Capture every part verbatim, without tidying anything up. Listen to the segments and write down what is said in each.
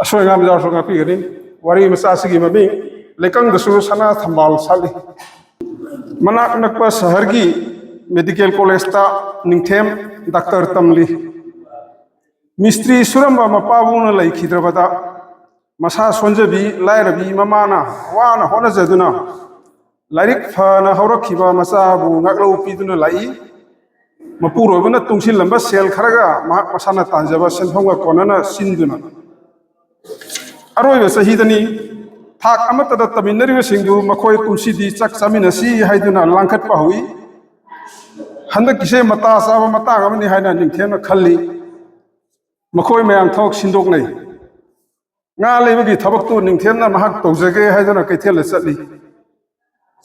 ꯑꯁꯣꯏ ꯑꯉꯥꯝ ꯌꯥꯎꯔꯁꯨ ꯉꯥꯛꯄꯤꯒꯅꯤ꯫ ꯋꯥꯔꯤ ꯃꯆꯥ ꯑꯁꯤꯒꯤ ꯃꯃꯤꯡ "ꯂꯩꯀꯪꯗꯁꯨ ꯁꯅꯥ ꯊꯝꯕꯥꯜ ꯁꯥꯠꯂꯤ"꯫ ꯃꯅꯥꯛ ꯅꯛꯄ ꯁꯍꯔꯒꯤ ꯃꯦꯗꯤꯀꯦꯜ ꯀꯣꯂꯦꯖꯇ ꯅꯤꯡꯊꯦꯝ ꯗꯥꯛꯇꯔ ꯇꯝꯂꯤ꯫ ꯃꯤꯁꯇ꯭ꯔꯤ ꯁꯨꯔꯝꯕ ꯃꯄꯥꯕꯨꯡꯅ ꯂꯩꯈꯤꯗ꯭ꯔꯕꯗ, ꯃꯁꯥ ꯁꯣꯟꯖꯕꯤ ꯂꯥꯏꯔꯕꯤ ꯃꯃꯥꯅ ꯋꯥꯅ ꯍꯣꯠꯅꯖꯗꯨꯅ ꯂꯥꯏꯔꯤꯛ ꯐꯅ ꯍꯧꯔꯛꯈꯤꯕ ꯃꯆꯥꯕꯨ ꯉꯥꯛꯂꯧ ꯄꯤꯗꯨꯅ ꯂꯥꯛꯏ꯫ ꯃꯄꯨꯔꯣꯏꯕꯅ ꯇꯨꯡꯁꯤꯜꯂꯝꯕ ꯁꯦꯜ ꯈꯔꯒ ꯃꯍꯥꯛ ꯃꯁꯥꯅ ꯇꯥꯟꯖꯕ ꯁꯦꯟꯐꯝꯒ ꯀꯣꯟꯅꯅ ꯁꯤꯟꯗꯨꯅ, ꯑꯔꯣꯏꯕ ꯆꯍꯤꯗꯅꯤ ꯊꯥꯛ ꯑꯃꯠꯇꯗ ꯇꯝꯃꯤꯟꯅꯔꯤꯕꯁꯤꯡꯗꯨ ꯃꯈꯣꯏ ꯀꯨꯝꯁꯤꯗꯤ ꯆꯥꯛ ꯆꯥꯃꯤꯟꯅꯁꯤ ꯍꯥꯏꯗꯨꯅ ꯂꯥꯡꯈꯠꯄ ꯍꯧꯏ꯫ ꯍꯟꯗꯛꯀꯤꯁꯦ ꯃꯇꯥ ꯆꯥꯕ ꯃꯇꯥꯡ ꯑꯃꯅꯤ ꯍꯥꯏꯅ ꯅꯤꯡꯊꯦꯝꯅ ꯈꯜꯂꯤ꯫ ꯃꯈꯣꯏ ꯃꯌꯥꯝ ꯊꯕꯛ ꯁꯤꯟꯗꯣꯛꯅꯩ꯫ ꯉꯥ ꯂꯩꯕꯒꯤ ꯊꯕꯛꯇꯨ ꯅꯤꯡꯊꯦꯝꯅ ꯃꯍꯥꯛ ꯇꯧꯖꯒꯦ ꯍꯥꯏꯗꯨꯅ ꯀꯩꯊꯦꯜꯗ ꯆꯠꯂꯤ꯫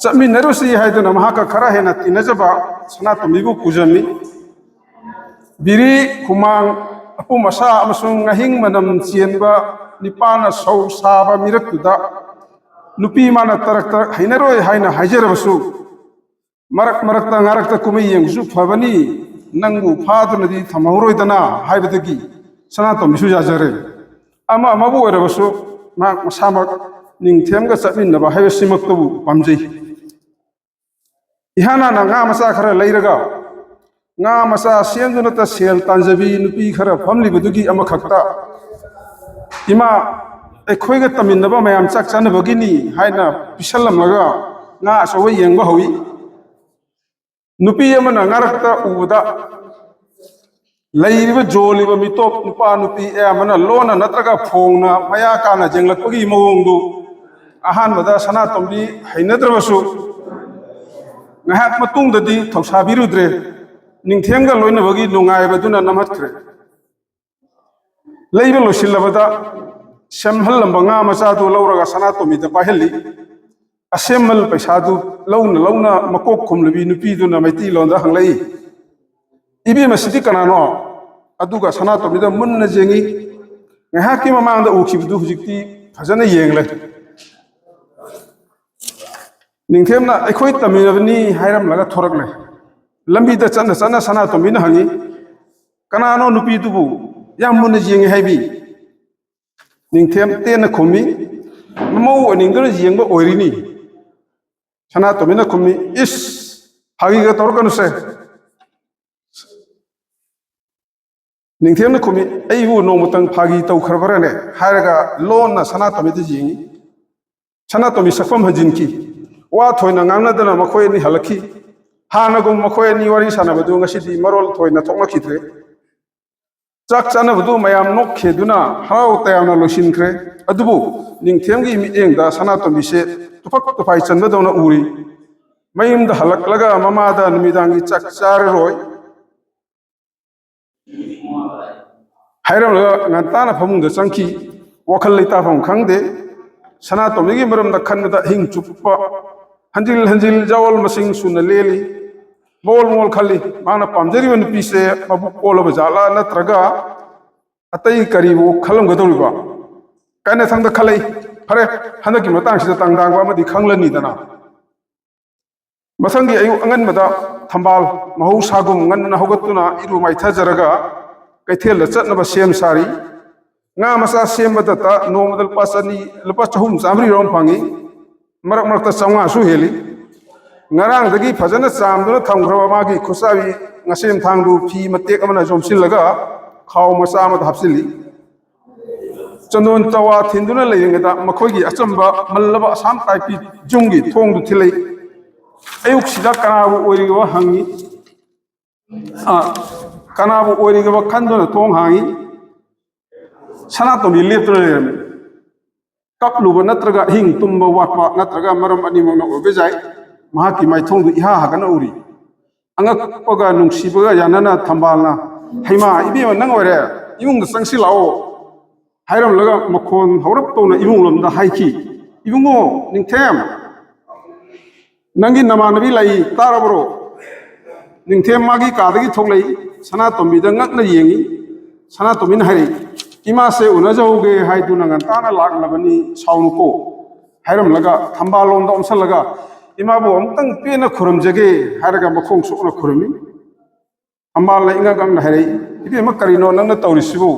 ꯆꯠꯃꯤꯟꯅꯔꯨꯁꯤ ꯍꯥꯏꯗꯨꯅ ꯃꯍꯥꯛꯀ ꯈꯔ ꯍꯦꯟꯅ ꯇꯤꯟꯅꯖꯕ ꯁꯅꯥꯇꯣꯝꯕꯤꯕꯨ ꯄꯨꯖꯝꯃꯤ꯫ ꯕꯤꯔꯤ, ꯈꯨꯃꯥꯡ, ꯑꯄꯨꯝ ꯑꯁꯥ ꯑꯃꯁꯨꯡ ꯉꯥꯍꯤꯡ ꯃꯅꯝ ꯆꯦꯟꯕ ꯅꯤꯄꯥꯅ ꯁꯧ ꯁꯥꯕ ꯃꯤꯔꯛꯇꯨꯗ ꯅꯨꯄꯤ ꯃꯥꯅ ꯇꯔꯛ ꯇꯔꯛ ꯍꯩꯅꯔꯣꯏ ꯍꯥꯏꯅ ꯍꯥꯏꯖꯔꯕꯁꯨ, "ꯃꯔꯛ ꯃꯔꯛꯇ ꯉꯥꯔꯛꯇ ꯀꯨꯝꯃꯤ ꯌꯦꯡꯕꯁꯨ ꯐꯕꯅꯤ, ꯅꯪꯕꯨ ꯐꯥꯗꯨꯅꯗꯤ ꯊꯝꯍꯧꯔꯣꯏꯗꯅ" ꯍꯥꯏꯕꯗꯒꯤ ꯁꯅꯥꯇꯣꯝꯕꯤꯁꯨ ꯌꯥꯖꯔꯦ꯫ ꯑꯃ ꯑꯃꯕꯨ ꯑꯣꯏꯔꯕꯁꯨ ꯃꯍꯥꯛ ꯃꯁꯥꯃꯛ ꯅꯤꯡꯊꯦꯝꯒ ꯆꯠꯃꯤꯟꯅꯕ ꯍꯥꯏꯕꯁꯤꯃꯛꯇꯕꯨ ꯄꯥꯝꯖꯩ꯫ ꯏꯍꯥꯟ ꯍꯥꯟꯅ ꯉꯥ ꯃꯆꯥ ꯈꯔ ꯂꯩꯔꯒ ꯉꯥ ꯃꯆꯥ ꯁꯦꯝꯗꯨꯅꯇ ꯁꯦꯜ ꯇꯥꯟꯖꯕꯤ ꯅꯨꯄꯤ ꯈꯔ ꯐꯝꯂꯤꯕꯗꯨꯒꯤ ꯑꯃꯈꯛꯇ, "ꯏꯃꯥ, ꯑꯩꯈꯣꯏꯒ ꯇꯝꯃꯤꯟꯅꯕ ꯃꯌꯥꯝ ꯆꯥꯛ ꯆꯥꯅꯕꯒꯤꯅꯤ" ꯍꯥꯏꯅ ꯄꯤꯁꯜꯂꯝꯂꯒ ꯉꯥ ꯑꯆꯧꯕ ꯌꯦꯡꯕ ꯍꯧꯏ꯫ ꯅꯨꯄꯤ ꯑꯃꯅ ꯉꯥꯔꯛꯇ ꯎꯕꯗ ꯂꯩꯔꯤꯕ ꯖꯣꯜꯂꯤꯕ ꯃꯤꯇꯣꯞ ꯅꯨꯄꯥ ꯅꯨꯄꯤ ꯑꯌꯥꯝꯕꯅ ꯂꯣꯟꯅ ꯅꯠꯇ꯭ꯔꯒ ꯐꯣꯡꯅ ꯃꯌꯥ ꯀꯥꯅ ꯌꯦꯡꯂꯛꯄꯒꯤ ꯃꯑꯣꯡꯗꯨ ꯑꯍꯥꯟꯕꯗ ꯁꯅꯥꯇꯣꯝꯕꯤ ꯍꯩꯅꯗ꯭ꯔꯕꯁꯨ, ꯉꯥꯏꯍꯥꯛ ꯃꯇꯨꯡꯗꯗꯤ ꯊꯧꯁꯥꯕꯤꯔꯨꯗ꯭ꯔꯦ꯫ ꯅꯤꯡꯊꯦꯝꯒ ꯂꯣꯏꯅꯕꯒꯤ ꯅꯨꯡꯉꯥꯏꯕꯗꯨꯅ ꯅꯝꯍꯠꯈ꯭ꯔꯦ꯫ ꯂꯩꯕ ꯂꯣꯏꯁꯤꯜꯂꯕꯗ ꯁꯦꯝꯍꯜꯂꯝꯕ ꯉꯥ ꯃꯆꯥꯗꯨ ꯂꯧꯔꯒ ꯁꯅꯥꯇꯣꯝꯕꯤꯗ ꯄꯥꯏꯍꯜꯂꯤ꯫ ꯑꯁꯦꯝꯃꯜ ꯄꯩꯁꯥꯗꯨ ꯂꯧꯅ ꯂꯧꯅ ꯃꯀꯣꯛ ꯈꯨꯝꯂꯕꯤ ꯅꯨꯄꯤꯗꯨꯅ ꯃꯩꯇꯩꯂꯣꯟꯗ ꯍꯪꯂꯛꯏ, "ꯏꯕꯦꯝꯃ, ꯁꯤꯗꯤ ꯀꯅꯥꯅꯣ?" ꯑꯗꯨꯒ ꯁꯅꯥꯇꯣꯝꯕꯤꯗ ꯃꯨꯟꯅ ꯌꯦꯡꯉꯤ꯫ ꯉꯥꯏꯍꯥꯛꯀꯤ ꯃꯃꯥꯡꯗ ꯎꯈꯤꯕꯗꯨ ꯍꯧꯖꯤꯛꯇꯤ ꯐꯖꯅ ꯌꯦꯡꯂꯦ꯫ ꯅꯤꯡꯊꯦꯝꯅ "ꯑꯩꯈꯣꯏ ꯇꯝꯃꯤꯟꯅꯕꯅꯤ" ꯍꯥꯏꯔꯝꯂꯒ ꯊꯣꯔꯛꯂꯦ꯫ ꯂꯝꯕꯤꯗ ꯆꯠꯅ ꯆꯠꯅ ꯁꯅꯥꯇꯣꯝꯕꯤꯅ ꯍꯪꯉꯤ, "ꯀꯅꯥꯅꯣ ꯅꯨꯄꯤꯗꯨꯕꯨ ꯌꯥꯝ ꯃꯨꯟꯅ ꯌꯦꯡꯉꯤ ꯍꯥꯏꯕꯤ?" ꯅꯤꯡꯊꯦꯝ ꯇꯦꯟꯅ ꯈꯨꯝꯃꯤ, "ꯃꯃꯧ ꯑꯣꯏꯅꯤꯡꯗꯨꯅ ꯌꯦꯡꯕ ꯑꯣꯏꯔꯤꯅꯤ"꯫ ꯁꯅꯥꯇꯣꯝꯕꯤꯅ ꯈꯨꯝꯃꯤ, "ꯏꯁ, ꯐꯥꯒꯤꯒ ꯇꯧꯔꯛꯀꯅꯨꯁꯦ"꯫ ꯅꯤꯡꯊꯦꯝꯅ ꯈꯨꯝꯃꯤ, "ꯑꯩꯕꯨ ꯅꯣꯡꯃꯇꯪ ꯐꯥꯒꯤ ꯇꯧꯈ꯭ꯔꯕ꯭ꯔꯅꯦ?" ꯍꯥꯏꯔꯒ ꯂꯣꯟꯅ ꯁꯅꯥꯇꯣꯝꯕꯤꯗ ꯌꯦꯡꯉꯤ꯫ ꯁꯅꯥꯇꯣꯝꯕꯤ ꯁꯛꯐꯝ ꯍꯟꯖꯤꯟꯈꯤ꯫ ꯋꯥ ꯊꯣꯏꯅ ꯉꯥꯡꯅꯗꯅ ꯃꯈꯣꯏ ꯑꯅꯤ ꯍꯜꯂꯛꯈꯤ꯫ ꯍꯥꯟꯅꯒꯨꯝ ꯃꯈꯣꯏ ꯑꯅꯤ ꯋꯥꯔꯤ ꯁꯥꯟꯅꯕꯗꯨ ꯉꯁꯤꯗꯤ ꯃꯔꯣꯜ ꯊꯣꯏꯅ ꯊꯣꯛꯅꯈꯤꯗ꯭ꯔꯦ꯫ ꯆꯥꯛ ꯆꯥꯅꯕꯗꯨ ꯃꯌꯥꯝ ꯅꯣꯛꯈꯤꯗꯨꯅ ꯍꯔꯥꯎ ꯇꯌꯥꯝꯅ ꯂꯣꯏꯁꯤꯟꯈ꯭ꯔꯦ꯫ ꯑꯗꯨꯕꯨ ꯅꯤꯡꯊꯦꯝꯒꯤ ꯃꯤꯠꯌꯦꯡꯗ ꯁꯅꯥꯇꯣꯝꯕꯤꯁꯦ ꯇꯨꯐꯛ ꯇꯨꯐꯥꯏ ꯆꯟꯕꯗꯧꯅ ꯎꯔꯤ꯫ ꯃꯌꯨꯝꯗ ꯍꯜꯂꯛꯂꯒ ꯃꯃꯥꯗ ꯅꯨꯃꯤꯗꯥꯡꯒꯤ ꯆꯥꯛ ꯆꯥꯔꯔꯣꯏ꯫ ꯍꯥꯏꯔꯝꯂꯒ ꯉꯟꯇꯥꯅ ꯐꯃꯨꯡꯗ ꯆꯪꯈꯤ꯫ ꯋꯥꯈꯜ ꯂꯩꯇꯥꯐꯝ ꯈꯪꯗꯦ꯫ ꯁꯅꯥꯇꯣꯝꯕꯤꯒꯤ ꯃꯔꯝꯗ ꯈꯟꯕꯗ ꯑꯍꯤꯡ ꯆꯨꯞꯄ ꯍꯟꯖꯤꯜ ꯍꯟꯖꯤꯜ ꯖꯋꯥꯜ ꯃꯁꯤꯡ ꯁꯨꯅ ꯂꯦꯜꯂꯤ꯫ ꯃꯣꯜ ꯃꯣꯜ ꯈꯜꯂꯤ, ꯃꯥꯅ ꯄꯥꯝꯖꯔꯤꯕ ꯅꯨꯄꯤꯁꯦ ꯃꯕꯨꯛ ꯀꯣꯜꯂꯕ ꯖꯥꯠꯂꯥ, ꯅꯠꯇ꯭ꯔꯒ ꯑꯇꯩ ꯀꯔꯤꯕꯨ ꯈꯜꯂꯝꯒꯗꯧꯔꯤꯕ? ꯀꯥꯏꯅꯊꯪꯗ ꯈꯜꯂꯛꯏ꯫ ꯐꯔꯦ, ꯍꯟꯗꯛꯀꯤ ꯃꯇꯥꯡꯁꯤꯗ ꯇꯥꯡꯗꯥꯡꯕ ꯑꯃꯗꯤ ꯈꯪꯂꯅꯤꯗꯅ꯫ ꯃꯊꯪꯒꯤ ꯑꯌꯨꯛ ꯑꯉꯟꯕꯗ ꯊꯝꯕꯥꯜ ꯃꯍꯧꯁꯥꯒꯨꯝ ꯉꯟꯅ ꯍꯧꯒꯠꯇꯨꯅ ꯏꯔꯨ ꯃꯥꯏꯊꯖꯔꯒ ꯀꯩꯊꯦꯜꯗ ꯆꯠꯅꯕ ꯁꯦꯝ ꯁꯥꯔꯤ꯫ ꯉꯥ ꯃꯆꯥ ꯁꯦꯝꯕꯗꯇ ꯅꯣꯡꯃꯗ ꯂꯨꯄꯥ ꯆꯅꯤ, ꯂꯨꯄꯥ ꯆꯍꯨꯝ ꯆꯥꯝꯃꯔꯤ ꯔꯣꯝ ꯐꯪꯏ꯫ ꯃꯔꯛ ꯃꯔꯛꯇ ꯆꯥꯝꯃꯉꯥꯁꯨ ꯍꯦꯜꯂꯤ꯫ ꯉꯔꯥꯡꯗꯒꯤ ꯐꯖꯅ ꯆꯥꯝꯗꯨꯅ ꯊꯝꯈ꯭ꯔꯕ ꯃꯥꯒꯤ ꯈꯨꯠꯆꯥꯕꯤ ꯉꯁꯦꯝ ꯊꯥꯡꯗꯨ ꯐꯤ ꯃꯇꯦꯛ ꯑꯃꯅ ꯌꯣꯝꯁꯤꯜꯂꯒ ꯈꯥꯎ ꯃꯆꯥ ꯑꯃꯗ ꯍꯥꯞꯆꯤꯜꯂꯤ꯫ ꯆꯟꯗꯣꯟ ꯆꯋꯥ ꯊꯤꯟꯗꯨꯅ ꯂꯩꯔꯤꯉꯩꯗ ꯃꯈꯣꯏꯒꯤ ꯑꯆꯝꯕ ꯃꯜꯂꯕ ꯑꯁꯥꯝ ꯇꯥꯏꯄꯤ ꯌꯨꯝꯒꯤ ꯊꯣꯡꯗꯨ ꯊꯤꯜꯂꯛꯏ꯫ ꯑꯌꯨꯛꯁꯤꯗ ꯀꯅꯥꯕꯨ ꯑꯣꯏꯔꯤꯕ ꯍꯪꯉꯤ꯫ ꯑ, ꯀꯅꯥꯕꯨ ꯑꯣꯏꯔꯤꯒꯕ ꯈꯟꯗꯨꯅ ꯊꯣꯡ ꯍꯥꯡꯉꯤ꯫ ꯁꯅꯥꯇꯣꯝꯕꯤ ꯂꯦꯞꯇꯨꯅ ꯂꯩꯔꯝꯃꯤ꯫ ꯀꯞꯂꯨꯕ ꯅꯠꯇ꯭ꯔꯒ ꯑꯍꯤꯡ ꯇꯨꯝꯕ ꯋꯥꯠꯄ ꯅꯠꯇ꯭ꯔꯒ ꯃꯔꯝ ꯑꯅꯤꯃꯛꯅ ꯑꯣꯏꯕ ꯌꯥꯏ꯫ ꯃꯍꯥꯛꯀꯤ ꯃꯥꯏꯊꯣꯡꯗꯨ ꯏꯍꯥ ꯍꯥꯒꯠꯅ ꯎꯔꯤ꯫ ꯑꯉꯛꯄꯒ ꯅꯨꯡꯁꯤꯕꯒ ꯌꯥꯅꯅ ꯊꯝꯕꯥꯜꯅ, "ꯍꯩꯃꯥ, ꯏꯕꯦꯝꯃ, ꯅꯪ ꯑꯣꯏꯔꯦ? ꯏꯃꯨꯡꯗ ꯆꯪꯁꯤꯜꯂꯛꯑꯣ" ꯍꯥꯏꯔꯝꯂꯒ ꯃꯈꯣꯟ ꯍꯧꯔꯞ ꯇꯧꯅ ꯏꯃꯨꯡ ꯂꯣꯝꯗ ꯍꯥꯏꯈꯤ꯫ "ꯏꯕꯨꯡꯉꯣ, ꯅꯤꯡꯊꯦꯝ, ꯅꯪꯒꯤ ꯅꯃꯥꯟꯅꯕꯤ ꯂꯥꯛꯏ, ꯇꯥꯔꯕ꯭ꯔꯣ?" ꯅꯤꯡꯊꯦꯝ ꯃꯥꯒꯤ ꯀꯥꯗꯒꯤ ꯊꯣꯛꯂꯛꯏ꯫ ꯁꯅꯥꯇꯣꯝꯕꯤꯗ ꯉꯛꯅ ꯌꯦꯡꯉꯤ꯫ ꯁꯅꯥꯇꯣꯝꯕꯤꯅ ꯍꯥꯏꯔꯛꯏ, "ꯏꯃꯥꯁꯦ ꯎꯅꯖꯍꯧꯒꯦ ꯍꯥꯏꯗꯨꯅ ꯉꯟꯇꯥꯅ ꯂꯥꯛꯂꯕꯅꯤ, ꯁꯥꯎꯅꯨꯀꯣ" ꯍꯥꯏꯔꯝꯂꯒ ꯊꯝꯕꯥꯜꯂꯣꯝꯗ ꯑꯣꯟꯁꯜꯂꯒ, "ꯏꯃꯥꯕꯨ ꯑꯃꯨꯛꯇꯪ ꯄꯦꯟꯅ ꯈꯨꯔꯨꯝꯖꯒꯦ" ꯍꯥꯏꯔꯒ ꯃꯈꯣꯡ ꯁꯣꯛꯅ ꯈꯨꯔꯨꯝꯃꯤ꯫ ꯊꯝꯕꯥꯜꯅ ꯏꯉꯛ ꯉꯛꯅ ꯍꯥꯏꯔꯛꯏ, "ꯏꯕꯦꯝꯃ, ꯀꯔꯤꯅꯣ ꯅꯪꯅ ꯇꯧꯔꯤꯁꯤꯕꯨ?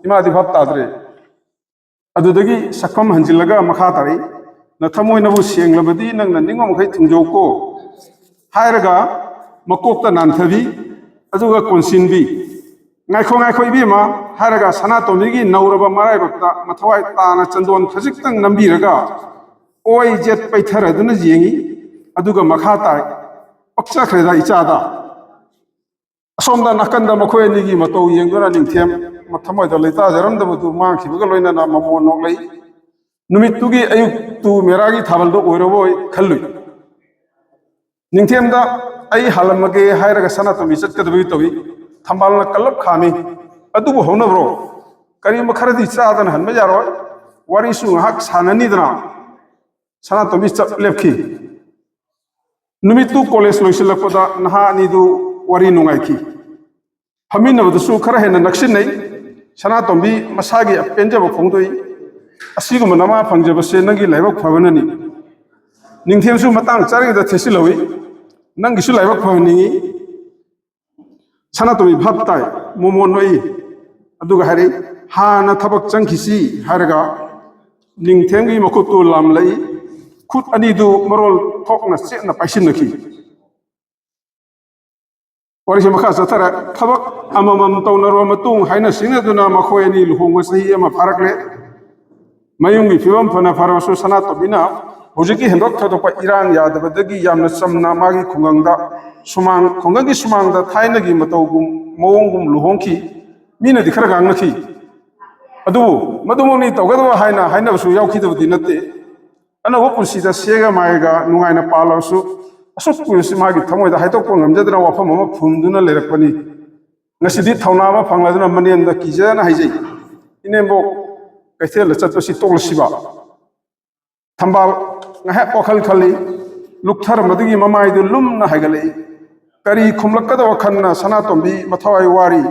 ꯏꯃꯥꯗꯤ ꯚꯥꯞ ꯇꯥꯗ꯭ꯔꯦ"꯫ ꯑꯗꯨꯗꯒꯤ ꯁꯛꯐꯝ ꯍꯟꯖꯤꯜꯂꯒ ꯃꯈꯥ ꯇꯥꯔꯛꯏ, "ꯅꯊꯃꯣꯏꯅꯕꯨ ꯁꯦꯡꯂꯕꯗꯤ ꯅꯪꯅ ꯅꯤꯡꯕ ꯃꯈꯩ ꯊꯨꯡꯖꯧꯀꯣ" ꯍꯥꯏꯔꯒ ꯃꯀꯣꯛꯇ ꯅꯥꯟꯊꯕꯤ, ꯑꯗꯨꯒ ꯀꯣꯟꯁꯤꯟꯕꯤ꯫ "ꯉꯥꯏꯈꯣ, ꯉꯥꯏꯈꯣ, ꯏꯕꯦꯝꯃ" ꯍꯥꯏꯔꯒ ꯁꯅꯥꯇꯣꯝꯕꯤꯒꯤ ꯅꯧꯔꯕ ꯃꯔꯥꯏꯕꯛꯇ ꯃꯊꯋꯥꯏ ꯇꯥꯅ ꯆꯟꯗꯣꯟ ꯈꯖꯤꯛꯇꯪ ꯅꯝꯕꯤꯔꯒ ꯑꯣꯏ ꯖꯦꯠ ꯄꯩꯊꯔꯗꯨꯅ ꯌꯦꯡꯏ, ꯑꯗꯨꯒ ꯃꯈꯥ ꯇꯥꯏ, "ꯄꯛꯆꯈ꯭ꯔꯦꯗ ꯏꯆꯥꯗ"꯫ ꯑꯁꯣꯝꯗ ꯅꯥꯀꯟꯗ ꯃꯈꯣꯏ ꯑꯅꯤꯒꯤ ꯃꯇꯧ ꯌꯦꯡꯗꯨꯅ ꯅꯤꯡꯊꯦꯝ ꯃꯊꯃꯣꯏꯗ ꯂꯩꯇꯥꯖꯔꯝꯗꯕꯗꯨ ꯃꯥꯡꯈꯤꯕꯒ ꯂꯣꯏꯅꯅ ꯃꯃꯣꯟ ꯅꯣꯛꯂꯛꯏ꯫ ꯅꯨꯃꯤꯠꯇꯨꯒꯤ ꯑꯌꯨꯛꯇꯨ ꯃꯦꯔꯥꯒꯤ ꯊꯥꯕꯜꯗꯣ ꯑꯣꯏꯔꯕꯣꯏ ꯈꯜꯂꯨꯏ꯫ ꯅꯤꯡꯊꯦꯝꯗ "ꯑꯩ ꯍꯥꯜꯂꯝꯃꯒꯦ" ꯍꯥꯏꯔꯒ ꯁꯅꯥꯇꯣꯝꯕꯤ ꯆꯠꯀꯗꯕꯒꯤ ꯇꯧꯏ꯫ ꯊꯝꯕꯥꯜꯅ ꯀꯜꯂꯞ ꯈꯥꯝꯃꯤ꯫ "ꯑꯗꯨꯕꯨ ꯍꯧꯅꯕ꯭ꯔꯣ? ꯀꯔꯤꯒꯨꯝꯕ ꯈꯔꯗꯤ ꯆꯥꯗꯅ ꯍꯟꯕ ꯌꯥꯔꯣꯏ꯫ ꯋꯥꯔꯤꯁꯨ ꯉꯥꯏꯍꯥꯛ ꯁꯥꯟꯅꯅꯤꯗꯅ"꯫ ꯁꯅꯥꯇꯣꯝꯕꯤ ꯆꯞ ꯂꯦꯞꯈꯤ꯫ ꯅꯨꯃꯤꯠꯇꯨ ꯀꯣꯂꯦꯖ ꯂꯣꯏꯁꯤꯜꯂꯛꯄꯗ ꯅꯍꯥ ꯑꯅꯤꯗꯨ ꯋꯥꯔꯤ ꯅꯨꯡꯉꯥꯏꯈꯤ꯫ ꯐꯝꯃꯤꯟꯅꯕꯗꯨꯁꯨ ꯈꯔ ꯍꯦꯟꯅ ꯅꯛꯁꯤꯟꯅꯩ꯫ ꯁꯅꯥꯇꯣꯝꯕꯤ ꯃꯁꯥꯒꯤ ꯑꯄꯦꯟꯖꯕ ꯐꯣꯡꯗꯣꯛꯏ, "ꯑꯁꯤꯒꯨꯝꯕ ꯅꯃꯥ ꯐꯪꯖꯕꯁꯦ ꯅꯪꯒꯤ ꯂꯥꯏꯕꯛ ꯐꯕꯅꯅꯤ"꯫ ꯅꯤꯡꯊꯦꯝꯁꯨ ꯃꯇꯥꯡ ꯆꯥꯔꯤꯉꯩꯗ ꯊꯦꯠꯆꯤꯜꯍꯧꯏ, "ꯅꯪꯒꯤꯁꯨ ꯂꯥꯏꯕꯛ ꯐꯍꯟꯅꯤꯡꯏ"꯫ ꯁꯅꯥꯇꯣꯝꯕꯤ ꯚꯥꯞ ꯇꯥꯏ, ꯃꯣꯃꯣꯟ ꯅꯣꯛꯏ, ꯑꯗꯨꯒ ꯍꯥꯏꯔꯛꯏ, "ꯍꯥꯟꯅ ꯊꯕꯛ ꯆꯪꯈꯤꯁꯤ" ꯍꯥꯏꯔꯒ ꯅꯤꯡꯊꯦꯝꯒꯤ ꯃꯈꯨꯠꯇꯨ ꯂꯥꯝꯂꯛꯏ꯫ ꯈꯨꯠ ꯑꯅꯤꯗꯨ ꯃꯔꯣꯜ ꯊꯣꯛꯅ ꯆꯦꯠꯅ ꯄꯥꯏꯁꯤꯟꯅꯈꯤ꯫ ꯋꯥꯔꯤꯁꯤ ꯃꯈꯥ ꯆꯠꯊꯔꯦ꯫ ꯊꯕꯛ ꯑꯃꯃꯝ ꯇꯧꯅꯔꯕ ꯃꯇꯨꯡ, ꯍꯥꯏꯅ ꯁꯤꯡꯅꯗꯨꯅ ꯃꯈꯣꯏ ꯑꯅꯤ ꯂꯨꯍꯣꯡꯕ ꯆꯍꯤ ꯑꯃ ꯐꯥꯔꯛꯂꯦ꯫ ꯃꯌꯨꯝꯒꯤ ꯐꯤꯕꯝ ꯐꯅ ꯐꯔꯕꯁꯨ ꯁꯅꯥꯇꯣꯝꯕꯤꯅ ꯍꯧꯖꯤꯛꯀꯤ ꯍꯦꯟꯗꯣꯛ ꯊꯣꯏꯗꯣꯛꯄ ꯏꯔꯥꯡ ꯌꯥꯗꯕꯗꯒꯤ ꯌꯥꯝꯅ ꯆꯝꯅ ꯃꯥꯒꯤ ꯈꯨꯡꯒꯪꯗ ꯁꯨꯃꯥꯡ, ꯈꯨꯡꯒꯪꯒꯤ ꯁꯨꯃꯥꯡꯗ ꯊꯥꯏꯅꯒꯤ ꯃꯇꯧꯒꯨꯝ, ꯃꯑꯣꯡꯒꯨꯝ ꯂꯨꯍꯣꯡꯈꯤ꯫ ꯃꯤꯅꯗꯤ ꯈꯔ ꯉꯥꯡꯅꯈꯤ꯫ ꯑꯗꯨꯕꯨ ꯃꯗꯨꯃꯛꯅꯤ ꯇꯧꯒꯗꯕ ꯍꯥꯏꯅ ꯍꯥꯏꯅꯕꯁꯨ ꯌꯥꯎꯈꯤꯗꯕꯗꯤ ꯅꯠꯇꯦ꯫ ꯑꯅꯧꯕ ꯄꯨꯟꯁꯤꯗ ꯁꯦꯒ ꯃꯥꯏꯒ ꯅꯨꯡꯉꯥꯏꯅ ꯄꯥꯜꯂꯕꯁꯨ, ꯑꯁꯨꯛ ꯀꯨꯏꯔꯁꯤ ꯃꯥꯒꯤ ꯊꯃꯣꯏꯗ ꯍꯥꯏꯗꯣꯛꯄ ꯉꯝꯖꯗꯅ ꯋꯥꯐꯝ ꯑꯃ ꯐꯨꯝꯗꯨꯅ ꯂꯩꯔꯛꯄꯅꯤ꯫ ꯉꯁꯤꯗꯤ ꯊꯧꯅꯥ ꯑꯃ ꯐꯪꯂꯗꯨꯅ ꯃꯅꯦꯝꯗ ꯀꯤꯖꯅ ꯍꯥꯏꯖꯩ, "ꯏꯅꯦꯝꯕꯣꯛ ꯀꯩꯊꯦꯜꯗ ꯆꯠꯄꯁꯤ ꯇꯣꯛꯂꯁꯤꯕ?" ꯊꯝꯕꯥꯜ ꯉꯥꯏꯍꯥꯛ ꯋꯥꯈꯜ ꯈꯜꯂꯤ꯫ ꯂꯨꯞꯊꯔꯝꯕꯗꯒꯤ ꯃꯃꯥꯏꯗꯨ ꯂꯨꯝꯅ ꯍꯥꯏꯒꯠꯂꯛꯏ꯫ ꯀꯔꯤ ꯈꯨꯝꯂꯛꯀꯗꯕ ꯈꯟꯅ ꯁꯅꯥꯇꯣꯝꯕꯤ ꯃꯊꯋꯥꯏ ꯋꯥꯔꯤ꯫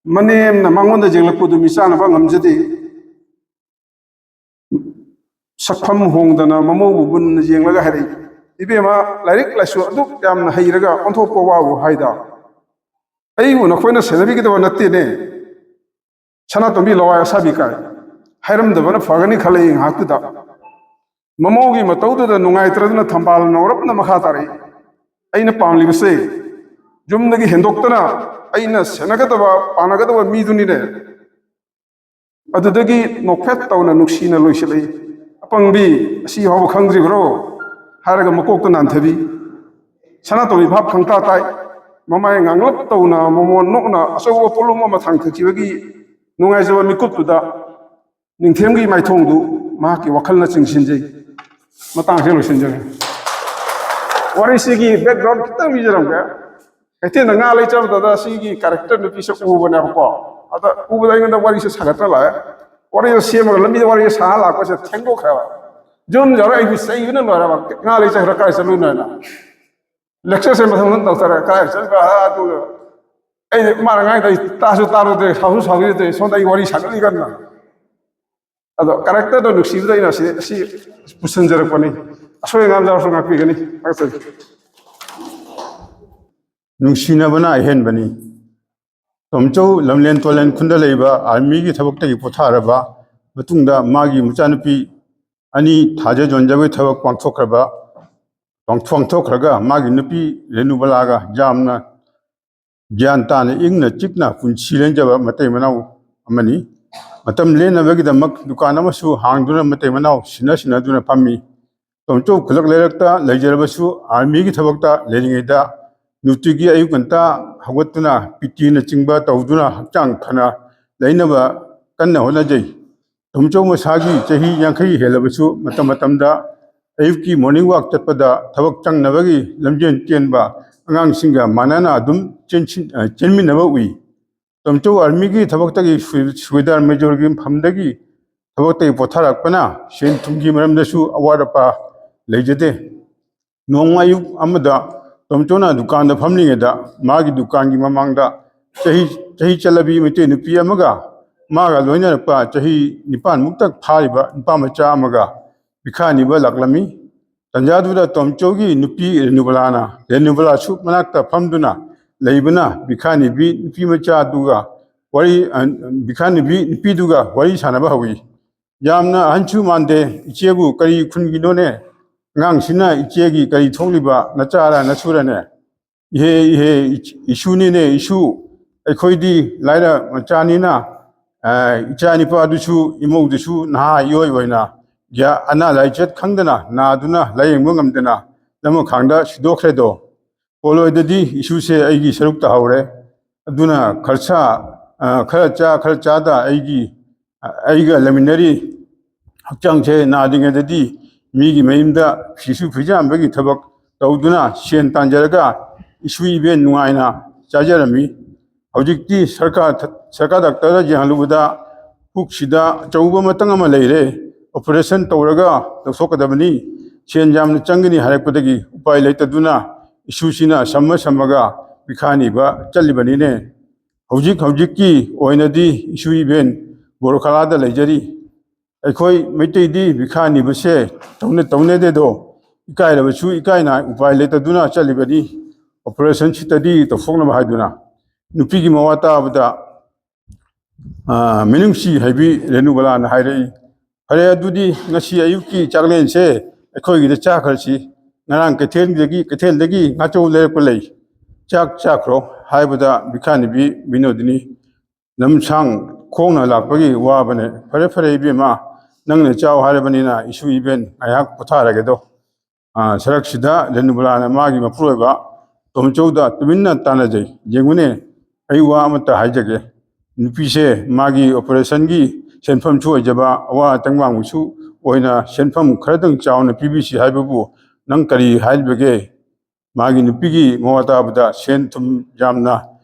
ꯃꯅꯦꯝꯅ ꯃꯉꯣꯟꯗ ꯌꯦꯡꯂꯛꯄꯗꯨ ꯃꯤꯆꯥꯟꯅꯕ ꯉꯝꯖꯗꯦ꯫ ꯁꯛꯐꯝ ꯍꯣꯡꯗꯅ ꯃꯃꯧꯕꯨ ꯃꯨꯟꯅ ꯌꯦꯡꯂꯒ ꯍꯥꯏꯔꯛꯏ, "ꯏꯕꯦꯝꯃ, ꯂꯥꯏꯔꯤꯛ ꯂꯥꯏꯁꯨ ꯑꯗꯨꯛ ꯌꯥꯝꯅ ꯍꯩꯔꯒ ꯑꯣꯟꯊꯣꯛꯄ ꯋꯥꯕꯨ ꯍꯥꯏꯗ? ꯑꯩꯕꯨ ꯅꯈꯣꯏꯅ ꯁꯦꯟꯅꯕꯤꯒꯗꯕ ꯅꯠꯇꯦꯅꯦ"꯫ ꯁꯅꯥꯇꯣꯝꯕꯤ ꯂꯋꯥꯏ ꯑꯁꯥꯕꯤ ꯀꯥꯏ꯫ ꯍꯥꯏꯔꯝꯗꯕꯅ ꯐꯒꯅꯤ ꯈꯜꯂꯛꯏ ꯉꯥꯏꯍꯥꯛꯇꯨꯗ꯫ ꯃꯃꯧꯒꯤ ꯃꯇꯧꯗꯨꯗ ꯅꯨꯡꯉꯥꯏꯇ꯭ꯔꯗꯨꯅ ꯊꯝꯕꯥꯜ ꯅꯧꯔꯞꯅ ꯃꯈꯥ ꯇꯥꯔꯛꯏ꯫ ꯑꯩꯅ ꯄꯥꯝꯂꯤꯕꯁꯦ ꯌꯨꯝꯗꯒꯤ ꯍꯦꯟꯗꯣꯛꯇꯅ ꯑꯩꯅ ꯁꯦꯟꯅꯒꯗꯕ, ꯄꯥꯟꯅꯒꯗꯕ ꯃꯤꯗꯨꯅꯤꯅꯦ꯫ ꯑꯗꯨꯗꯒꯤ ꯅꯣꯛꯐꯦꯠ ꯇꯧꯅ ꯅꯨꯡꯁꯤꯅ ꯂꯣꯏꯁꯤꯜꯂꯛꯏ꯫ "ꯑꯄꯪꯕꯤ, ꯑꯁꯤ ꯐꯥꯎꯕ ꯈꯪꯗ꯭ꯔꯤꯕ꯭ꯔꯣ?" ꯍꯥꯏꯔꯒ ꯃꯀꯣꯛꯇ ꯅꯥꯟꯊꯕꯤ꯫ ꯁꯅꯥꯇꯣꯝꯕꯤ ꯚꯥꯞ ꯈꯪꯇꯥ ꯇꯥꯏ꯫ ꯃꯃꯥꯏ ꯉꯥꯡꯂꯞ ꯇꯧꯅ ꯃꯃꯣꯟ ꯅꯣꯛꯅ ꯑꯆꯧꯕ ꯄꯣꯠꯂꯨꯝ ꯑꯃ ꯊꯥꯡꯊꯈꯤꯕꯒꯤ ꯅꯨꯡꯉꯥꯏꯖꯕ ꯃꯤꯀꯨꯞꯇꯨꯗ ꯅꯤꯡꯊꯦꯝꯒꯤ ꯃꯥꯏꯊꯣꯡꯗꯨ ꯃꯍꯥꯛꯀꯤ ꯋꯥꯈꯜꯅ ꯆꯤꯡꯁꯤꯟꯖꯩ꯫ ꯃꯇꯥꯡꯁꯤ ꯂꯣꯏꯁꯤꯟꯖꯔꯦ꯫ ꯋꯥꯔꯤꯁꯤꯒꯤ background ꯈꯤꯇꯪ ꯄꯤꯖꯔꯝꯒꯦ꯫ ꯀꯩꯊꯦꯜꯗ ꯉꯥ ꯂꯩ ꯆꯠꯄꯗ ꯁꯤꯒꯤ character ꯅꯨꯄꯤꯁꯦ ꯎꯕꯅꯦꯕꯀꯣ꯫ ꯑꯗ ꯎꯕꯗ ꯑꯩꯉꯣꯟꯗ ꯋꯥꯔꯤꯁꯦ ꯁꯥꯒꯠꯇ꯭ꯔ ꯂꯥꯛꯑꯦ꯫ ꯋꯥꯔꯤꯗꯣ ꯁꯦꯝꯃꯒ ꯂꯝꯕꯤꯗ ꯋꯥꯔꯤ ꯁꯥꯔ ꯂꯥꯛꯄꯁꯦ ꯊꯦꯡꯗꯣꯛꯈ꯭ꯔꯦꯕ꯫ ꯌꯨꯝ ꯌꯧꯔ ꯑꯩꯕꯨ ꯆꯩꯕꯅ ꯂꯣꯏꯔꯦꯕ꯫ "ꯉꯥ ꯂꯩ ꯆꯠꯈ꯭ꯔ ꯀꯥꯏ ꯆꯠꯂꯨꯏꯅꯣ?" ꯍꯥꯏꯅ lecture ꯁꯦ ꯃꯊꯪ ꯃꯊꯪ ꯇꯧꯊꯔꯦ꯫ ꯀꯥꯏ ꯆꯠꯈ꯭ꯔ? ꯑꯗꯨꯒ ꯑꯩꯗꯤ ꯃꯥꯅ ꯉꯥꯡꯉꯤꯗꯣ ꯑꯩ ꯇꯥꯁꯨ ꯇꯥꯔꯨꯗꯦ, ꯁꯥꯎꯁꯨ ꯁꯥꯎꯕꯤꯗꯦ꯫ ꯁꯣꯝꯗ ꯑꯩ ꯋꯥꯔꯤ ꯁꯥꯒꯠꯂꯤ ꯀꯟꯅ꯫ ꯑꯗꯣ character ꯗꯣ ꯅꯨꯡꯁꯤꯕꯗ ꯑꯩꯅ ꯑꯁꯤ, ꯑꯁꯤ ꯄꯨꯁꯤꯟꯖꯔꯛꯄꯅꯤ꯫ ꯑꯁꯣꯏ ꯑꯉꯥꯝ ꯌꯥꯎꯔꯁꯨ ꯉꯥꯛꯄꯤꯒꯅꯤ꯫ ꯊꯥꯒꯠꯆꯔꯤ꯫ ꯅꯨꯡꯁꯤꯅꯕꯅ ꯑꯍꯦꯟꯕꯅꯤ꯫ ꯇꯣꯝꯆꯧ ꯂꯝꯂꯦꯟ ꯇꯣꯂꯦꯟ ꯈꯨꯟꯗ ꯂꯩꯕ army ꯒꯤ ꯊꯕꯛꯇꯒꯤ ꯄꯣꯊꯥꯔꯕ ꯃꯇꯨꯡꯗ ꯃꯥꯒꯤ ꯃꯆꯥꯅꯨꯄꯤ ꯑꯅꯤ ꯊꯥꯖ ꯌꯣꯟꯖꯕꯒꯤ ꯊꯕꯛ ꯄꯥꯡꯊꯣꯛꯈ꯭ꯔꯕ, ꯄꯥꯡꯊꯣꯛꯈ꯭ꯔꯒ ꯃꯥꯒꯤ ꯅꯨꯄꯤ ꯔꯦꯅꯨꯕꯂꯥꯒ ꯌꯥꯝꯅ ꯒ꯭ꯌꯥꯟ ꯇꯥꯅ ꯏꯪꯅ ꯆꯤꯛꯅ ꯄꯨꯟꯁꯤ ꯂꯦꯟꯖꯕ ꯃꯇꯩ ꯃꯅꯥꯎ ꯑꯃꯅꯤ꯫ ꯃꯇꯝ ꯂꯦꯟꯅꯕꯒꯤꯗꯃꯛ ꯗꯨꯀꯥꯟ ꯑꯃꯁꯨ ꯍꯥꯡꯗꯨꯅ ꯃꯇꯩ ꯃꯅꯥꯎ ꯁꯤꯟꯅ ꯁꯤꯟꯅꯗꯨꯅ ꯐꯝꯃꯤ꯫ ꯇꯣꯝꯆꯧ ꯈꯨꯜꯂꯛ ꯂꯩꯔꯛꯇ ꯂꯩꯖꯔꯕꯁꯨ army ꯒꯤ ꯊꯕꯛꯇ ꯂꯩꯔꯤꯉꯩꯗ ꯅꯨꯡꯇꯤꯒꯤ ꯑꯌꯨꯛ ꯉꯟꯇꯥ ꯍꯧꯒꯠꯇꯨꯅ PT ꯅꯆꯤꯡꯕ ꯇꯧꯗꯨꯅ ꯍꯛꯆꯥꯡ ꯐꯅ ꯂꯩꯅꯕ ꯀꯟꯅ ꯍꯣꯠꯅꯖꯩ꯫ ꯇꯣꯝꯆꯧ ꯃꯁꯥꯒꯤ ꯆꯍꯤ ꯌꯥꯡꯈꯩ ꯍꯦꯜꯂꯕꯁꯨ ꯃꯇꯝ ꯃꯇꯝꯗ ꯑꯌꯨꯛꯀꯤ morning walk ꯆꯠꯄꯗ ꯊꯕꯛ ꯆꯪꯅꯕꯒꯤ ꯂꯝꯖꯦꯟ ꯆꯦꯟꯕ ꯑꯉꯥꯡꯁꯤꯡꯒ ꯃꯥꯟꯅꯅ ꯑꯗꯨꯝ ꯆꯦꯟꯁꯤꯟ-, ꯑ, ꯆꯦꯟꯃꯤꯟꯅꯕ ꯎꯏ꯫ ꯇꯣꯝꯆꯧ army ꯒꯤ ꯊꯕꯛꯇꯒꯤ ꯁꯨ-, ꯁꯨꯕꯦꯗꯥꯔ major ꯒꯤ ꯐꯝꯗꯒꯤ ꯊꯕꯛꯇꯒꯤ ꯄꯣꯊꯥꯔꯛꯄꯅ ꯁꯦꯟ ꯊꯨꯝꯒꯤ ꯃꯔꯝꯗꯁꯨ ꯑꯋꯥꯠ ꯑꯄꯥ ꯂꯩꯖꯗꯦ꯫ ꯅꯣꯡꯃ ꯑꯌꯨꯛ ꯑꯃꯗ ꯇꯣꯝꯆꯧꯅ ꯗꯨꯀꯥꯟꯗ ꯐꯝꯂꯤꯉꯩꯗ ꯃꯥꯒꯤ ꯗꯨꯀꯥꯟꯒꯤ ꯃꯃꯥꯡꯗ ꯆꯍꯤ, ꯆꯍꯤ ꯆꯠꯂꯕꯤ ꯃꯩꯇꯩ ꯅꯨꯄꯤ ꯑꯃꯒ ꯃꯥꯒ ꯂꯣꯏꯅꯔꯛꯄ ꯆꯍꯤ ꯅꯤꯄꯥꯟ ꯃꯨꯛꯇ ꯐꯥꯔꯤꯕ ꯅꯨꯄꯥ ꯃꯆꯥ ꯑꯃꯒ ꯄꯤꯈꯥ ꯅꯤꯕ ꯂꯥꯛꯂꯝꯃꯤ꯫ ꯇꯟꯖꯥꯗꯨꯗ ꯇꯣꯝꯆꯧꯒꯤ ꯅꯨꯄꯤ ꯔꯦꯅꯨꯕꯂꯥꯅ, ꯔꯦꯅꯨꯕꯂꯥꯁꯨ ꯃꯅꯥꯛꯇ ꯐꯝꯗꯨꯅ ꯂꯩꯕꯅ ꯄꯤꯈꯥ ꯅꯤꯕꯤ ꯅꯨꯄꯤ ꯃꯆꯥꯗꯨꯒ ꯋꯥꯔꯤ, ꯑ, ꯄꯤꯈꯥ ꯅꯤꯕꯤ ꯅꯨꯄꯤꯗꯨꯒ ꯋꯥꯔꯤ ꯁꯥꯟꯅꯕ ꯍꯧꯏ꯫ ꯌꯥꯝꯅ ꯑꯍꯟꯁꯨ ꯃꯥꯟꯗꯦ꯫ ꯏꯆꯦꯕꯨ ꯀꯔꯤ ꯈꯨꯟꯒꯤꯅꯣꯅꯦ? ꯑꯉꯥꯡꯁꯤꯅ ꯏꯆꯦꯒꯤ ꯀꯔꯤ ꯊꯣꯛꯂꯤꯕ? ꯅꯆꯥꯔ ꯅꯁꯨꯔꯅꯦ? "ꯏꯍꯦ, ꯏꯍꯦ, ꯏꯁꯨꯅꯤꯅꯦ, ꯏꯁꯨ꯫ ꯑꯩꯈꯣꯏꯗꯤ ꯂꯥꯏꯔ ꯃꯆꯥꯅꯤꯅ, ꯑ, ꯏꯆꯥ ꯅꯤꯄꯥꯗꯨꯁꯨ, ꯏꯃꯧꯗꯨꯁꯨ ꯅꯍꯥ ꯏꯑꯣꯏ ꯑꯣꯏꯅ ꯒ꯭ꯌꯥ-, ꯑꯅꯥ ꯂꯥꯏꯆꯠ ꯈꯪꯗꯅ, ꯅꯥꯗꯨꯅ ꯂꯥꯌꯦꯡꯕ ꯉꯝꯗꯅ ꯂꯃꯈꯥꯡꯗ ꯁꯤꯗꯣꯛꯈ꯭ꯔꯦꯗꯣ꯫ ꯄꯣꯂꯣꯏꯗꯗꯤ ꯏꯁꯨꯁꯦ ꯑꯩꯒꯤ ꯁꯔꯨꯛ ꯇꯥꯍꯧꯔꯦ꯫ ꯑꯗꯨꯅ ꯈꯔꯁꯥ, ꯑ, ꯈꯔ ꯆꯥ, ꯈꯔ ꯆꯥꯗ ꯑꯩꯒꯤ, ꯑ, ꯑꯩꯒ ꯂꯩꯃꯤꯟꯅꯔꯤ ꯍꯛꯆꯥꯡꯁꯦ ꯅꯥꯗ꯭ꯔꯤꯉꯩꯗꯗꯤ ꯃꯤꯒꯤ ꯃꯌꯨꯝꯗ ꯐꯤꯁꯨ ꯐꯤꯖꯥꯝꯕꯒꯤ ꯊꯕꯛ ꯇꯧꯗꯨꯅ ꯁꯦꯟ ꯇꯥꯟꯖꯔꯒ ꯏꯁꯨ ꯏꯕꯦꯟ ꯅꯨꯡꯉꯥꯏꯅ ꯆꯥꯖꯔꯝꯃꯤ꯫ ꯍꯧꯖꯤꯛꯇꯤ ꯁꯔꯀꯥꯔ, ꯁꯔꯀꯥꯔ ꯗꯥꯛꯇꯔꯗ ꯌꯦꯡꯍꯜꯂꯨꯕꯗ ꯄꯨꯛꯁꯤꯗ ꯑꯆꯧꯕ ꯃꯇꯪ ꯑꯃ ꯂꯩꯔꯦ, ꯑꯣꯄꯔꯦꯁꯟ ꯇꯧꯔꯒ ꯂꯧꯊꯣꯛꯀꯗꯕꯅꯤ, ꯁꯦꯟ ꯌꯥꯝꯅ ꯆꯪꯒꯅꯤ ꯍꯥꯏꯔꯛꯄꯗꯒꯤ ꯎꯄꯥꯏ ꯂꯩꯇꯗꯨꯅ ꯏꯁꯨꯁꯤꯅ ꯁꯝꯃ ꯁꯝꯃꯒ ꯄꯤꯈꯥ ꯅꯤꯕ ꯆꯠꯂꯤꯕꯅꯤꯅꯦ꯫ ꯍꯧꯖꯤꯛ ꯍꯧꯖꯤꯛꯀꯤ ꯑꯣꯏꯅꯗꯤ ꯏꯁꯨ ꯏꯕꯦꯟ ꯕꯣꯔꯈꯂꯥꯗ ꯂꯩꯖꯔꯤ꯫ ꯑꯩꯈꯣꯏ ꯃꯩꯇꯩꯗꯤ ꯄꯤꯈꯥ ꯅꯤꯕꯁꯦ ꯇꯧꯅ-, ꯇꯧꯅꯗꯦꯗꯣ꯫ ꯏꯀꯥꯏꯔꯕꯁꯨ ꯏꯀꯥꯏꯅ ꯎꯄꯥꯏ ꯂꯩꯇꯗꯨꯅ ꯆꯠꯂꯤꯕꯅꯤ, ꯑꯣꯄꯔꯦꯁꯟ ꯁꯤꯇꯗꯤ ꯇꯧꯊꯣꯛꯅꯕ ꯍꯥꯏꯗꯨꯅ꯫ ꯅꯨꯄꯤꯒꯤ ꯃꯋꯥ ꯇꯥꯕꯗ, ꯑ, ꯃꯤꯅꯨꯡꯁꯤ ꯍꯩꯕꯤ ꯔꯦꯅꯨꯕꯂꯥꯅ ꯍꯥꯏꯔꯛꯏ, "ꯐꯔꯦ, ꯑꯗꯨꯗꯤ ꯉꯁꯤ ꯑꯌꯨꯛꯀꯤ ꯆꯥꯛꯂꯦꯟꯁꯦ ꯑꯩꯈꯣꯏꯒꯤꯗ ꯆꯥꯈ꯭ꯔꯁꯤ꯫ ꯉꯔꯥꯡ ꯀꯩꯊꯦꯜꯗꯒꯤ, ꯀꯩꯊꯦꯜꯗꯒꯤ ꯉꯥꯆꯧ ꯂꯩꯔꯛꯄ ꯂꯩ, ꯆꯥꯛ ꯆꯥꯈ꯭ꯔꯣ" ꯍꯥꯏꯕꯗ ꯕꯤꯈꯥꯅꯤꯕꯤ ꯕꯤꯅꯣꯗꯤꯅꯤ, "ꯂꯝꯁꯥꯡ ꯈꯣꯡꯅ ꯂꯥꯛꯄꯒꯤ ꯋꯥꯕꯅꯦ꯫ ꯐꯔꯦ, ꯐꯔꯦ ꯏꯕꯦꯝꯃ, ꯅꯪꯅ ꯆꯥꯎ ꯍꯥꯏꯔꯕꯅꯤꯅ ꯏꯁꯨ ꯏꯕꯦꯟ ꯉꯥꯏꯍꯥꯛ ꯄꯣꯊꯥꯔꯒꯦꯗꯣ"꯫ ꯑ, ꯁꯔꯛꯁꯤꯗ ꯔꯦꯅꯨꯕꯂꯥꯅ ꯃꯥꯒꯤ ꯃꯄꯨꯔꯣꯏꯕ ꯇꯣꯝꯆꯧꯗ ꯇꯨꯃꯤꯟꯅ ꯇꯥꯟꯅꯖꯩ꯫ "ꯌꯦꯡꯉꯨꯅꯦ, ꯑꯩ ꯋꯥ ꯑꯃꯠꯇ ꯍꯥꯏꯖꯒꯦ꯫ ꯅꯨꯄꯤꯁꯦ ꯃꯥꯒꯤ ꯑꯣꯄꯔꯦꯁꯟꯒꯤ ꯁꯦꯟꯐꯝꯁꯨ ꯑꯣꯏꯖꯕ, ꯑꯋꯥ ꯇꯦꯡꯕꯥꯡꯕꯁꯨ ꯑꯣꯏꯅ ꯁꯦꯟꯐꯝ ꯈꯔꯗꯪ ꯆꯥꯎꯅ ꯄꯤꯕꯤꯁꯤ ꯍꯥꯏꯕꯕꯨ ꯅꯪ ꯀꯔꯤ ꯍꯥꯏꯔꯤꯕꯒꯦ?" ꯃꯥꯒꯤ ꯅꯨꯄꯤꯒꯤ ꯃꯋꯥ ꯇꯥꯕꯗ ꯁꯦꯟ ꯊꯨꯝ ꯌꯥꯝꯅ,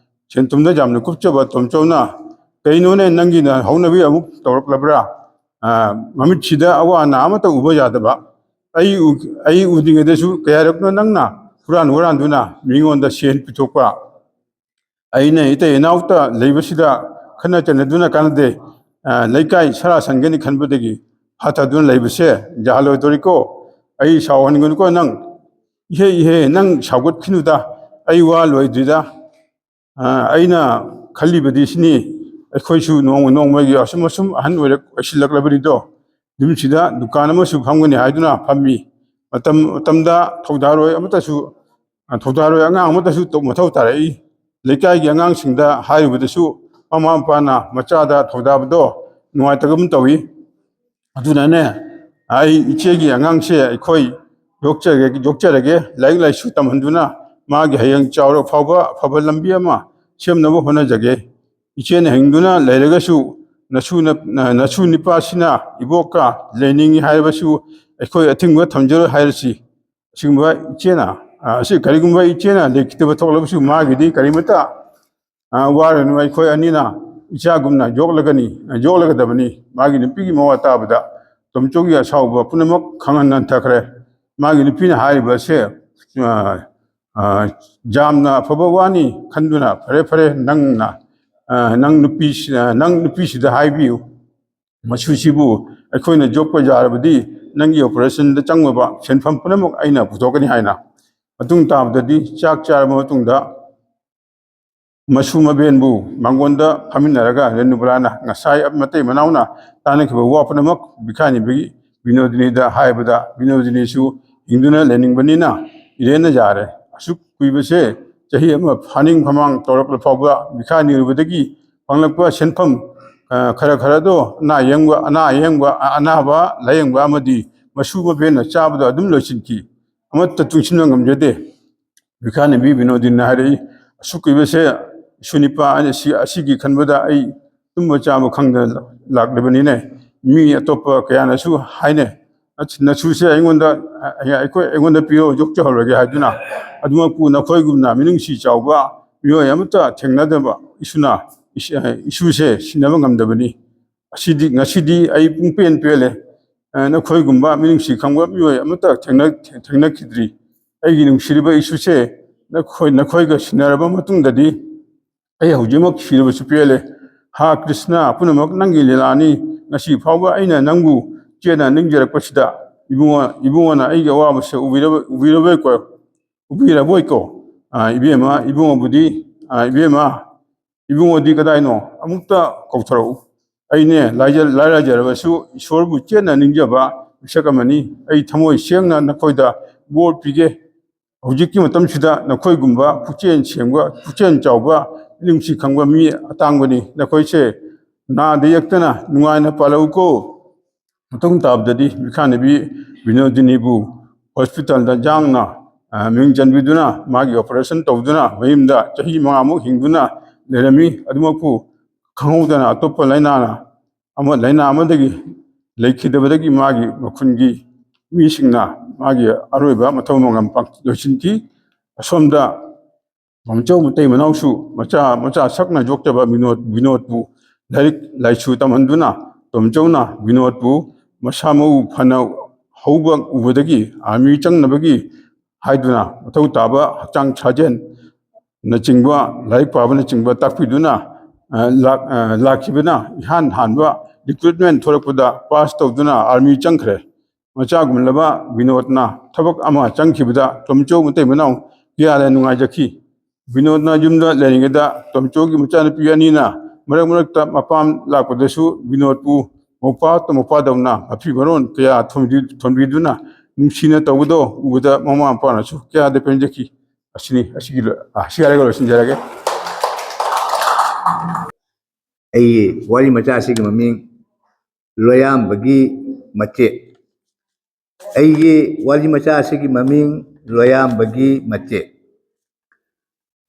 ꯁꯦꯟ ꯊꯨꯝꯗ ꯌꯥꯝꯅ ꯀꯨꯞꯆꯕ ꯇꯣꯝꯆꯧꯅ, "ꯀꯩꯅꯣꯅꯦ, ꯅꯪꯒꯤꯅ ꯍꯧꯅꯕꯤ ꯑꯃꯨꯛ ꯇꯧꯔꯛꯂꯕ꯭ꯔꯥ? ꯑ, ꯃꯃꯤꯠꯁꯤꯗ ꯑꯋꯥ ꯑꯅꯥ ꯑꯃꯠꯇ ꯎꯕ ꯌꯥꯗꯕ꯫ ꯑꯩ ꯎ-, ꯑꯩ ꯎꯗ꯭ꯔꯤꯉꯩꯗꯁꯨ ꯀꯌꯥꯔꯛꯅꯣ ꯅꯪꯅ ꯍꯨꯔꯥꯟ ꯍꯨꯔꯥꯟꯗꯨꯅ ꯃꯤꯉꯣꯟꯗ ꯁꯦꯟ ꯄꯤꯊꯣꯛꯄ?" ꯑꯩꯅ ꯏꯇꯩ ꯏꯅꯥꯎꯇ ꯂꯩꯕꯁꯤꯗ ꯈꯠꯅ ꯆꯩꯅꯗꯨꯅ ꯀꯥꯟꯅꯗꯦ꯫ ꯑ, ꯂꯩꯀꯥꯏ ꯁꯔꯥ ꯁꯟꯒꯅꯤ ꯈꯟꯕꯗꯒꯤ ꯍꯥꯊꯗꯨꯅ ꯂꯩꯕꯁꯦ ꯌꯥꯍꯜꯂꯣꯏꯗꯣꯔꯤꯀꯣ꯫ ꯑꯩ ꯁꯥꯎꯍꯟꯒꯅꯨꯀꯣ ꯅꯪ꯫ "ꯏꯍꯦ, ꯏꯍꯦ, ꯅꯪ ꯁꯥꯎꯒꯠꯈꯤꯅꯨꯗ, ꯑꯩ ꯋꯥ ꯂꯣꯏꯗ꯭ꯔꯤꯗ꯫ ꯑ, ꯑꯩꯅ ꯈꯜꯂꯤꯕꯗꯤ ꯁꯤꯅꯤ, ꯑꯩꯈꯣꯏꯁꯨ ꯅꯣꯡꯃ ꯅꯣꯡꯃꯒꯤ ꯑꯁꯨꯝ ꯑꯁꯨꯝ ꯑꯍꯟ ꯑꯣꯏꯔꯛ-, ꯑꯣꯏꯁꯤꯜꯂꯛꯂꯕꯅꯤꯗꯣ, ꯌꯨꯝꯁꯤꯗ ꯗꯨꯀꯥꯟ ꯑꯃꯁꯨ ꯐꯝꯒꯅꯤ ꯍꯥꯏꯗꯨꯅ ꯐꯝꯃꯤ꯫ ꯃꯇꯝ ꯃꯇꯝꯗ ꯊꯧꯗꯥꯔꯣꯏ ꯑꯃꯠꯇꯁꯨ, ꯊꯧꯗꯥꯔꯣꯏ ꯑꯉꯥꯡ ꯑꯃꯠꯇꯁꯨ ꯇꯧ-, ꯃꯊꯧ ꯇꯥꯔꯛꯏ꯫ ꯂꯩꯀꯥꯏꯒꯤ ꯑꯉꯥꯡꯁꯤꯡꯗ ꯍꯥꯏꯔꯨꯕꯗꯁꯨ ꯃꯃꯥ ꯃꯄꯥꯅ ꯃꯆꯥꯗ ꯊꯧꯗꯥꯕꯗꯣ ꯅꯨꯡꯉꯥꯏꯇꯒꯨꯝ ꯇꯧꯏ꯫ ꯑꯗꯨꯅꯅꯦ, ꯑꯩ ꯏꯆꯦꯒꯤ ꯑꯉꯥꯡꯁꯦ ꯑꯩꯈꯣꯏ ꯌꯣꯛꯆꯒꯦ, ꯌꯣꯛꯆꯔꯒꯦ, ꯂꯥꯏꯔꯤꯛ ꯂꯥꯏꯁꯨ ꯇꯝꯍꯟꯗꯨꯅ ꯃꯥꯒꯤ ꯍꯌꯦꯡ ꯆꯥꯎꯔ ꯐꯥꯎꯕ ꯑꯐꯕ ꯂꯝꯕꯤ ꯑꯃ ꯁꯦꯝꯅꯕ ꯍꯣꯠꯅꯖꯒꯦ꯫ ꯏꯆꯦꯅ ꯍꯤꯡꯗꯨꯅ ꯂꯩꯔꯒꯁꯨ ꯅꯁꯨ ꯅ-, ꯅꯁꯨ ꯅꯤꯄꯥꯁꯤꯅ ꯏꯕꯣꯛꯀ ꯂꯩꯅꯤꯡꯏ ꯍꯥꯏꯔꯕꯁꯨ ꯑꯩꯈꯣꯏ ꯑꯊꯤꯡꯕ ꯊꯝꯖꯔꯣꯏ ꯍꯥꯏꯔꯁꯤ꯫ ꯑꯁꯤꯒꯨꯝꯕ ꯏꯆꯦꯅ, ꯑ, ꯑꯁꯤ ꯀꯔꯤꯒꯨꯝꯕ ꯏꯆꯦꯅ ꯂꯩꯈꯤꯗꯕ ꯊꯣꯛꯂꯕꯁꯨ ꯃꯥꯒꯤꯗꯤ ꯀꯔꯤꯃꯇ, ꯑ, ꯋꯥꯔꯨꯅꯨ, ꯑꯩꯈꯣꯏ ꯑꯅꯤꯅ ꯏꯆꯥꯒꯨꯝꯅ ꯌꯣꯛꯂꯒꯅꯤ, ꯌꯣꯛꯂꯒꯗꯕꯅꯤ꯫ ꯃꯥꯒꯤ ꯅꯨꯄꯤꯒꯤ ꯃꯋꯥ ꯇꯥꯕꯗ ꯇꯣꯝꯆꯧꯒꯤ ꯑꯁꯥꯎꯕ ꯄꯨꯝꯅꯃꯛ ꯈꯪꯍꯟ ꯍꯟꯊꯈ꯭ꯔꯦ꯫ ꯃꯥꯒꯤ ꯅꯨꯄꯤꯅ ꯍꯥꯏꯔꯤꯕ ꯑꯁꯦ, ꯑ, ꯑ, ꯌꯥꯝꯅ ꯑꯐꯕ ꯋꯥꯅꯤ ꯈꯟꯗꯨꯅ, "ꯐꯔꯦ, ꯐꯔꯦ, ꯅꯪꯅ, ꯑ, ꯅꯪ ꯅꯨꯄꯤꯁꯤ-, ꯑ, ꯅꯪ ꯅꯨꯄꯤꯁꯤꯗ ꯍꯥꯏꯕꯤꯌꯨ, ꯃꯁꯨꯁꯤꯕꯨ ꯑꯩꯈꯣꯏꯅ ꯌꯣꯛꯄ ꯌꯥꯔꯕꯗꯤ ꯅꯪꯒꯤ ꯑꯣꯄꯔꯦꯁꯟꯗ ꯆꯪꯉꯕ ꯁꯦꯟꯐꯝ ꯄꯨꯝꯅꯃꯛ ꯑꯩꯅ ꯄꯨꯊꯣꯛꯀꯅꯤ" ꯍꯥꯏꯅ꯫ ꯃꯇꯨꯡ ꯇꯥꯕꯗꯗꯤ ꯆꯥꯛ ꯆꯥꯔꯕ ꯃꯇꯨꯡꯗ ꯃꯁꯨ ꯃꯕꯦꯟꯕꯨ ꯃꯉꯣꯟꯗ ꯐꯝꯃꯤꯟꯅꯔꯒ ꯔꯦꯅꯨꯕꯂꯥꯅ ꯉꯁꯥꯏ ꯃꯇꯩ ꯃꯅꯥꯎꯅ ꯇꯥꯟꯅꯈꯤꯕ ꯋꯥ ꯄꯨꯝꯅꯃꯛ ꯕꯤꯈꯥꯅꯤꯕꯤ ꯕꯤꯅꯣꯗꯤꯅꯤꯗ ꯍꯥꯏꯕꯗ, ꯕꯤꯅꯣꯗꯤꯅꯤꯁꯨ ꯍꯤꯡꯗꯨꯅ ꯂꯩꯅꯤꯡꯕꯅꯤꯅ ꯏꯔꯦꯟꯅ ꯌꯥꯔꯦ꯫ ꯑꯁꯨꯛ ꯀꯨꯏꯕꯁꯦ, ꯆꯍꯤ ꯑꯃ ꯐꯥꯅꯤꯡ ꯐꯃꯥꯡ ꯇꯧꯔꯛꯂ ꯐꯥꯎꯕ ꯕꯤꯈꯥꯅꯤꯔꯨꯕꯗꯒꯤ ꯐꯪꯂꯛꯄ ꯁꯦꯟꯐꯝ, ꯑ, ꯈꯔ ꯈꯔꯗꯣ ꯑꯅꯥ ꯌꯦꯡꯕ, ꯑꯅꯥ ꯌꯦꯡꯕ, ꯑ-, ꯑꯅꯥꯕ ꯂꯥꯌꯦꯡꯕ ꯑꯃꯗꯤ ꯃꯁꯨ ꯃꯕꯦꯟꯅ ꯆꯥꯕꯗ ꯑꯗꯨꯝ ꯂꯣꯏꯁꯤꯟꯈꯤ꯫ ꯑꯃꯠꯇ ꯇꯨꯡꯁꯤꯟꯕ ꯉꯝꯖꯗꯦ꯫ ꯕꯤꯈꯥꯅꯤꯕꯤ ꯕꯤꯅꯣꯗꯤꯅꯤꯅ ꯍꯥꯏꯔꯛꯏ, "ꯑꯁꯨꯛ ꯀꯨꯏꯕꯁꯦ ꯏꯁꯨ ꯅꯤꯄꯥ ꯑꯅꯤ ꯑꯁꯤ, ꯑꯁꯤꯒꯤ ꯈꯟꯕꯗ ꯑꯩ ꯇꯨꯝꯕ ꯆꯥꯕ ꯈꯪꯗꯅ ꯂꯥꯛꯂꯤꯕꯅꯤꯅꯦ꯫ ꯃꯤ ꯑꯇꯣꯞꯄ ꯀꯌꯥꯅꯁꯨ ꯍꯥꯏꯅꯩ, 'ꯑꯁ, ꯅꯁꯨꯁꯦ ꯑꯩꯉꯣꯟꯗ, ꯑꯩꯈꯣꯏ, ꯑꯩꯉꯣꯟꯗ ꯄꯤꯔꯣ, ꯌꯣꯛꯆꯍꯧꯔꯒꯦ' ꯍꯥꯏꯗꯨꯅ꯫ ꯑꯗꯨꯃꯛꯄꯨ ꯅꯈꯣꯏꯒꯨꯝꯅ ꯃꯤꯅꯨꯡꯁꯤ ꯆꯥꯎꯕ ꯃꯤꯑꯣꯏ ꯑꯃꯠꯇ ꯊꯦꯡꯅꯗꯕ ꯏꯁꯨꯅ, ꯏꯁ-, ꯏꯁꯨꯁꯦ ꯁꯤꯟꯅꯕ ꯉꯝꯗꯕꯅꯤ꯫ ꯑꯁꯤꯗꯤ, ꯉꯁꯤꯗꯤ ꯑꯩ ꯄꯨꯡꯄꯦꯟ ꯄꯦꯜꯂꯦ꯫ ꯑ, ꯅꯈꯣꯏꯒꯨꯝꯕ ꯃꯤꯅꯨꯡꯁꯤ ꯈꯪꯕ ꯃꯤꯑꯣꯏ ꯑꯃꯠꯇ ꯊꯦꯡꯅ-, ꯊꯦꯡꯅꯈꯤꯗ꯭ꯔꯤ꯫ ꯑꯩꯒꯤ ꯅꯨꯡꯁꯤꯔꯤꯕ ꯏꯁꯨꯁꯦ, ꯅꯈꯣꯏ, ꯅꯈꯣꯏꯒ ꯁꯤꯟꯅꯔꯕ ꯃꯇꯨꯡꯗꯗꯤ ꯑꯩ ꯍꯧꯖꯤꯛꯃꯛ ꯁꯤꯔꯕꯁꯨ ꯄꯦꯜꯂꯦ꯫ ꯍꯥ ꯀ꯭ꯔꯤꯁꯅ, ꯄꯨꯝꯅꯃꯛ ꯅꯪꯒꯤ ꯂꯤꯂꯥꯅꯤ꯫ ꯉꯁꯤ ꯐꯥꯎꯕ ꯑꯩꯅ ꯅꯪꯕꯨ ꯆꯦꯠꯅ ꯅꯤꯡꯖꯔꯛꯄꯁꯤꯗ ꯏꯕꯨꯡꯉꯣ, ꯏꯕꯨꯡꯉꯣꯅ ꯑꯩꯒꯤ ꯑꯋꯥꯕꯁꯦ ꯎꯕꯤꯔꯕ-, ꯎꯕꯤꯔꯕꯣꯏꯀꯣ, ꯎꯕꯤꯔꯕꯣꯏꯀꯣ?" ꯑ, ꯏꯕꯦꯝꯃ, ꯏꯕꯨꯡꯉꯣꯕꯨꯗꯤ, ꯑ, "ꯏꯕꯦꯝꯃ, ꯏꯕꯨꯡꯉꯣꯗꯤ ꯀꯗꯥꯏꯅꯣ? ꯑꯃꯨꯛꯇ ꯀꯧꯊꯣꯔꯛꯎ꯫ ꯑꯩꯅꯦ ꯂꯥꯏꯖ-, ꯂꯥꯏꯔꯖꯔꯕꯁꯨ ꯏꯁꯣꯔꯕꯨ ꯆꯦꯠꯅ ꯅꯤꯡꯖꯕ ꯃꯤꯁꯛ ꯑꯃꯅꯤ꯫ ꯑꯩ ꯊꯃꯣꯏ ꯁꯦꯡꯅ ꯅꯈꯣꯏꯗ ꯕꯣꯔ ꯄꯤꯒꯦ꯫ ꯍꯧꯖꯤꯛꯀꯤ ꯃꯇꯝꯁꯤꯗ ꯅꯈꯣꯏꯒꯨꯝꯕ ꯄꯨꯛꯆꯦꯜ ꯁꯦꯡꯕ, ꯄꯨꯛꯆꯦꯜ ꯆꯥꯎꯕ, ꯃꯤꯅꯨꯡꯁꯤ ꯈꯪꯕ ꯃꯤ ꯑꯇꯥꯡꯕꯅꯤ꯫ ꯅꯈꯣꯏꯁꯦ ꯅꯥꯗ ꯌꯦꯛꯇꯅ ꯅꯨꯡꯉꯥꯏꯅ ꯄꯥꯜꯍꯧꯀꯣ꯫ ꯃꯇꯨꯡ ꯇꯥꯕꯗꯗꯤ ꯃꯤꯈꯥꯅꯕꯤ ꯕꯤꯅꯣꯗꯤꯅꯤꯕꯨ ꯍꯣꯁꯄꯤꯇꯥꯜꯗ ꯌꯥꯡꯅ, ꯑ, ꯃꯤꯡ ꯆꯟꯕꯤꯗꯨꯅ ꯃꯥꯒꯤ ꯑꯣꯄꯔꯦꯁꯟ ꯇꯧꯗꯨꯅ ꯃꯌꯨꯝꯗ ꯆꯍꯤ ꯃꯉꯥꯃꯨꯛ ꯍꯤꯡꯗꯨꯅ ꯂꯩꯔꯝꯃꯤ꯫ ꯑꯗꯨꯃꯛꯄꯨ ꯈꯪꯍꯧꯗꯅ ꯑꯇꯣꯞꯄ ꯂꯥꯏꯅꯥꯅ ꯑꯃ, ꯂꯥꯏꯅꯥ ꯑꯃꯗꯒꯤ ꯂꯩꯈꯤꯗꯕꯗꯒꯤ ꯃꯥꯒꯤ ꯃꯈꯨꯟꯒꯤ ꯃꯤꯁꯤꯡꯅ ꯃꯥꯒꯤ ꯑꯔꯣꯏꯕ ꯃꯊꯧ ꯃꯉꯝ ꯄꯥꯡ-, ꯂꯣꯏꯁꯤꯟꯈꯤ꯫ ꯑꯁꯣꯝꯗ ꯇꯣꯝꯆꯧ ꯃꯇꯩ ꯃꯅꯥꯎꯁꯨ ꯃꯆꯥ, ꯃꯆꯥ ꯁꯛꯅ ꯌꯣꯛꯆꯕ ꯕꯤꯅꯣꯗ, ꯕꯤꯅꯣꯗꯄꯨ ꯂꯥꯏꯔꯤꯛ ꯂꯥꯏꯁꯨ ꯇꯝꯍꯟꯗꯨꯅ ꯇꯣꯝꯆꯧꯅ ꯕꯤꯅꯣꯗꯄꯨ ꯃꯁꯥ ꯃꯎ ꯐꯅ ꯍꯧꯕ ꯎꯕꯗꯒꯤ ꯑꯥꯔꯃꯤ ꯆꯪꯅꯕꯒꯤ ꯍꯥꯏꯗꯨꯅ ꯃꯊꯧ ꯇꯥꯕ ꯍꯛꯆꯥꯡ ꯁꯥꯖꯦꯜ ꯅꯆꯤꯡꯕ, ꯂꯥꯏꯔꯤꯛ ꯄꯥꯕꯅꯆꯤꯡꯕ ꯇꯥꯛꯄꯤꯗꯨꯅ, ꯑ, ꯂꯥꯛ-, ꯑ, ꯂꯥꯛꯈꯤꯕꯅ ꯏꯍꯥꯟ ꯍꯥꯟꯕ ꯔꯤꯀ꯭ꯔꯨꯠꯃꯦꯟ ꯊꯣꯛꯂꯛꯄꯗ ꯄꯥꯁ ꯇꯧꯗꯨꯅ ꯑꯥꯔꯃꯤ ꯆꯪꯈ꯭ꯔꯦ꯫ ꯃꯆꯥꯒꯨꯝꯂꯕ ꯕꯤꯅꯣꯗꯅ ꯊꯕꯛ ꯑꯃ ꯆꯪꯈꯤꯕꯗ ꯇꯣꯝꯆꯧ ꯃꯇꯩ ꯃꯅꯥꯎ ꯀꯌꯥꯗ ꯅꯨꯡꯉꯥꯏꯖꯈꯤ꯫ ꯕꯤꯅꯣꯗꯅ ꯌꯨꯝꯗ ꯂꯩꯔꯤꯉꯩꯗ ꯇꯣꯝꯆꯧꯒꯤ ꯃꯆꯥꯅꯨꯄꯤ ꯑꯅꯤꯅ ꯃꯔꯛ ꯃꯔꯛꯇ ꯃꯄꯥꯝ ꯂꯥꯛꯄꯗꯁꯨ ꯕꯤꯅꯣꯗꯄꯨ ꯃꯧꯄ꯭ꯋꯥ ꯃꯧꯄ꯭ꯋꯥꯗꯧꯅ ꯃꯐꯤ ꯃꯔꯣꯟ ꯀꯌꯥ ꯊꯣꯟꯕꯤ-, ꯊꯣꯟꯕꯤꯗꯨꯅ ꯅꯨꯡꯁꯤꯅ ꯇꯧꯕꯗꯣ ꯎꯕꯗ ꯃꯃꯥ ꯃꯄꯥꯅꯁꯨ ꯀꯌꯥꯗ ꯄꯦꯟꯖꯈꯤ꯫ ꯑꯁꯤꯅꯤ, ꯑꯁꯤꯒꯤ ꯂꯣ-, ꯑ, ꯁꯤ ꯍꯥꯏꯔꯒ ꯂꯣꯏꯁꯤꯟꯖꯔꯒꯦ꯫ ꯑꯩꯒꯤ ꯋꯥꯔꯤ ꯃꯆꯥ ꯑꯁꯤꯒꯤ ꯃꯃꯤꯡ ꯂꯣꯌꯥꯝꯕꯒꯤ ꯃꯆꯦ꯫ ꯑꯩꯒꯤ ꯋꯥꯔꯤ ꯃꯆꯥ ꯑꯁꯤꯒꯤ ꯃꯃꯤꯡ ꯂꯣꯌꯥꯝꯕꯒꯤ ꯃꯆꯦ꯫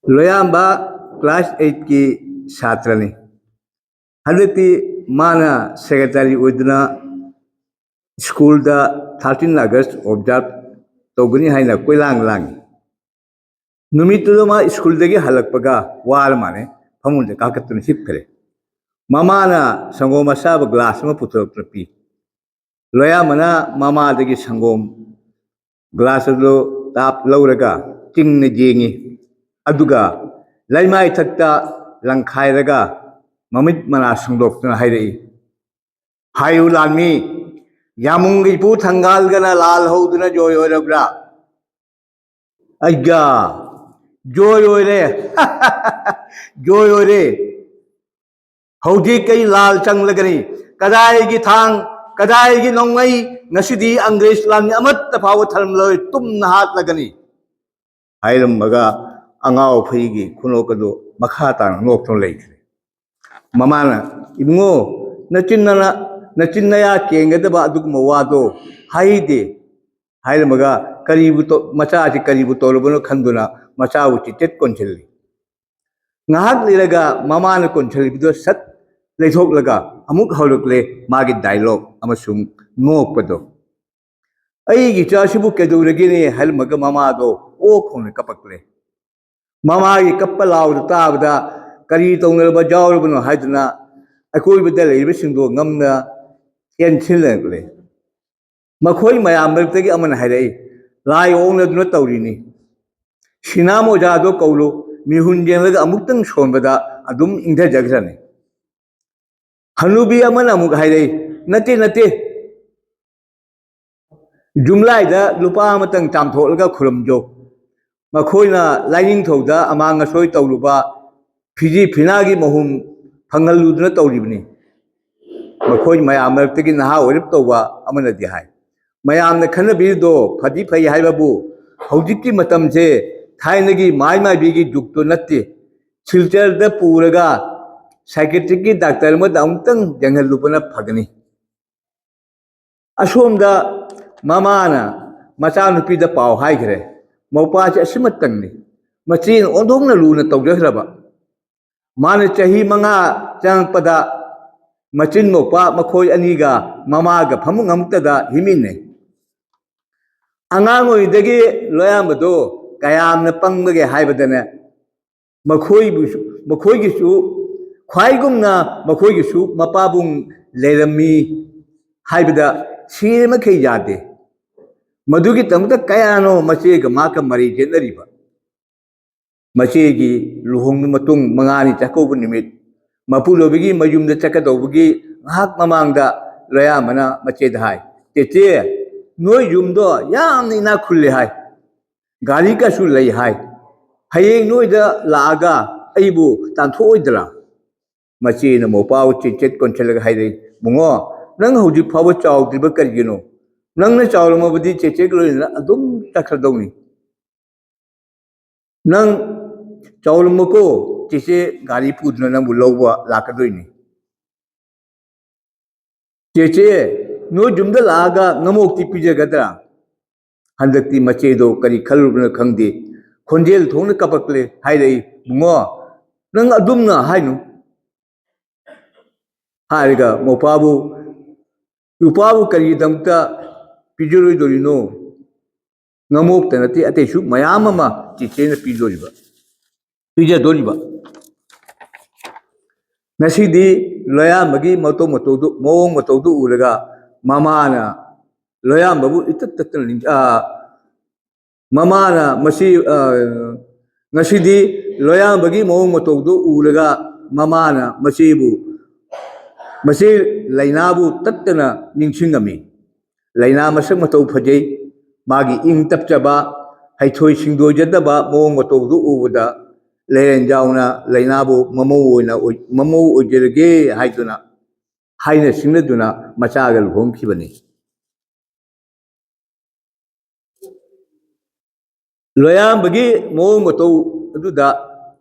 ꯂꯣꯌꯥꯝꯕ class eight ꯀꯤ ꯁꯥꯇ꯭ꯔꯅꯤ꯫ ꯍꯟꯗꯛꯇꯤ ꯃꯥꯅ secretary ꯑꯣꯏꯗꯨꯅ ꯁ꯭ꯀꯨꯜꯗ thirteen August observe ꯇꯧꯒꯅꯤ ꯍꯥꯏꯅ ꯀꯣꯏꯂꯥꯡ ꯂꯥꯡꯉꯤ꯫ ꯅꯨꯃꯤꯠꯇꯨꯗ ꯃꯥ ꯁ꯭ꯀꯨꯜꯗꯒꯤ ꯍꯜꯂꯛꯄꯒ ꯋꯥꯔ ꯃꯥꯜꯂꯦ, ꯐꯃꯨꯡꯗ ꯀꯥꯈꯠꯇꯨꯅ ꯍꯤꯞꯈ꯭ꯔꯦ꯫ ꯃꯃꯥꯅ ꯁꯪꯒꯣꯝ ꯑꯁꯥꯕ glass ꯑꯃ ꯄꯨꯊꯣꯔꯛꯇꯨꯅ ꯄꯤ꯫ ꯂꯣꯌꯥꯝꯕꯅ ꯃꯃꯥꯗꯒꯤ ꯁꯪꯒꯣꯝ glass ꯑꯗꯨ ꯇꯥꯞ ꯂꯧꯔꯒ ꯆꯤꯡꯅ ꯌꯦꯡꯉꯤ꯫ ꯑꯗꯨꯒ ꯂꯩꯃꯥꯏ ꯊꯛꯇ ꯂꯪꯈꯥꯏꯔꯒ ꯃꯃꯤꯠ ꯃꯅꯥ ꯁꯪꯗꯣꯛꯇꯨꯅ ꯍꯥꯏꯔꯛꯏ, "ꯍꯥꯏꯌꯨ ꯂꯥꯟꯃꯤ, ꯌꯥꯃꯨꯡꯒꯤ ꯏꯄꯨ ꯊꯪꯒꯥꯜꯒꯅ ꯂꯥꯜ ꯍꯧꯗꯨꯅ ꯖꯣꯏ ꯑꯣꯏꯔꯕ꯭ꯔꯥ?" "ꯑꯩꯒ ꯖꯣꯏ ꯑꯣꯏꯔꯦ, ꯖꯣꯏ ꯑꯣꯏꯔꯦ꯫ ꯍꯧꯖꯤꯛ ꯑꯩ ꯂꯥꯜ ꯆꯪꯂꯒꯅꯤ꯫ ꯀꯗꯥꯏꯒꯤ ꯊꯥꯡ, ꯀꯗꯥꯏꯒꯤ ꯅꯣꯡꯃꯩ? ꯉꯁꯤꯗꯤ ꯑꯪꯒ꯭ꯔꯦꯖ ꯂꯥꯟꯃꯤ ꯑꯃꯠꯇ ꯐꯥꯎꯕ ꯊꯜꯂꯝꯂꯣꯏ, ꯇꯨꯝꯅ ꯍꯥꯠꯂꯒꯅꯤ" ꯍꯥꯏꯔꯝꯃꯒ ꯑꯉꯥꯎ ꯑꯐꯩꯒꯤ ꯈꯨꯅꯣꯛ ꯑꯗꯨ ꯃꯈꯥ ꯇꯥꯅ ꯅꯣꯛꯇꯨꯅ ꯂꯩꯈ꯭ꯔꯦ꯫ ꯃꯃꯥꯅ, "ꯏꯕꯨꯡꯉꯣ, ꯅꯆꯤꯟ ꯅꯅꯥ-, ꯅꯆꯤꯟ ꯅꯌꯥ ꯀꯦꯟꯒꯗꯕ ꯑꯗꯨꯒꯨꯝꯕ ꯋꯥꯗꯣ ꯍꯥꯏꯗꯦ" ꯍꯥꯏꯔꯝꯃꯒ ꯀꯔꯤꯕꯨ ꯇꯧ-, ꯃꯆꯥꯁꯤ ꯀꯔꯤꯕꯨ ꯇꯧꯔꯕꯅꯣ ꯈꯟꯗꯨꯅ ꯃꯆꯥꯕꯨ ꯆꯤꯇꯦꯠ ꯀꯣꯟꯁꯤꯜꯂꯤ꯫ ꯉꯥꯏꯍꯥꯛ ꯂꯩꯔꯒ ꯃꯃꯥꯅ ꯀꯣꯟꯁꯤꯜꯂꯤꯕꯗꯨ ꯁꯠ ꯂꯩꯊꯣꯛꯂꯒ ꯑꯃꯨꯛ ꯍꯧꯔꯛꯂꯦ ꯃꯥꯒꯤ ꯗꯥꯏꯂꯣꯛ ꯑꯃꯁꯨꯡ ꯅꯣꯛꯄꯗꯣ꯫ "ꯑꯩꯒꯤ ꯏꯆꯥꯁꯤꯕꯨ ꯀꯩꯗꯧꯔꯒꯦꯅꯦ?" ꯍꯥꯏꯔꯝꯃꯒ ꯃꯃꯥꯗꯣ ꯑꯣꯛ ꯈꯣꯡꯅ ꯀꯞꯄꯛꯂꯦ꯫ ꯃꯃꯥꯒꯤ ꯀꯞꯄ ꯂꯥꯎꯗ ꯇꯥꯕꯗ ꯀꯔꯤ ꯇꯧꯅꯔꯕ ꯌꯥꯎꯔꯕꯅꯣ ꯍꯥꯏꯗꯨꯅ ꯑꯀꯣꯏꯕꯗ ꯂꯩꯔꯤꯕꯁꯤꯡꯗꯣ ꯉꯝꯅ ꯆꯦꯟꯁꯤꯜꯂꯛꯂꯦ꯫ ꯃꯈꯣꯏ ꯃꯌꯥꯝ ꯃꯔꯛꯇꯒꯤ ꯑꯃꯅ ꯍꯥꯏꯔꯛꯏ, "ꯂꯥꯏ ꯑꯣꯛꯅꯗꯨꯅ ꯇꯧꯔꯤꯅꯤ꯫ ꯁꯤꯅꯥꯝ ꯑꯣꯖꯥꯗꯣ ꯀꯧꯔꯨ, ꯃꯤꯍꯨꯟ ꯌꯦꯡꯂꯒ ꯑꯃꯨꯛꯇꯪ ꯁꯣꯟꯕꯗ ꯑꯗꯨꯝ ꯏꯪꯊꯖꯈ꯭ꯔꯅꯤ"꯫ ꯍꯅꯨꯕꯤ ꯑꯃꯅ ꯑꯃꯨꯛ ꯍꯥꯏꯔꯛꯏ, "ꯅꯠꯇꯦ, ꯅꯠꯇꯦ, ꯌꯨꯝꯂꯥꯏꯗ ꯂꯨꯄꯥ ꯑꯃꯇꯪ ꯆꯥꯝꯊꯣꯛꯂꯒ ꯈꯨꯔꯨꯝꯖꯧ꯫ ꯃꯈꯣꯏꯅ ꯂꯥꯏꯅꯤꯡꯊꯧꯗ ꯑꯃꯥꯡ ꯑꯁꯣꯏ ꯇꯧꯔꯨꯕ ꯐꯤꯖꯤ ꯐꯤꯅꯥꯒꯤ ꯃꯍꯨꯝ ꯐꯪꯍꯜꯂꯨꯗꯨꯅ ꯇꯧꯔꯤꯕꯅꯤ"꯫ ꯃꯈꯣꯏ ꯃꯌꯥꯝ ꯃꯔꯛꯇꯒꯤ ꯅꯍꯥ ꯑꯣꯏꯔꯞ ꯇꯧꯕ ꯑꯃꯅꯗꯤ ꯍꯥꯏ, "ꯃꯌꯥꯝꯅ ꯈꯟꯅꯕꯤꯔꯤꯗꯣ ꯐꯗꯤ ꯐꯩ ꯍꯥꯏꯕꯕꯨ, ꯍꯧꯖꯤꯛꯀꯤ ꯃꯇꯝꯁꯦ ꯊꯥꯏꯅꯒꯤ ꯃꯥꯏ ꯃꯥꯏꯕꯤꯒꯤ ꯖꯨꯛꯇꯨ ꯅꯠꯇꯦ꯫ ꯁꯤꯜꯆꯔꯗ ꯄꯨꯔꯒ ꯁꯥꯏꯀꯦꯇ꯭ꯔꯤꯛꯀꯤ ꯗꯥꯛꯇꯔ ꯑꯃꯗ ꯑꯃꯨꯛꯇꯪ ꯌꯦꯡꯍꯜꯂꯨꯕꯅ ꯐꯒꯅꯤ"꯫ ꯑꯁꯣꯝꯗ ꯃꯃꯥꯅ ꯃꯆꯥꯅꯨꯄꯤꯗ ꯄꯥꯎ ꯍꯥꯏꯈ꯭ꯔꯦ, "ꯃꯧꯄꯥꯁꯦ ꯑꯁꯤꯃꯇꯪꯅꯤ"꯫ ꯃꯆꯦꯅ ꯑꯣꯟꯊꯣꯛꯅ ꯂꯨꯅ ꯇꯧꯖꯈ꯭ꯔꯕ꯫ ꯃꯥꯅ ꯆꯍꯤ ꯃꯉꯥ ꯆꯪꯉꯛꯄꯗ ꯃꯆꯤꯟ ꯃꯧꯄꯥ ꯃꯈꯣꯏ ꯑꯅꯤꯒ ꯃꯃꯥꯒ ꯐꯃꯨꯡ ꯑꯃꯠꯇꯗ ꯍꯤꯞꯃꯤꯟꯅꯩ꯫ ꯑꯉꯥꯡ ꯑꯣꯏꯔꯤꯉꯩꯗꯒꯤ ꯂꯣꯌꯥꯝꯕꯗꯣ ꯀꯌꯥꯝꯅ ꯄꯪꯕꯒꯦ ꯍꯥꯏꯕꯗꯅꯦ, ꯃꯈꯣꯏꯕꯨꯁꯨ, ꯃꯈꯣꯏꯒꯤꯁꯨ ꯈ꯭ꯋꯥꯏꯒꯨꯝꯅ ꯃꯈꯣꯏꯒꯤꯁꯨ ꯃꯄꯥꯕꯨꯡ ꯂꯩꯔꯝꯃꯤ ꯍꯥꯏꯕꯗ ꯁꯤꯔꯃꯈꯩ ꯌꯥꯗꯦ꯫ ꯃꯗꯨꯒꯤꯗꯃꯛꯇ ꯀꯌꯥꯅꯣ ꯃꯆꯦꯒ ꯃꯍꯥꯛꯀ ꯃꯔꯩ ꯌꯦꯠꯅꯔꯤꯕ꯫ ꯃꯆꯦꯒꯤ ꯂꯨꯍꯣꯡꯕ ꯃꯇꯨꯡ ꯃꯉꯥꯅꯤ ꯆꯥꯛꯀꯧꯕ ꯅꯨꯃꯤꯠ, ꯃꯄꯨꯔꯣꯏꯕꯒꯤ ꯃꯌꯨꯝꯗ ꯆꯠꯀꯗꯧꯕꯒꯤ ꯉꯥꯏꯍꯥꯛ ꯃꯃꯥꯡꯗ ꯂꯣꯌꯥꯝꯕꯅ ꯃꯆꯦꯗ ꯍꯥꯏ, "ꯆꯦꯆꯦ, ꯅꯣꯏ ꯌꯨꯝꯗꯣ ꯌꯥꯝꯅ ꯏꯅꯥꯛ ꯈꯨꯜꯂꯦ ꯍꯥꯏ, ꯒꯥꯔꯤꯒꯁꯨ ꯂꯩ ꯍꯥꯏ꯫ ꯍꯌꯦꯡ ꯅꯣꯏꯗ ꯂꯥꯛꯑꯒ ꯑꯩꯕꯨ ꯇꯥꯟꯊꯣꯛꯑꯣꯏꯗ꯭ꯔꯥ? ꯃꯆꯦꯅ ꯃꯧꯄꯥꯕꯨ ꯆꯦꯠ ꯆꯦꯠ ꯀꯣꯟꯁꯤꯜꯂꯒ ꯍꯥꯏꯔꯛꯏ, "ꯏꯕꯨꯡꯉꯣ, ꯅꯪ ꯍꯧꯖꯤꯛ ꯐꯥꯎꯕ ꯆꯥꯎꯗ꯭ꯔꯤꯕ ꯀꯔꯤꯒꯤꯅꯣ? ꯅꯪꯅ ꯆꯥꯎꯔꯝꯃꯕꯗꯤ ꯆꯦꯆꯦꯒ ꯂꯣꯏꯅꯅ ꯑꯗꯨꯝ ꯆꯠꯈ꯭ꯔꯗꯧꯅꯤ꯫ ꯅꯪ ꯆꯥꯎꯔꯝꯃꯀꯣ, ꯆꯦꯆꯦ ꯒꯥꯔꯤ ꯄꯨꯗꯨꯅ ꯅꯪꯕꯨ ꯂꯧꯕ ꯂꯥꯛꯀꯗꯣꯏꯅꯤ꯫ ꯆꯦꯆꯦ, ꯅꯣꯏ ꯌꯨꯝꯗ ꯂꯥꯛꯑꯒ ꯉꯃꯣꯛꯇꯤ ꯄꯤꯖꯒꯗ꯭ꯔꯥ?" ꯍꯟꯗꯛꯇꯤ ꯃꯆꯦꯗꯣ ꯀꯔꯤ ꯈꯜꯂꯨꯕꯅꯣ ꯈꯪꯗꯦ, ꯈꯣꯟꯖꯦꯜ ꯊꯣꯛꯅ ꯀꯞꯄꯛꯂꯦ꯫ ꯍꯥꯏꯔꯛꯏ, "ꯏꯕꯨꯡꯉꯣ, ꯅꯪ ꯑꯗꯨꯝꯅ ꯍꯥꯏꯅꯨ" ꯍꯥꯏꯔꯒ ꯃꯧꯄꯥꯕꯨ, ꯅꯨꯄꯥꯕꯨ ꯀꯔꯤꯒꯤꯗꯃꯛꯇ ꯄꯤꯖꯔꯣꯏꯗꯧꯔꯤꯅꯣ? ꯉꯃꯣꯛꯇ ꯅꯠꯇꯦ, ꯑꯇꯩꯁꯨ ꯃꯌꯥꯝ ꯑꯃ ꯆꯦꯆꯦꯅ ꯄꯤꯗꯣꯔꯤꯕ, ꯄꯤꯖꯗꯣꯔꯤꯕ꯫ ꯉꯁꯤꯗꯤ ꯂꯣꯌꯥꯝꯕꯒꯤ ꯃꯇꯧ ꯃꯇꯧꯗꯨ, ꯃꯑꯣꯡ ꯃꯇꯧꯗꯨ ꯎꯔꯒ ꯃꯃꯥꯅ ꯂꯣꯌꯥꯝꯕꯕꯨ ꯏꯇꯠ ꯇꯠꯇꯅ ꯅꯤꯡ-, ꯑ, ꯃꯃꯥꯅ ꯃꯁꯤ, ꯑ, ꯉꯁꯤꯗꯤ ꯂꯣꯌꯥꯝꯕꯒꯤ ꯃꯑꯣꯡ ꯃꯇꯧꯗꯨ ꯎꯔꯒ ꯃꯃꯥꯅ ꯃꯆꯦꯕꯨ, ꯃꯆꯦ ꯂꯩꯅꯥꯕꯨ ꯇꯠꯇꯅ ꯅꯤꯡꯁꯤꯡꯉꯝꯃꯤ꯫ ꯂꯩꯅꯥ ꯃꯁꯛ ꯃꯇꯧ ꯐꯖꯩ, ꯃꯥꯒꯤ ꯏꯪ ꯇꯞꯆꯕ, ꯍꯩꯊꯣꯏ ꯁꯤꯡꯊꯣꯏꯖꯗꯕ ꯃꯑꯣꯡ ꯃꯇꯧꯗꯨ ꯎꯕꯗ ꯂꯩꯔꯦꯟꯖꯥꯎꯅ ꯂꯩꯅꯥꯕꯨ ꯃꯃꯧ ꯑꯣꯏꯅ ꯑꯣꯏ-, ꯃꯃꯧ ꯑꯣꯏꯖꯔꯒꯦ ꯍꯥꯏꯗꯨꯅ, ꯍꯥꯏꯅ ꯁꯤꯡꯅꯗꯨꯅ ꯃꯆꯥꯒ ꯂꯨꯍꯣꯡꯈꯤꯕꯅꯤ꯫ ꯂꯣꯌꯥꯝꯕꯒꯤ ꯃꯑꯣꯡ ꯃꯇꯧ ꯑꯗꯨꯗ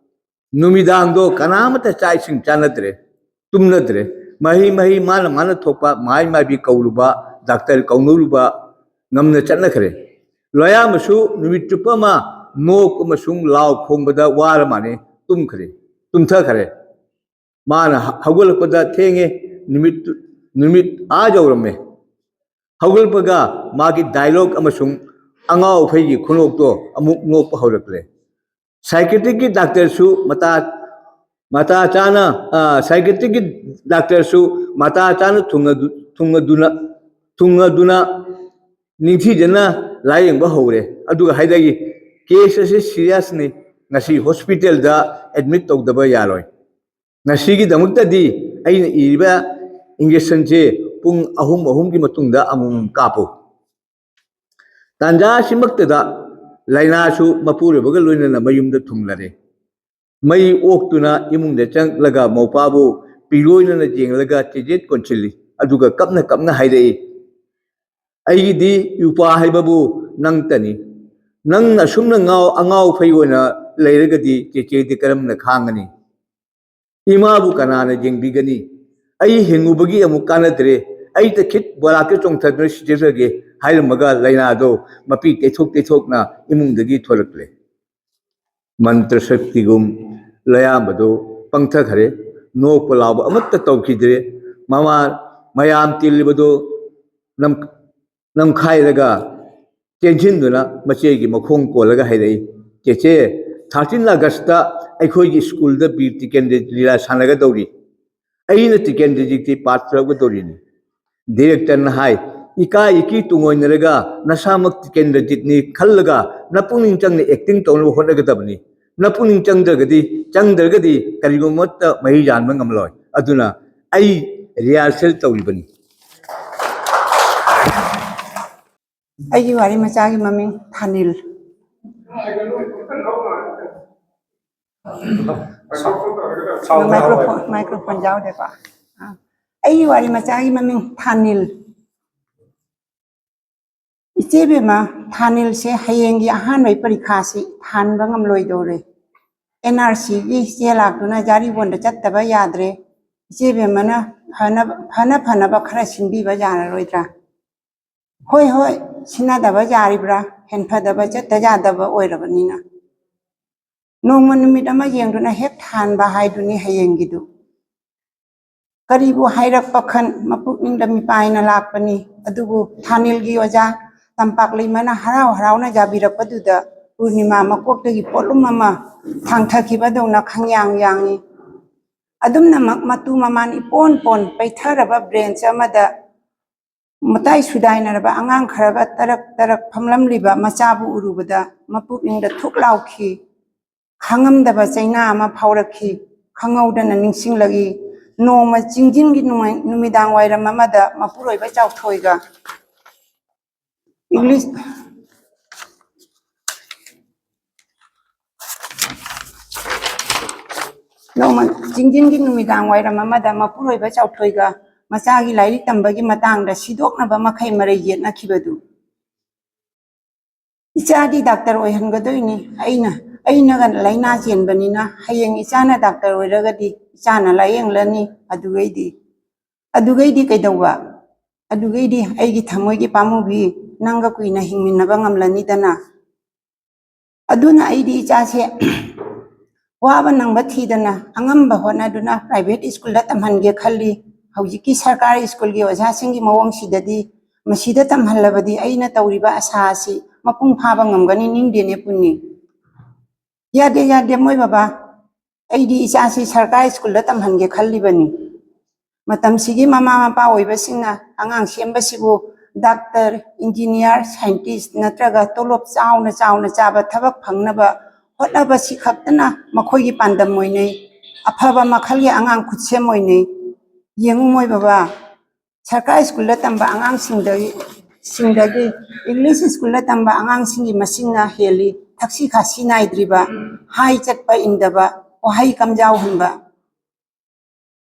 ꯅꯨꯃꯤꯗꯥꯡꯗꯣ ꯀꯅꯥꯃꯠꯇ ꯆꯥꯛ ꯏꯁꯤꯡ ꯆꯥꯅꯗ꯭ꯔꯦ, ꯇꯨꯝꯅꯗ꯭ꯔꯦ꯫ ꯃꯍꯩ ꯃꯍꯩ ꯃꯥꯅ ꯃꯥꯅ ꯊꯣꯛꯄ ꯃꯍꯩ ꯃꯥꯏꯕꯤ ꯀꯧꯔꯨꯕ, ꯗꯥꯛꯇꯔ ꯀꯧꯅꯔꯨꯕ ꯉꯝꯅ ꯆꯠꯅꯈ꯭ꯔꯦ꯫ ꯂꯣꯌꯥꯝꯕꯁꯨ ꯅꯨꯃꯤꯠ ꯆꯨꯞꯄ ꯑꯃ ꯅꯣꯛ ꯑꯃꯁꯨꯡ ꯂꯥꯎ ꯈꯣꯡꯕꯗ ꯋꯥꯔ ꯃꯥꯅꯦ ꯇꯨꯝꯈ꯭ꯔꯦ, ꯇꯨꯝꯊꯈ꯭ꯔꯦ꯫ ꯃꯥꯅ ꯍ-, ꯍꯧꯒꯠꯂꯛꯄꯗ ꯊꯦꯡꯉꯦ, ꯅꯨꯃꯤꯠ, ꯅꯨꯃꯤꯠ ꯑꯥ ꯌꯧꯔꯝꯃꯦ꯫ ꯍꯧꯒꯠꯂꯛꯄꯒ ꯃꯥꯒꯤ ꯗꯥꯏꯂꯣꯛ ꯑꯃꯁꯨꯡ ꯑꯉꯥꯎ ꯑꯐꯩꯒꯤ ꯈꯨꯅꯣꯛꯇꯣ ꯑꯃꯨꯛ ꯅꯣꯛꯄ ꯍꯧꯔꯛꯂꯦ꯫ ꯁꯥꯏꯀꯦꯇ꯭ꯔꯤꯛꯀꯤ ꯗꯥꯛꯇꯔꯁꯨ ꯃꯇꯥ, ꯃꯇꯥ ꯆꯥꯅ, ꯑ, ꯁꯥꯏꯀꯦꯇ꯭ꯔꯤꯛꯀꯤ ꯗꯥꯛꯇꯔꯁꯨ ꯃꯇꯥ ꯆꯥꯅ ꯊꯨꯡꯅꯗꯨ-, ꯊꯨꯡꯅꯗꯨꯅ, ꯊꯨꯡꯅꯗꯨꯅ ꯅꯤꯡꯊꯤꯖꯅ ꯂꯥꯌꯦꯡꯕ ꯍꯧꯔꯦ꯫ ꯑꯗꯨꯒ ꯍꯥꯏꯔꯛꯏ, "ꯀꯦꯁ ꯑꯁꯤ ꯁꯤꯔꯤꯌꯁꯅꯤ, ꯉꯁꯤ ꯍꯣꯁꯄꯤꯇꯥꯜꯗ ꯑꯦꯗꯃꯤꯠ ꯇꯧꯗꯕ ꯌꯥꯔꯣꯏ꯫ ꯉꯁꯤꯒꯤꯗꯃꯛꯇꯗꯤ ꯑꯩꯅ ꯏꯔꯤꯕ ꯏꯟꯖꯦꯛꯁꯟꯁꯦ ꯄꯨꯡ ꯑꯍꯨꯝ, ꯑꯍꯨꯝꯒꯤ ꯃꯇꯨꯡꯗ ꯑꯃꯃꯝ ꯀꯥꯞꯄꯨ"꯫ ꯇꯥꯟꯖꯥ ꯑꯁꯤꯃꯛꯇꯗ ꯂꯥꯏꯅꯥꯁꯨ ꯃꯄꯨꯔꯣꯏꯕꯒ ꯂꯣꯏꯅꯅ ꯃꯌꯨꯝꯗ ꯊꯨꯡꯂꯔꯦ꯫ ꯃꯩ ꯑꯣꯛꯇꯨꯅ ꯏꯃꯨꯡꯗ ꯆꯪꯂꯒ ꯃꯧꯄꯥꯕꯨ ꯄꯤꯔꯣꯏꯅꯅ ꯌꯦꯡꯂꯒ ꯆꯦꯆꯦꯠ ꯀꯣꯟꯁꯤꯜꯂꯤ꯫ ꯑꯗꯨꯒ ꯀꯞꯅ ꯀꯞꯅ ꯍꯥꯏꯔꯛꯏ, "ꯑꯩꯒꯤꯗꯤ ꯌꯨꯄꯥ ꯍꯥꯏꯕꯕꯨ ꯅꯪꯇꯅꯤ꯫ ꯅꯪꯅ ꯑꯁꯨꯝꯅ ꯉꯥꯎ-, ꯑꯉꯥꯎ ꯐꯩ ꯑꯣꯏꯅ ꯂꯩꯔꯒꯗꯤ ꯆꯦꯆꯦꯗꯤ ꯀꯔꯝꯅ ꯈꯥꯡꯒꯅꯤ? ꯏꯃꯥꯕꯨ ꯀꯅꯥꯅ ꯌꯦꯡꯕꯤꯒꯅꯤ? ꯑꯩ ꯍꯤꯡꯉꯨꯕꯒꯤ ꯑꯃꯨꯛ ꯀꯥꯟꯅꯗ꯭ꯔꯦ꯫ ꯑꯩ ꯇꯈꯤꯠ ꯕꯣꯔꯥꯛꯀꯤ ꯆꯣꯡꯊꯗꯨꯅ ꯁꯤꯖꯈ꯭ꯔꯒꯦ" ꯍꯥꯏꯔꯝꯃꯒ ꯂꯥꯏꯅꯥꯗꯣ ꯃꯄꯤ ꯇꯩꯊꯣꯛ ꯇꯩꯊꯣꯛꯅ ꯏꯃꯨꯡꯗꯒꯤ ꯊꯣꯔꯛꯂꯦ꯫ ꯃꯟꯇ꯭ꯔ ꯁꯛꯇꯤꯒꯨꯝ ꯂꯌꯥꯝꯕꯗꯨ ꯄꯪꯊꯈ꯭ꯔꯦ꯫ ꯅꯣꯛꯄ ꯂꯥꯎꯕ ꯑꯃꯠꯇ ꯇꯧꯈꯤꯗ꯭ꯔꯦ꯫ ꯃꯃꯥ ꯃꯌꯥꯝ ꯇꯤꯜꯂꯤꯕꯗꯨ ꯅꯝ-, ꯅꯝꯈꯥꯏꯔꯒ ꯆꯦꯟꯁꯤꯟꯗꯨꯅ ꯃꯆꯦꯒꯤ ꯃꯈꯣꯡ ꯀꯣꯜꯂꯒ ꯍꯥꯏꯔꯛꯏ, "ꯆꯦꯆꯦ, thirteen Augustꯇ ꯑꯩꯈꯣꯏꯒꯤ ꯁ꯭ꯀꯨꯜꯗ ꯕꯤꯔ ꯇꯤꯀꯦꯟꯗ꯭ꯔ ꯂꯤꯂꯥ ꯁꯥꯟꯅꯒꯗꯧꯔꯤ꯫ ꯑꯩꯅ ꯇꯤꯀꯦꯟꯗ꯭ꯔꯖꯤꯠꯀꯤ part ꯂꯧꯒꯗꯧꯔꯤꯅꯤ꯫" ꯗꯤꯔꯦꯛꯇꯔꯅ ꯍꯥꯏ, "ꯏꯀꯥꯏ ꯏꯀꯤ ꯇꯨꯡꯑꯣꯏꯅꯔꯒ ꯅꯁꯥꯃꯛ ꯇꯤꯀꯦꯟꯗ꯭ꯔꯖꯤꯠꯅꯤ ꯈꯜꯂꯒ ꯅꯄꯨꯛꯅꯤꯡ ꯆꯪꯅ acting ꯇꯧꯅꯕ ꯍꯣꯠꯅꯒꯗꯕꯅꯤ꯫ ꯅꯄꯨꯛꯅꯤꯡ ꯆꯪꯗ꯭ꯔꯒꯗꯤ, ꯆꯪꯗ꯭ꯔꯒꯗꯤ ꯀꯔꯤꯒꯨꯝꯕ ꯑꯃꯠꯇ ꯃꯍꯩ ꯌꯥꯟꯕ ꯉꯝꯂꯣꯏ꯫ ꯑꯗꯨꯅ ꯑꯩ rehearsal ꯇꯧꯔꯤꯕꯅꯤ꯫" ꯑꯩꯒꯤ ꯋꯥꯔꯤ ꯃꯆꯥꯒꯤ ꯃꯃꯤꯡ ꯊꯥꯅꯤꯜ꯫ Microphone, microphone ꯌꯥꯎꯗꯦꯀꯣ꯫ ꯑꯥ꯫ ꯑꯩꯒꯤ ꯋꯥꯔꯤ ꯃꯆꯥꯒꯤ ꯃꯃꯤꯡ ꯊꯥꯅꯤꯜ꯫ ꯏꯆꯦ ꯕꯦꯝꯃ, ꯊꯥꯅꯤꯜꯁꯦ ꯍꯌꯦꯡꯒꯤ ꯑꯍꯥꯟꯕꯒꯤ ꯄꯔꯤꯈꯥꯁꯤ ꯊꯥꯟꯕ ꯉꯝꯂꯣꯏꯗꯧꯔꯦ꯫ NRCꯒꯤ ꯆꯦ ꯂꯥꯛꯇꯨꯅ ꯖꯥꯔꯤꯕꯣꯟꯗ ꯆꯠꯇꯕ ꯌꯥꯗ꯭ꯔꯦ꯫ ꯏꯆꯦ ꯕꯦꯝꯃꯅ ꯐꯅꯕ, ꯐꯅ ꯐꯅꯕ ꯈꯔ ꯁꯤꯟꯕꯤꯕ ꯌꯥꯔꯔꯣꯏꯗ꯭ꯔꯥ? ꯍꯣꯏ, ꯍꯣꯏ, ꯁꯤꯟꯅꯗꯕ ꯌꯥꯔꯤꯕ꯭ꯔꯥ? ꯍꯦꯟꯐꯗꯕ ꯆꯠꯇ ꯌꯥꯗꯕ ꯑꯣꯏꯔꯕꯅꯤꯅ꯫ ꯅꯣꯡꯃ ꯅꯨꯃꯤꯠ ꯑꯃ ꯌꯦꯡꯗꯨꯅ ꯍꯦꯛ ꯊꯥꯟꯕ ꯍꯥꯏꯗꯨꯅꯤ ꯍꯌꯦꯡꯒꯤꯗꯨ꯫ ꯀꯔꯤꯕꯨ ꯍꯥꯏꯔꯛꯄ ꯈꯟ ꯃꯄꯨꯛꯅꯤꯡꯗ ꯃꯤꯄꯥꯏꯅ ꯂꯥꯛꯄꯅꯤ꯫ ꯑꯗꯨꯕꯨ ꯊꯥꯅꯤꯜꯒꯤ ꯑꯣꯖꯥ ꯇꯝꯄꯥꯛꯂꯩꯃꯅ ꯍꯔꯥꯎ ꯍꯔꯥꯎꯅ ꯌꯥꯕꯤꯔꯛꯄꯗꯨꯗ ꯄꯨꯔꯅꯤꯃꯥ ꯃꯀꯣꯛꯇꯒꯤ ꯄꯣꯠꯂꯨꯝ ꯑꯃ ꯊꯥꯡꯊꯈꯤꯕꯗꯧꯅ ꯈꯪꯌꯥꯡ ꯌꯥꯡꯏ꯫ ꯑꯗꯨꯝꯅꯃꯛ ꯃꯇꯨ ꯃꯃꯥꯟ ꯏꯄꯣꯟ ꯄꯣꯟ ꯄꯩꯊꯔꯕ ꯕ꯭ꯔꯦꯟꯆ ꯑꯃꯗ ꯃꯇꯥꯏ ꯁꯨꯗꯥꯏꯅꯔꯕ ꯑꯉꯥꯡ ꯈꯔꯒ ꯇꯔꯛ ꯇꯔꯛ ꯐꯝꯂꯝꯂꯤꯕ ꯃꯆꯥꯕꯨ ꯎꯔꯨꯕꯗ ꯃꯄꯨꯛꯅꯤꯡꯗ ꯊꯨꯛ ꯂꯥꯎꯈꯤ꯫ ꯈꯪꯉꯝꯗꯕ ꯆꯩꯅꯥ ꯑꯃ ꯐꯥꯎꯔꯛꯈꯤ꯫ ꯈꯪꯍꯧꯗꯅ ꯅꯤꯡꯁꯤꯡꯂꯛꯏ꯫ ꯅꯣꯡꯃ ꯆꯤꯡꯖꯤꯟꯒꯤ ꯅꯨꯃꯥꯏ-, ꯅꯨꯃꯤꯗꯥꯡ ꯋꯥꯏꯔꯝ ꯑꯃꯗ ꯃꯄꯨꯔꯣꯏꯕ ꯆꯥꯎꯊꯣꯏꯒ ꯏꯪꯂꯤꯁ ꯅꯣꯡꯃ ꯆꯤꯡꯖꯤꯟꯒꯤ ꯅꯨꯃꯤꯗꯥꯡ ꯋꯥꯏꯔꯝ ꯑꯃꯗ ꯃꯄꯨꯔꯣꯏꯕ ꯆꯥꯎꯊꯣꯏꯒ ꯃꯆꯥꯒꯤ ꯂꯥꯏꯔꯤꯛ ꯇꯝꯕꯒꯤ ꯃꯇꯥꯡꯗ ꯁꯤꯗꯣꯛꯅꯕ ꯃꯈꯩ ꯃꯔꯩ ꯌꯦꯠꯅꯈꯤꯕꯗꯨ꯫ "ꯏꯆꯥꯗꯤ ꯗꯥꯛꯇꯔ ꯑꯣꯏꯍꯟꯒꯗꯣꯏꯅꯤ꯫ ꯑꯩꯅ, ꯑꯩꯅꯒ ꯂꯥꯏꯅꯥ ꯆꯦꯟꯕꯅꯤꯅ ꯍꯌꯦꯡ ꯏꯆꯥꯅ ꯗꯥꯛꯇꯔ ꯑꯣꯏꯔꯒꯗꯤ ꯏꯆꯥꯅ ꯂꯥꯏꯌꯦꯡꯂꯅꯤ꯫ ꯑꯗꯨꯒꯩꯗꯤ, ꯑꯗꯨꯒꯩꯗꯤ ꯀꯩꯗꯧꯕ? ꯑꯗꯨꯒꯩꯗꯤ ꯑꯩꯒꯤ ꯊꯃꯣꯏꯒꯤ ꯄꯥꯝꯃꯨꯕꯤ, ꯅꯪꯒ ꯀꯨꯏꯅ ꯍꯤꯡꯃꯤꯟꯅꯕ ꯉꯝꯂꯅꯤꯗꯅ꯫ ꯑꯗꯨꯅ ꯑꯩꯗꯤ ꯏꯆꯥꯁꯦ ꯋꯥꯕ ꯅꯪꯕ ꯊꯤꯗꯅ ꯑꯉꯝꯕ ꯍꯣꯠꯅꯗꯨꯅ private school ꯗ ꯇꯝꯍꯟꯒꯦ ꯈꯜꯂꯤ꯫ ꯍꯧꯖꯤꯛꯀꯤ ꯁꯔꯀꯥꯔ school ꯒꯤ ꯑꯣꯖꯥꯁꯤꯡꯒꯤ ꯃꯑꯣꯡꯁꯤꯗꯗꯤ ꯃꯁꯤꯗ ꯇꯝꯍꯜꯂꯕꯗꯤ ꯑꯩꯅ ꯇꯧꯔꯤꯕ ꯑꯁꯥ ꯑꯁꯤ ꯃꯄꯨꯡ ꯐꯥꯕ ꯉꯝꯒꯅꯤ ꯅꯤꯡꯗꯦꯅꯦ ꯄꯨꯟꯅꯤ"꯫ "ꯌꯥꯗꯦ, ꯌꯥꯗꯦ ꯃꯣꯏ ꯕꯕꯥ, ꯑꯩꯗꯤ ꯏꯆꯥꯁꯤ ꯁꯔꯀꯥꯔ school ꯗ ꯇꯝꯍꯟꯒꯦ ꯈꯜꯂꯤꯕꯅꯤ"꯫ ꯃꯇꯝꯁꯤꯒꯤ ꯃꯃꯥ ꯃꯄꯥ ꯑꯣꯏꯕꯁꯤꯡꯅ ꯑꯉꯥꯡ ꯁꯦꯝꯕꯁꯤꯕꯨ ꯗꯥꯛꯇꯔ, ꯏꯟꯖꯤꯅꯤꯌꯥꯔ, ꯁꯥꯏꯟꯇꯤꯁ ꯅꯠꯇ꯭ꯔꯒ ꯇꯣꯂꯣꯞ ꯆꯥꯎꯅ ꯆꯥꯎꯅ ꯆꯥꯕ ꯊꯕꯛ ꯐꯪꯅꯕ ꯍꯣꯠꯅꯕꯁꯤ ꯈꯛꯇꯅ ꯃꯈꯣꯏꯒꯤ ꯄꯥꯟꯗꯝ ꯑꯣꯏꯅꯩ꯫ ꯑꯐꯕ ꯃꯈꯜꯒꯤ ꯑꯉꯥꯡ ꯈꯨꯠꯁꯦꯝ ꯑꯣꯏꯅꯩ꯫ ꯌꯦꯡꯉꯨ ꯃꯣꯏ ꯕꯕꯥ, ꯁꯔꯀꯥꯔ school ꯗ ꯇꯝꯕ ꯑꯉꯥꯡꯁꯤꯡꯗꯒꯤ, ꯁꯤꯡꯗꯒꯤ English school ꯗ ꯇꯝꯕ ꯑꯉꯥꯡꯁꯤꯡꯒꯤ ꯃꯁꯤꯡꯅ ꯍꯦꯜꯂꯤ꯫ ꯊꯛꯁꯤ ꯈꯥꯁꯤ ꯅꯥꯏꯗ꯭ꯔꯤꯕ, ꯍꯥꯏ ꯆꯠꯄ ꯏꯟꯗꯕ, ꯋꯥꯍꯩ ꯀꯝꯖꯥꯎꯍꯟꯕ꯫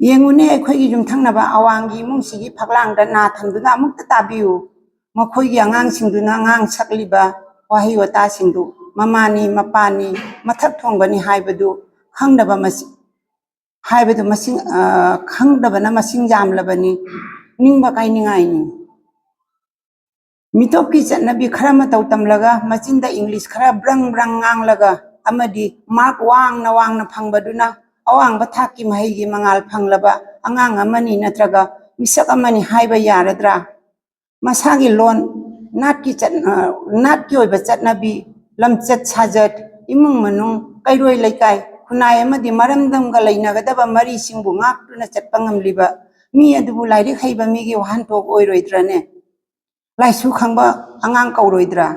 ꯌꯦꯡꯉꯨꯅꯦ, ꯑꯩꯈꯣꯏꯒꯤ ꯌꯨꯝꯊꯪꯅꯕ ꯑꯋꯥꯡꯒꯤ ꯏꯃꯨꯡꯁꯤꯒꯤ ꯐꯛꯂꯥꯡꯗ ꯅꯥ ꯊꯝꯗꯨꯅ ꯑꯃꯨꯛꯇ ꯇꯥꯕꯤꯌꯨ꯫ ꯃꯈꯣꯏꯒꯤ ꯑꯉꯥꯡꯁꯤꯡꯗꯨꯅ ꯉꯥꯡ ꯁꯛꯂꯤꯕ ꯋꯥꯍꯩ ꯋꯥꯇꯥꯁꯤꯡꯗꯨ, ꯃꯃꯥꯅꯤ, ꯃꯄꯥꯅꯤ, ꯃꯊꯛ ꯊꯣꯡꯕꯅꯤ ꯍꯥꯏꯕꯗꯨ ꯈꯪꯗꯕ ꯃꯁꯤ-, ꯍꯥꯏꯕꯗꯨ ꯃꯁꯤꯡ, ꯑ, ꯈꯪꯗꯕꯅ ꯃꯁꯤꯡ ꯌꯥꯝꯂꯕꯅꯤ꯫ ꯅꯤꯡꯕ ꯀꯥꯏꯅꯤꯡꯉꯥꯏꯅꯤ꯫ ꯃꯤꯇꯣꯞꯀꯤ ꯆꯠꯅꯕꯤ ꯈꯔ ꯃꯇꯧ ꯇꯝꯂꯒ ꯃꯆꯤꯟꯗ English ꯈꯔ ꯕ꯭ꯔꯪ ꯕ꯭ꯔꯪ ꯉꯥꯡꯂꯒ ꯑꯃꯗꯤ mark ꯋꯥꯡꯅ ꯋꯥꯡꯅ ꯐꯪꯕꯗꯨꯅ ꯑꯋꯥꯡꯕ ꯊꯥꯛꯀꯤ ꯃꯍꯩꯒꯤ ꯃꯉꯥꯜ ꯐꯪꯂꯕ ꯑꯉꯥꯡ ꯑꯃꯅꯤ ꯅꯠꯇ꯭ꯔꯒ ꯃꯤꯁꯛ ꯑꯃꯅꯤ ꯍꯥꯏꯕ ꯌꯥꯔꯗ꯭ꯔꯥ? ꯃꯁꯥꯒꯤ ꯂꯣꯟ, ꯅꯥꯠꯀꯤ ꯆꯠ-, ꯑ, ꯅꯥꯠꯀꯤ ꯑꯣꯏꯕ ꯆꯠꯅꯕꯤ, ꯂꯝꯆꯠ ꯁꯥꯖꯠ, ꯏꯃꯨꯡ ꯃꯅꯨꯡ, ꯀꯩꯔꯣꯏ ꯂꯩꯀꯥꯏ, ꯈꯨꯟꯅꯥꯏ ꯑꯃꯗꯤ ꯃꯔꯝꯗꯝꯒ ꯂꯩꯅꯒꯗꯕ ꯃꯔꯤꯁꯤꯡꯕꯨ ꯉꯥꯛꯇꯨꯅ ꯆꯠꯄ ꯉꯝꯂꯤꯕ ꯃꯤ ꯑꯗꯨꯕꯨ ꯂꯥꯏꯔꯤꯛ ꯍꯩꯕ ꯃꯤꯒꯤ ꯋꯥꯍꯟꯊꯣꯛ ꯑꯣꯏꯔꯣꯏꯗ꯭ꯔꯅꯦ? ꯂꯥꯏꯁꯨ ꯈꯪꯕ ꯑꯉꯥꯡ ꯀꯧꯔꯣꯏꯗ꯭ꯔꯥ?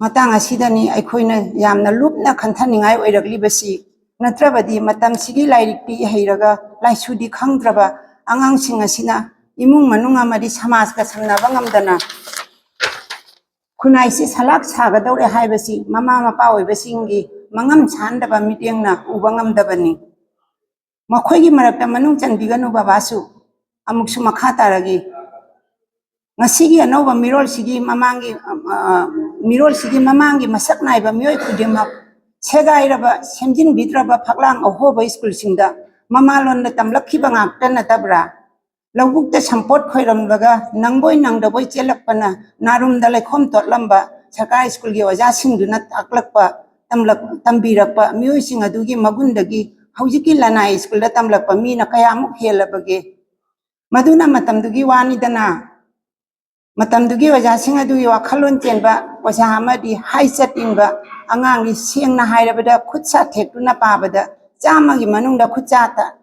ꯃꯇꯥꯡ ꯑꯁꯤꯗꯅꯤ ꯑꯩꯈꯣꯏꯅ ꯌꯥꯝꯅ ꯂꯨꯞꯅ ꯈꯟꯊꯅꯤꯡꯉꯥꯏ ꯑꯣꯏꯔꯛꯂꯤꯕꯁꯤ꯫ ꯅꯠꯇ꯭ꯔꯕꯗꯤ ꯃꯇꯝꯁꯤꯒꯤ ꯂꯥꯏꯔꯤꯛꯇꯤ ꯍꯩꯔꯒ ꯂꯥꯏꯁꯨꯗꯤ ꯈꯪꯗ꯭ꯔꯕ ꯑꯉꯥꯡꯁꯤꯡ ꯑꯁꯤꯅ ꯏꯃꯨꯡ ꯃꯅꯨꯡ ꯑꯃꯗꯤ ꯁꯃꯥꯖꯀ ꯁꯝꯅꯕ ꯉꯝꯗꯅ ꯈꯨꯟꯅꯥꯏꯁꯤ ꯁꯂꯥꯛ ꯁꯥꯒꯗꯧꯔꯦ ꯍꯥꯏꯕꯁꯤ ꯃꯃꯥ ꯃꯄꯥ ꯑꯣꯏꯕꯁꯤꯡꯒꯤ ꯃꯉꯝ ꯁꯥꯟꯗꯕ ꯃꯤꯠꯌꯦꯡꯅ ꯎꯕ ꯉꯝꯗꯕꯅꯤ꯫ ꯃꯈꯣꯏꯒꯤ ꯃꯔꯛꯇ ꯃꯅꯨꯡ ꯆꯟꯕꯤꯒꯅꯨ ꯕꯕꯥꯁꯨ꯫ ꯑꯃꯨꯛꯁꯨ ꯃꯈꯥ ꯇꯥꯔꯒꯦ꯫ ꯉꯁꯤꯒꯤ ꯑꯅꯧꯕ ꯃꯤꯔꯣꯜꯁꯤꯒꯤ ꯃꯃꯥꯡꯒꯤ, ꯑ, ꯃꯤꯔꯣꯜꯁꯤꯒꯤ ꯃꯃꯥꯡꯒꯤ ꯃꯁꯛ ꯅꯥꯏꯕ ꯃꯤꯑꯣꯏ ꯈꯨꯗꯤꯡꯃꯛ ꯁꯦꯒꯥꯏꯔꯕ, ꯁꯦꯝꯖꯤꯟꯕꯤꯗ꯭ꯔꯕ ꯐꯛꯂꯥꯡ ꯑꯍꯣꯕ ꯁ꯭ꯀꯨꯜꯁꯤꯡꯗ ꯃꯃꯥꯂꯣꯟꯗ ꯇꯝꯂꯛꯈꯤꯕ ꯉꯥꯛꯇ ꯅꯠꯇꯕ꯭ꯔꯥ? ꯂꯧꯕꯨꯛꯇ ꯁꯝꯄꯣꯠ ꯈꯣꯏꯔꯝꯂꯒ ꯅꯪꯕꯣꯏ ꯅꯪꯗꯕꯣꯏ ꯆꯦꯜꯂꯛꯄꯅ ꯅꯥꯔꯨꯝꯗ ꯂꯩꯈꯣꯝ ꯇꯣꯠꯂꯝꯕ ꯁꯔꯀꯥꯔ ꯁ꯭ꯀꯨꯜꯒꯤ ꯑꯣꯖꯥꯁꯤꯡꯗꯨꯅ ꯇꯥꯛꯂꯛꯄ, ꯇꯝꯂꯛ-, ꯇꯝꯕꯤꯔꯛꯄ ꯃꯤꯑꯣꯏꯁꯤꯡ ꯑꯗꯨꯒꯤ ꯃꯒꯨꯟꯗꯒꯤ ꯍꯧꯖꯤꯛꯀꯤ ꯂꯅꯥꯏ ꯁ꯭ꯀꯨꯜꯗ ꯇꯝꯂꯛꯄ ꯃꯤꯅ ꯀꯌꯥꯃꯨꯛ ꯍꯦꯜꯂꯕꯒꯦ? ꯃꯗꯨꯅ ꯃꯇꯝꯗꯨꯒꯤ ꯋꯥꯅꯤꯗꯅ꯫ ꯃꯇꯝꯗꯨꯒꯤ ꯑꯣꯖꯥꯁꯤꯡ ꯑꯗꯨꯒꯤ ꯋꯥꯈꯜꯂꯣꯟ ꯆꯦꯟꯕ ꯑꯣꯖꯥ ꯑꯃꯗꯤ ꯍꯥꯏ ꯆꯠ ꯏꯟꯕ ꯑꯉꯥꯡꯒꯤ, ꯁꯦꯡꯅ ꯍꯥꯏꯔꯕꯗ, ꯈꯨꯠ ꯁꯥ ꯊꯦꯛꯇꯨꯅ ꯄꯥꯕꯗ ꯆꯥꯝꯃꯒꯤ ꯃꯅꯨꯡꯗ ꯈꯨꯠ ꯆꯥ ꯇ-,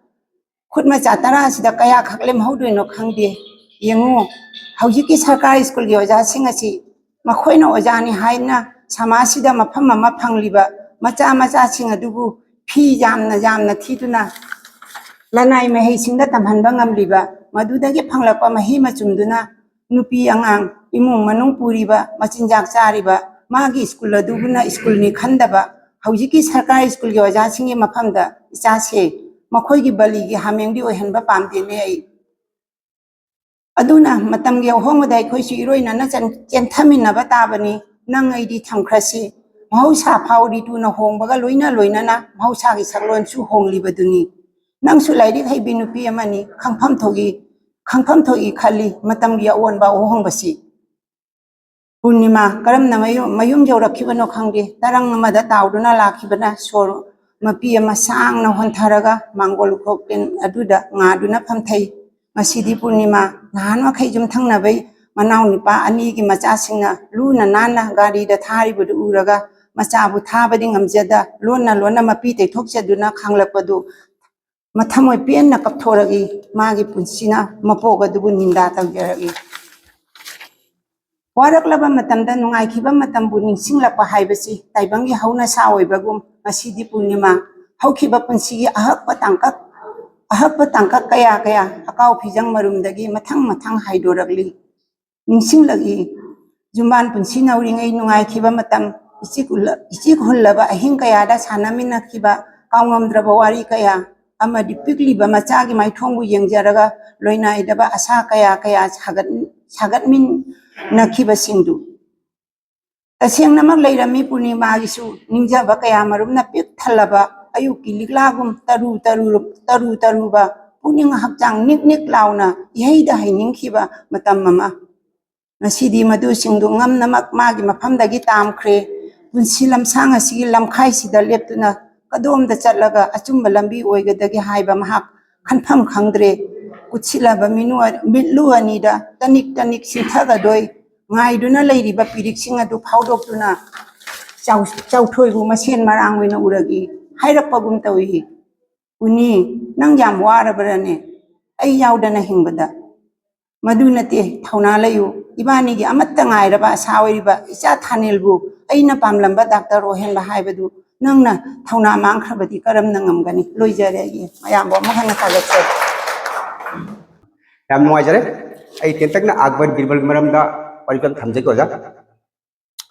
ꯈꯨꯠ ꯃꯆꯥ ꯇꯔꯥꯁꯤꯗ ꯀꯌꯥꯈꯛ ꯂꯦꯝꯍꯧꯗꯣꯏꯅꯣ ꯈꯪꯗꯦ꯫ ꯌꯦꯡꯉꯨ, ꯍꯧꯖꯤꯛꯀꯤ ꯁꯔꯀꯥꯔ ꯁ꯭ꯀꯨꯜꯒꯤ ꯑꯣꯖꯥꯁꯤꯡ ꯑꯁꯤ ꯃꯈꯣꯏꯅ ꯑꯣꯖꯥꯅꯤ ꯍꯥꯏꯅ ꯁꯃꯥꯖꯁꯤꯗ ꯃꯐꯝ ꯑꯃ ꯐꯪꯂꯤꯕ ꯃꯆꯥ ꯃꯆꯥꯁꯤꯡ ꯑꯗꯨꯕꯨ ꯐꯤ ꯌꯥꯝꯅ ꯌꯥꯝꯅ ꯊꯤꯗꯨꯅ ꯂꯅꯥꯏ ꯃꯍꯩꯁꯤꯡꯗ ꯇꯝꯍꯟꯕ ꯉꯝꯂꯤꯕ, ꯃꯗꯨꯗꯒꯤ ꯐꯪꯂꯛꯄ ꯃꯍꯩ ꯃꯆꯨꯝꯗꯨꯅ ꯅꯨꯄꯤ ꯑꯉꯥꯡ, ꯏꯃꯨꯡ ꯃꯅꯨꯡ ꯄꯨꯔꯤꯕ, ꯃꯆꯤꯟꯖꯥꯛ ꯆꯥꯔꯤꯕ, ꯃꯥꯒꯤ ꯁ꯭ꯀꯨꯜ ꯑꯗꯨꯕꯨꯅ ꯁ꯭ꯀꯨꯜꯅꯤ ꯈꯟꯗꯕ ꯍꯧꯖꯤꯛꯀꯤ ꯁꯔꯀꯥꯔ ꯁ꯭ꯀꯨꯜꯒꯤ ꯑꯣꯖꯥꯁꯤꯡꯒꯤ ꯃꯐꯝꯗ ꯏꯆꯥꯁꯦ ꯃꯈꯣꯏꯒꯤ ꯕꯂꯤꯒꯤ ꯍꯥꯃꯦꯡꯗꯤ ꯑꯣꯏꯍꯟꯕ ꯄꯥꯝꯗꯦꯅꯦ ꯑꯩ꯫ ꯑꯗꯨꯅ ꯃꯇꯝꯒꯤ ꯑꯍꯣꯡꯕꯗ ꯑꯩꯈꯣꯏꯁꯨ ꯏꯔꯣꯏꯅꯅ ꯆꯦꯟ-, ꯆꯦꯟꯊꯃꯤꯟꯅꯕ ꯇꯥꯕꯅꯤ꯫ ꯅꯪ ꯑꯩꯗꯤ ꯊꯝꯈ꯭ꯔꯁꯤ꯫ ꯃꯍꯧꯁꯥ ꯐꯥꯎ ꯔꯤꯇꯨꯅ ꯍꯣꯡꯕꯒ ꯂꯣꯏꯅ ꯂꯣꯏꯅꯅ ꯃꯍꯧꯁꯥꯒꯤ ꯁꯛꯂꯣꯟꯁꯨ ꯍꯣꯡꯂꯤꯕꯗꯨꯅꯤ꯫ ꯅꯪꯁꯨ ꯂꯥꯏꯔꯤꯛ ꯍꯩꯕꯤ ꯅꯨꯄꯤ ꯑꯃꯅꯤ, ꯈꯪꯐꯝ ꯊꯣꯛꯏ, ꯈꯪꯐꯝ ꯊꯣꯛꯏ ꯈꯜꯂꯤ ꯃꯇꯝꯒꯤ ꯑꯑꯣꯟꯕ ꯑꯍꯣꯡꯕꯁꯤ꯫ ꯄꯨꯔꯅꯤꯃꯥ ꯀꯔꯝꯅ ꯃꯌꯨꯝ, ꯃꯌꯨꯝ ꯌꯧꯔꯛꯈꯤꯕꯅꯣ ꯈꯪꯗꯦ, ꯇꯔꯪ ꯑꯃꯗ ꯇꯥꯎꯗꯨꯅ ꯂꯥꯛꯈꯤꯕꯅ ꯁꯣꯔ ꯃꯄꯤ ꯑꯃ ꯁꯥꯡꯅ ꯍꯣꯟꯊꯔꯒ ꯃꯥꯡꯒꯣꯜ ꯈꯣꯛꯇꯦꯟ ꯑꯗꯨꯗ ꯉꯥꯗꯨꯅ ꯐꯝꯊꯩ꯫ ꯉꯁꯤꯗꯤ ꯄꯨꯔꯅꯤꯃꯥ, ꯅꯍꯥꯟ ꯃꯈꯩ ꯌꯨꯝꯊꯪꯅꯕꯩ ꯃꯅꯥꯎ ꯅꯨꯄꯥ ꯑꯅꯤꯒꯤ ꯃꯆꯥꯁꯤꯡꯅ ꯂꯨꯅ ꯅꯥꯟꯅ ꯒꯥꯔꯤꯗ ꯊꯥꯔꯤꯕꯗꯨ ꯎꯔꯒ ꯃꯆꯥꯕꯨ ꯊꯥꯕꯗꯤ ꯉꯝꯖꯗ ꯂꯣꯟꯅ ꯂꯣꯟꯅ ꯃꯄꯤ ꯇꯩꯊꯣꯛꯆꯗꯨꯅ ꯈꯥꯡꯂꯛꯄꯗꯨ ꯃꯊꯃꯣꯏ ꯄꯦꯟꯅ ꯀꯞꯊꯣꯔꯛꯏ꯫ ꯃꯥꯒꯤ ꯄꯨꯟꯁꯤꯅ ꯃꯄꯣꯛ ꯑꯗꯨꯕꯨ ꯅꯤꯟꯗꯥ ꯇꯧꯖꯔꯛꯏ꯫ ꯋꯥꯔꯛꯂꯕ ꯃꯇꯝꯗ ꯅꯨꯡꯉꯥꯏꯈꯤꯕ ꯃꯇꯝꯕꯨ ꯅꯤꯡꯁꯤꯡꯂꯛꯄ ꯍꯥꯏꯕꯁꯤ ꯇꯥꯏꯕꯪꯒꯤ ꯍꯧꯅꯁꯥ ꯑꯣꯏꯕꯒꯨꯝ, ꯉꯁꯤꯗꯤ ꯄꯨꯔꯅꯤꯃꯥ, ꯍꯧꯈꯤꯕ ꯄꯨꯟꯁꯤꯒꯤ ꯑꯍꯛꯄ ꯇꯥꯡꯀꯛ, ꯑꯍꯛꯄ ꯇꯥꯡꯀꯛ ꯀꯌꯥ ꯀꯌꯥ ꯑꯀꯥꯎ ꯐꯤꯖꯪ ꯃꯔꯨꯝꯗꯒꯤ ꯃꯊꯪ ꯃꯊꯪ ꯍꯥꯏꯗꯣꯔꯛꯂꯤ꯫ ꯅꯤꯡꯁꯤꯡꯂꯛꯏ꯫ ꯌꯨꯝꯕꯥꯟ ꯄꯨꯟꯁꯤ ꯅꯧꯔꯤꯉꯩ ꯅꯨꯡꯉꯥꯏꯈꯤꯕ ꯃꯇꯝ, ꯏꯆꯤꯛ ꯎꯜꯂ-, ꯏꯆꯤꯛ ꯍꯨꯜꯂꯕ ꯑꯍꯤꯡ ꯀꯌꯥꯗ ꯁꯥꯟꯅꯃꯤꯟꯅꯈꯤꯕ ꯀꯥꯎꯉꯝꯗ꯭ꯔꯕ ꯋꯥꯔꯤ ꯀꯌꯥ, ꯑꯃꯗꯤ ꯄꯤꯛꯂꯤꯕ ꯃꯆꯥꯒꯤ ꯃꯥꯏꯊꯣꯡꯕꯨ ꯌꯦꯡꯖꯔꯒ ꯂꯣꯏꯅꯥꯏꯗꯕ ꯑꯁꯥ ꯀꯌꯥ ꯀꯌꯥ ꯁꯥꯒꯠ-, ꯁꯥꯒꯠꯃꯤꯟꯅꯈꯤꯕꯁꯤꯡꯗꯨ꯫ ꯇꯁꯦꯡꯅꯃꯛ ꯂꯩꯔꯝꯃꯤ ꯄꯨꯔꯅꯤꯃꯥꯒꯤꯁꯨ ꯅꯤꯡꯖꯕ ꯀꯌꯥ ꯃꯔꯨꯝꯅ ꯄꯤꯛ ꯊꯜꯂꯕ ꯑꯌꯨꯛꯀꯤ ꯂꯤꯛꯂꯥꯒꯨꯝ ꯇꯔꯨ ꯇꯔꯨ-, ꯇꯔꯨ ꯇꯔꯨꯕ ꯄꯨꯛꯅꯤꯡ ꯍꯛꯆꯥꯡ ꯅꯤꯛ ꯅꯤꯛ ꯂꯥꯎꯅ ꯏꯍꯩꯗ ꯍꯩꯅꯤꯡꯈꯤꯕ ꯃꯇꯝ ꯑꯃ꯫ ꯉꯁꯤꯗꯤ ꯃꯗꯨꯁꯤꯡꯗꯨ ꯉꯝꯅꯃꯛ ꯃꯥꯒꯤ ꯃꯐꯝꯗꯒꯤ ꯇꯥꯝꯈ꯭ꯔꯦ꯫ ꯄꯨꯟꯁꯤ ꯂꯝꯁꯥꯡ ꯑꯁꯤꯒꯤ ꯂꯝꯈꯥꯏꯁꯤꯗ ꯂꯦꯞꯇꯨꯅ ꯀꯗꯣꯝꯗ ꯆꯠꯂꯒ ꯑꯆꯨꯝꯕ ꯂꯝꯕꯤ ꯑꯣꯏꯒꯗꯒꯦ ꯍꯥꯏꯕ ꯃꯍꯥꯛ ꯈꯟꯐꯝ ꯈꯪꯗ꯭ꯔꯦ꯫ ꯀꯨꯠꯁꯤꯜꯂꯕ ꯃꯤꯅꯨ-, ꯃꯤꯠꯂꯨ ꯑꯅꯤꯗ ꯇꯅꯤꯛ ꯇꯅꯤꯛ ꯆꯤꯟꯊꯒꯗꯣꯏ ꯉꯥꯏꯗꯨꯅ ꯂꯩꯔꯤꯕ ꯄꯤꯔꯤꯛꯁꯤꯡ ꯑꯗꯨ ꯐꯥꯎꯗꯣꯛꯇꯨꯅ ꯆꯥꯎ-, ꯆꯥꯎꯊꯣꯏꯕꯨ ꯃꯁꯦꯟ ꯃꯔꯥꯡ ꯑꯣꯏꯅ ꯎꯔꯛꯏ ꯍꯥꯏꯔꯛꯄꯒꯨꯝ ꯇꯧꯏ꯫ "ꯎꯅꯤ, ꯅꯪ ꯌꯥꯝ ꯋꯥꯔꯕ꯭ꯔꯅꯦ? ꯑꯩ ꯌꯥꯎꯗꯅ ꯍꯤꯡꯕꯗ?" "ꯃꯗꯨ ꯅꯠꯇꯦ, ꯊꯧꯅꯥ ꯂꯩꯌꯨ꯫ ꯏꯕꯥꯅꯤꯒꯤ ꯑꯃꯠꯇ ꯉꯥꯏꯔꯕ ꯑꯁꯥ ꯑꯣꯏꯔꯤꯕ ꯏꯆꯥ ꯊꯥꯅꯦꯜꯕꯨ ꯑꯩꯅ ꯄꯥꯝꯂꯝꯕ ꯗꯥꯛꯇꯔ ꯑꯣꯏꯍꯟꯕ ꯍꯥꯏꯕꯗꯨ ꯅꯪꯅ ꯊꯧꯅꯥ ꯃꯥꯡꯈ꯭ꯔꯕꯗꯤ ꯀꯔꯝꯅ ꯉꯝꯒꯅꯤ?" ꯂꯣꯏꯖꯔꯦ ꯑꯩꯒꯤ꯫ ꯃꯌꯥꯝꯕꯨ ꯑꯃꯨꯛ ꯍꯟꯅ ꯊꯥꯒꯠꯆꯔꯤ꯫ ꯌꯥꯝ ꯅꯨꯡꯉꯥꯏꯖꯔꯦ꯫ ꯑꯩ ꯇꯦꯟꯇꯛꯅ ꯑꯛꯕꯔ ꯕꯤꯔꯕꯜꯒꯤ ꯃꯔꯝꯗ ꯋꯥꯔꯤ ꯈꯔ ꯊꯝꯖꯒꯦ ꯑꯣꯖꯥ꯫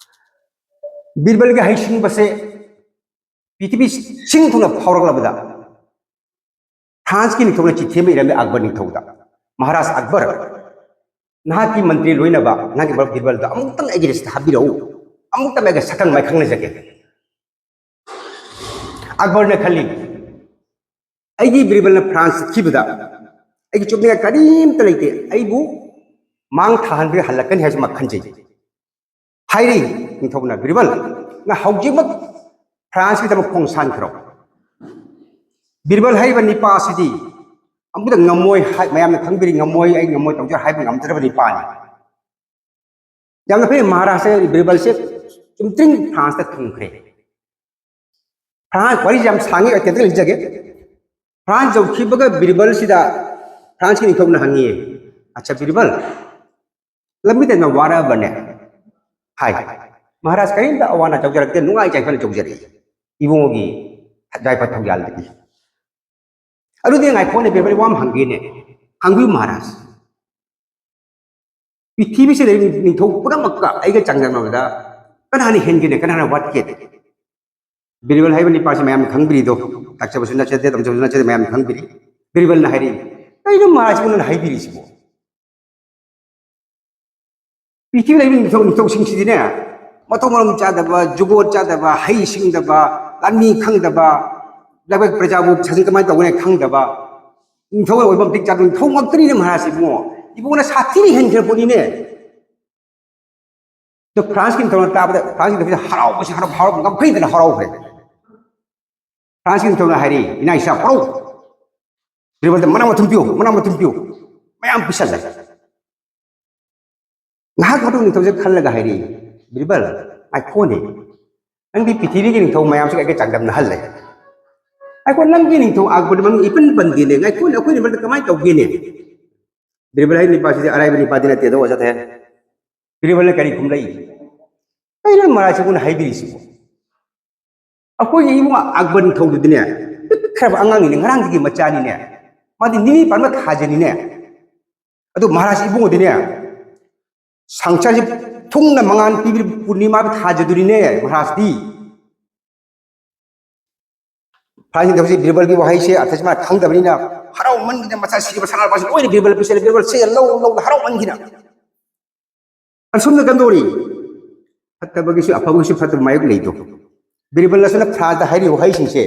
ꯕꯤꯔꯕꯜꯒꯤ ꯍꯩꯁꯤꯡꯕꯁꯦ ꯄ꯭ꯔꯤꯊꯤꯕꯤ ꯁꯤꯡ ꯊꯨꯡꯅ ꯐꯥꯎꯔꯛꯂꯕꯗ ꯐ꯭ꯔꯥꯟꯁꯀꯤ ꯅꯤꯡꯊꯧꯅ ꯆꯤꯊꯤ ꯑꯃ ꯏꯔꯝꯃꯤ ꯑꯛꯕꯔ ꯅꯤꯡꯊꯧꯗ, "ꯃꯍꯥꯔꯥꯖ ꯑꯛꯕꯔ, ꯅꯍꯥꯛꯀꯤ ꯃꯟꯇ꯭ꯔꯤ ꯂꯣꯏꯅꯕ ꯅꯍꯥꯛꯀꯤ ꯃꯔꯨꯞ ꯕꯤꯔꯕꯜꯗ ꯑꯃꯨꯛꯇꯪ ꯑꯩꯒꯤ ꯂꯤꯁꯇ ꯍꯥꯞꯄꯤꯔꯛꯎ, ꯑꯃꯨꯛꯇꯪ ꯑꯩꯒ ꯁꯛꯈꯪ ꯃꯥꯏꯈꯪꯅꯖꯒꯦ"꯫ ꯑꯛꯕꯔꯅ ꯈꯜꯂꯤ, "ꯑꯩꯒꯤ ꯕꯤꯔꯕꯜꯅ ꯐ꯭ꯔꯥꯟꯁ ꯆꯠꯈꯤꯕꯗ ꯑꯩꯒꯤ ꯆꯨꯞꯅꯤꯡꯉꯥꯏ ꯀꯔꯤꯝꯇ ꯂꯩꯇꯦ, ꯑꯩꯕꯨ ꯃꯥꯡ ꯊꯥꯍꯟꯕꯤꯔ ꯍꯜꯂꯛꯀꯅꯤ ꯍꯥꯏꯁꯤ ꯃꯥ ꯈꯟꯖꯩ"꯫ ꯍꯥꯏꯔꯤ ꯅꯤꯡꯊꯧꯅ, "ꯕꯤꯔꯕꯜ, ꯅꯪ ꯍꯧꯖꯤꯛꯃꯛ ꯐ꯭ꯔꯥꯟꯁꯀꯤꯗꯃꯛ ꯈꯣꯡ ꯁꯥꯟꯈ꯭ꯔꯣ"꯫ ꯕꯤꯔꯕꯜ ꯍꯥꯏꯔꯤꯕ ꯅꯤꯄꯥ ꯑꯁꯤꯗꯤ ꯑꯃꯨꯛꯇ ꯉꯝꯃꯣꯏ ꯍꯥꯏ-, ꯃꯌꯥꯝꯅ ꯈꯪꯕꯤꯔꯤ, "ꯉꯝꯃꯣꯏ, ꯑꯩ ꯉꯝꯃꯣꯏ, ꯇꯧꯖꯔꯣꯏ" ꯍꯥꯏꯕ ꯉꯝꯖꯗꯕ ꯅꯤꯄꯥꯅꯤ꯫ ꯌꯥꯝꯅ ꯐꯩ, ꯃꯍꯥꯔꯥꯖꯁꯦ, ꯕꯤꯔꯕꯜꯁꯦ ꯆꯨꯝꯇ꯭ꯔꯤꯡ ꯐ꯭ꯔꯥꯟꯁꯇ ꯊꯨꯡꯈ꯭ꯔꯦ꯫ ꯐ꯭ꯔꯥꯟꯁ, ꯋꯥꯔꯤꯁꯦ ꯌꯥꯝ ꯁꯥꯡꯉꯤ, ꯑꯇꯦꯟꯇ ꯂꯤꯖꯒꯦ꯫ ꯐ꯭ꯔꯥꯟꯁ ꯌꯧꯈꯤꯕꯒ ꯕꯤꯔꯕꯜꯁꯤꯗ ꯐ꯭ꯔꯥꯟꯁꯀꯤ ꯅꯤꯡꯊꯧꯅ ꯍꯪꯉꯤ, "ꯑꯠꯆꯥ ꯕꯤꯔꯕꯜ, ꯂꯝꯕꯤꯗ ꯅꯪ ꯋꯥꯔꯕꯅꯦ?" ꯍꯥꯏ꯫ "ꯃꯍꯥꯔꯥꯖ, ꯀꯔꯤꯝꯇ ꯑꯋꯥ ꯑꯅꯥ ꯌꯥꯎꯖꯔꯛꯇꯦ, ꯅꯨꯡꯉꯥꯏ ꯌꯥꯏꯐꯅ ꯌꯥꯎꯖꯔꯛꯏ ꯏꯕꯨꯡꯉꯣꯒꯤ ꯌꯥꯏꯐ ꯊꯧꯖꯥꯜꯗꯒꯤ"꯫ "ꯑꯗꯨꯗꯤ ꯉꯥꯏꯈꯣꯅꯦ ꯕꯤꯔꯕꯜ, ꯋꯥ ꯑꯃ ꯍꯪꯒꯦꯅꯦ"꯫ "ꯍꯪꯕꯤꯌꯨ ꯃꯍꯥꯔꯥꯖ"꯫ "ꯄ꯭ꯔꯤꯊꯤꯕꯤꯁꯤꯗ ꯂꯩꯔꯤꯕ ꯅꯤꯡꯊꯧ ꯄꯨꯝꯅꯃꯛꯀ ꯑꯩꯒ ꯆꯥꯡꯗꯝꯅꯕꯗ ꯀꯅꯥꯅ ꯍꯦꯟꯒꯦꯅꯦ, ꯀꯅꯥꯅ ꯋꯥꯠꯀꯦꯅꯦ?" ꯕꯤꯔꯕꯜ ꯍꯥꯏꯕ ꯅꯤꯄꯥꯁꯤ ꯃꯌꯥꯝꯅ ꯈꯪꯕꯤꯔꯤꯗꯣ, ꯇꯥꯛꯆꯕꯁꯨ ꯅꯠꯆꯗꯦ, ꯇꯝꯖꯕꯁꯨ ꯅꯠꯆꯗꯦ, ꯃꯌꯥꯝꯅ ꯈꯪꯕꯤꯔꯤ꯫ ꯕꯤꯔꯕꯜꯅ ꯍꯥꯏꯔꯤ, "ꯀꯩꯅꯣ ꯃꯍꯥꯔꯥꯖ ꯏꯕꯨꯡꯉꯣꯅ ꯍꯥꯏꯕꯤꯔꯤꯁꯤꯕꯣ? ꯄ꯭ꯔꯤꯊꯤꯕꯤꯗ ꯂꯩꯕ ꯅꯤꯡꯊꯧ, ꯅꯤꯡꯊꯧꯁꯤꯡꯁꯤꯗꯤꯅꯦ, ꯃꯊꯣꯡ ꯃꯔꯝ ꯆꯥꯗꯕ, ꯖꯨꯒꯣꯠ ꯆꯥꯗꯕ, ꯍꯩ ꯁꯤꯡꯗꯕ, ꯂꯥꯟꯃꯤ ꯈꯪꯗꯕ, ꯂꯩꯕꯥꯛ ꯄ꯭ꯔꯖꯥꯕꯨ ꯁꯥꯁꯟ ꯀꯃꯥꯏꯅ ꯇꯧꯒꯅꯤ ꯈꯪꯗꯕ, ꯅꯤꯡꯊꯧ ꯑꯣꯏꯕ ꯃꯇꯤꯛ ꯆꯥꯗꯕ ꯅꯤꯡꯊꯧ ꯉꯥꯛꯇꯅꯤꯅꯦ ꯃꯍꯥꯔꯥꯖ ꯏꯕꯨꯡꯉꯣ꯫ ꯏꯕꯨꯡꯉꯣꯅ ꯁꯥꯊꯤꯅ ꯍꯦꯟꯈ꯭ꯔ ꯄꯣꯠꯅꯤꯅꯦ"꯫ ꯑꯗꯣ ꯐ꯭ꯔꯥꯟꯁꯀꯤ ꯅꯤꯡꯊꯧꯅ ꯇꯥꯕꯗ, ꯐ꯭ꯔꯥꯟꯁꯀꯤ ꯅꯤꯡꯊꯧꯁꯤꯅ ꯍꯔꯥꯎꯕꯁꯤ, ꯍꯔꯥꯎ-, ꯍꯔꯥꯎꯕ ꯉꯝꯈꯩꯗꯅ ꯍꯔꯥꯎꯈ꯭ꯔꯦ꯫ ꯐ꯭ꯔꯥꯟꯁꯀꯤ ꯅꯤꯡꯊꯧꯅ ꯍꯥꯏꯔꯤ, "ꯏꯅꯥ ꯏꯆꯥ ꯄꯣꯔꯧ, ꯕꯤꯔꯕꯜꯗ ꯃꯅꯥ ꯃꯊꯨꯝ ꯄꯤꯌꯨ, ꯃꯅꯥ ꯃꯊꯨꯝ ꯄꯤꯌꯨ"꯫ ꯃꯌꯥꯝ ꯄꯤꯁꯜꯂꯦ꯫ ꯉꯥꯏꯍꯥꯛ ꯃꯇꯨꯡ ꯅꯤꯡꯊꯧꯁꯦ ꯈꯜꯂꯒ ꯍꯥꯏꯔꯤ, "ꯕꯤꯔꯕꯜ, ꯉꯥꯏꯈꯣꯅꯦ, ꯅꯪꯗꯤ ꯄ꯭ꯔꯤꯊꯤꯕꯤꯒꯤ ꯅꯤꯡꯊꯧ ꯃꯌꯥꯝꯁꯤꯒ ꯑꯩꯒ ꯆꯥꯡꯗꯝꯅꯍꯜꯂꯦ꯫ ꯉꯥꯏꯈꯣ, ꯅꯪꯒꯤ ꯅꯤꯡꯊꯧ ꯑꯛꯕꯔꯗꯤ ꯃꯃꯤꯡ ꯏꯄꯟ ꯄꯟꯗꯦꯅꯦ꯫ ꯉꯥꯏꯈꯣꯅꯦ, ꯑꯩꯈꯣꯏ ꯅꯤꯡꯊꯧꯗ ꯀꯃꯥꯏꯅ ꯇꯧꯒꯦꯅꯦ?" ꯕꯤꯔꯕꯜ ꯍꯥꯏ ꯅꯤꯄꯥꯁꯤꯗꯤ ꯑꯔꯥꯏꯕ ꯅꯤꯄꯥꯗꯤ ꯅꯠꯇꯦ, ꯑꯗꯣ ꯑꯣꯖꯥ ꯊꯦ꯫ ꯕꯤꯔꯕꯜꯅ ꯀꯔꯤ ꯈꯨꯝꯂꯛꯏ? "ꯀꯩꯅꯣ ꯃꯍꯥꯔꯥꯖ ꯏꯕꯨꯡꯅ ꯍꯥꯏꯕꯤꯔꯤꯁꯤꯕꯣ? ꯑꯩꯈꯣꯏꯒꯤ ꯏꯕꯨꯡ ꯑꯛꯕꯔ ꯅꯤꯡꯊꯧꯗꯨꯗꯤꯅꯦ, ꯄꯤꯛꯈ꯭ꯔꯕ ꯑꯉꯥꯡꯅꯤꯅꯦ, ꯉꯔꯥꯡꯗꯒꯤ ꯃꯆꯥꯅꯤꯅꯦ, ꯃꯥꯗꯤ ꯅꯤꯅꯤ ꯄꯥꯟꯕ ꯊꯥꯖꯅꯤꯅꯦ꯫ ꯑꯗꯨ ꯃꯍꯥꯔꯥꯖ ꯏꯕꯨꯡꯉꯣꯗꯤꯅꯦ, ꯁꯪꯁꯥꯔꯁꯤ ꯊꯨꯡꯅ ꯃꯉꯥꯜ ꯄꯤꯕꯤꯔꯤꯕ ꯄꯨꯔꯅꯤꯃꯥꯒꯤ ꯊꯥꯖꯗꯨꯅꯤꯅꯦ ꯃꯍꯥꯔꯥꯖꯇꯤ"꯫ ꯐ꯭ꯔꯥꯟꯁ ꯅꯤꯡꯊꯧꯁꯤ ꯕꯤꯔꯕꯜꯒꯤ ꯋꯥꯍꯩꯁꯦ ꯑꯊꯁꯤ ꯃꯥ ꯈꯪꯗꯕꯅꯤꯅ ꯍꯔꯥꯎꯃꯟꯈꯤꯗꯅ ꯃꯆꯥ ꯁꯤꯔꯤꯕ ꯁꯅꯥ ꯂꯨꯄꯥꯁꯤ ꯂꯣꯏꯅ ꯕꯤꯔꯕꯜ ꯄꯤꯁꯜꯂꯦ꯫ ꯕꯤꯔꯕꯜꯁꯦ ꯂꯧ ꯂꯧꯅ ꯍꯔꯥꯎꯃꯟꯈꯤꯅ ꯑꯁꯣꯝꯗ ꯀꯝꯗꯧꯔꯤ? ꯐꯠꯇꯕꯒꯤꯁꯨ ꯑꯐꯕꯒꯤꯁꯨ ꯐꯠꯇꯕ ꯃꯥꯌꯣꯛ ꯂꯩꯗꯣ꯫ ꯕꯤꯔꯕꯜꯅ ꯁꯣꯝꯗ ꯐ꯭ꯔꯥꯟꯁꯇ ꯍꯥꯏꯔꯤꯕ ꯋꯥꯍꯩꯁꯤꯡꯁꯦ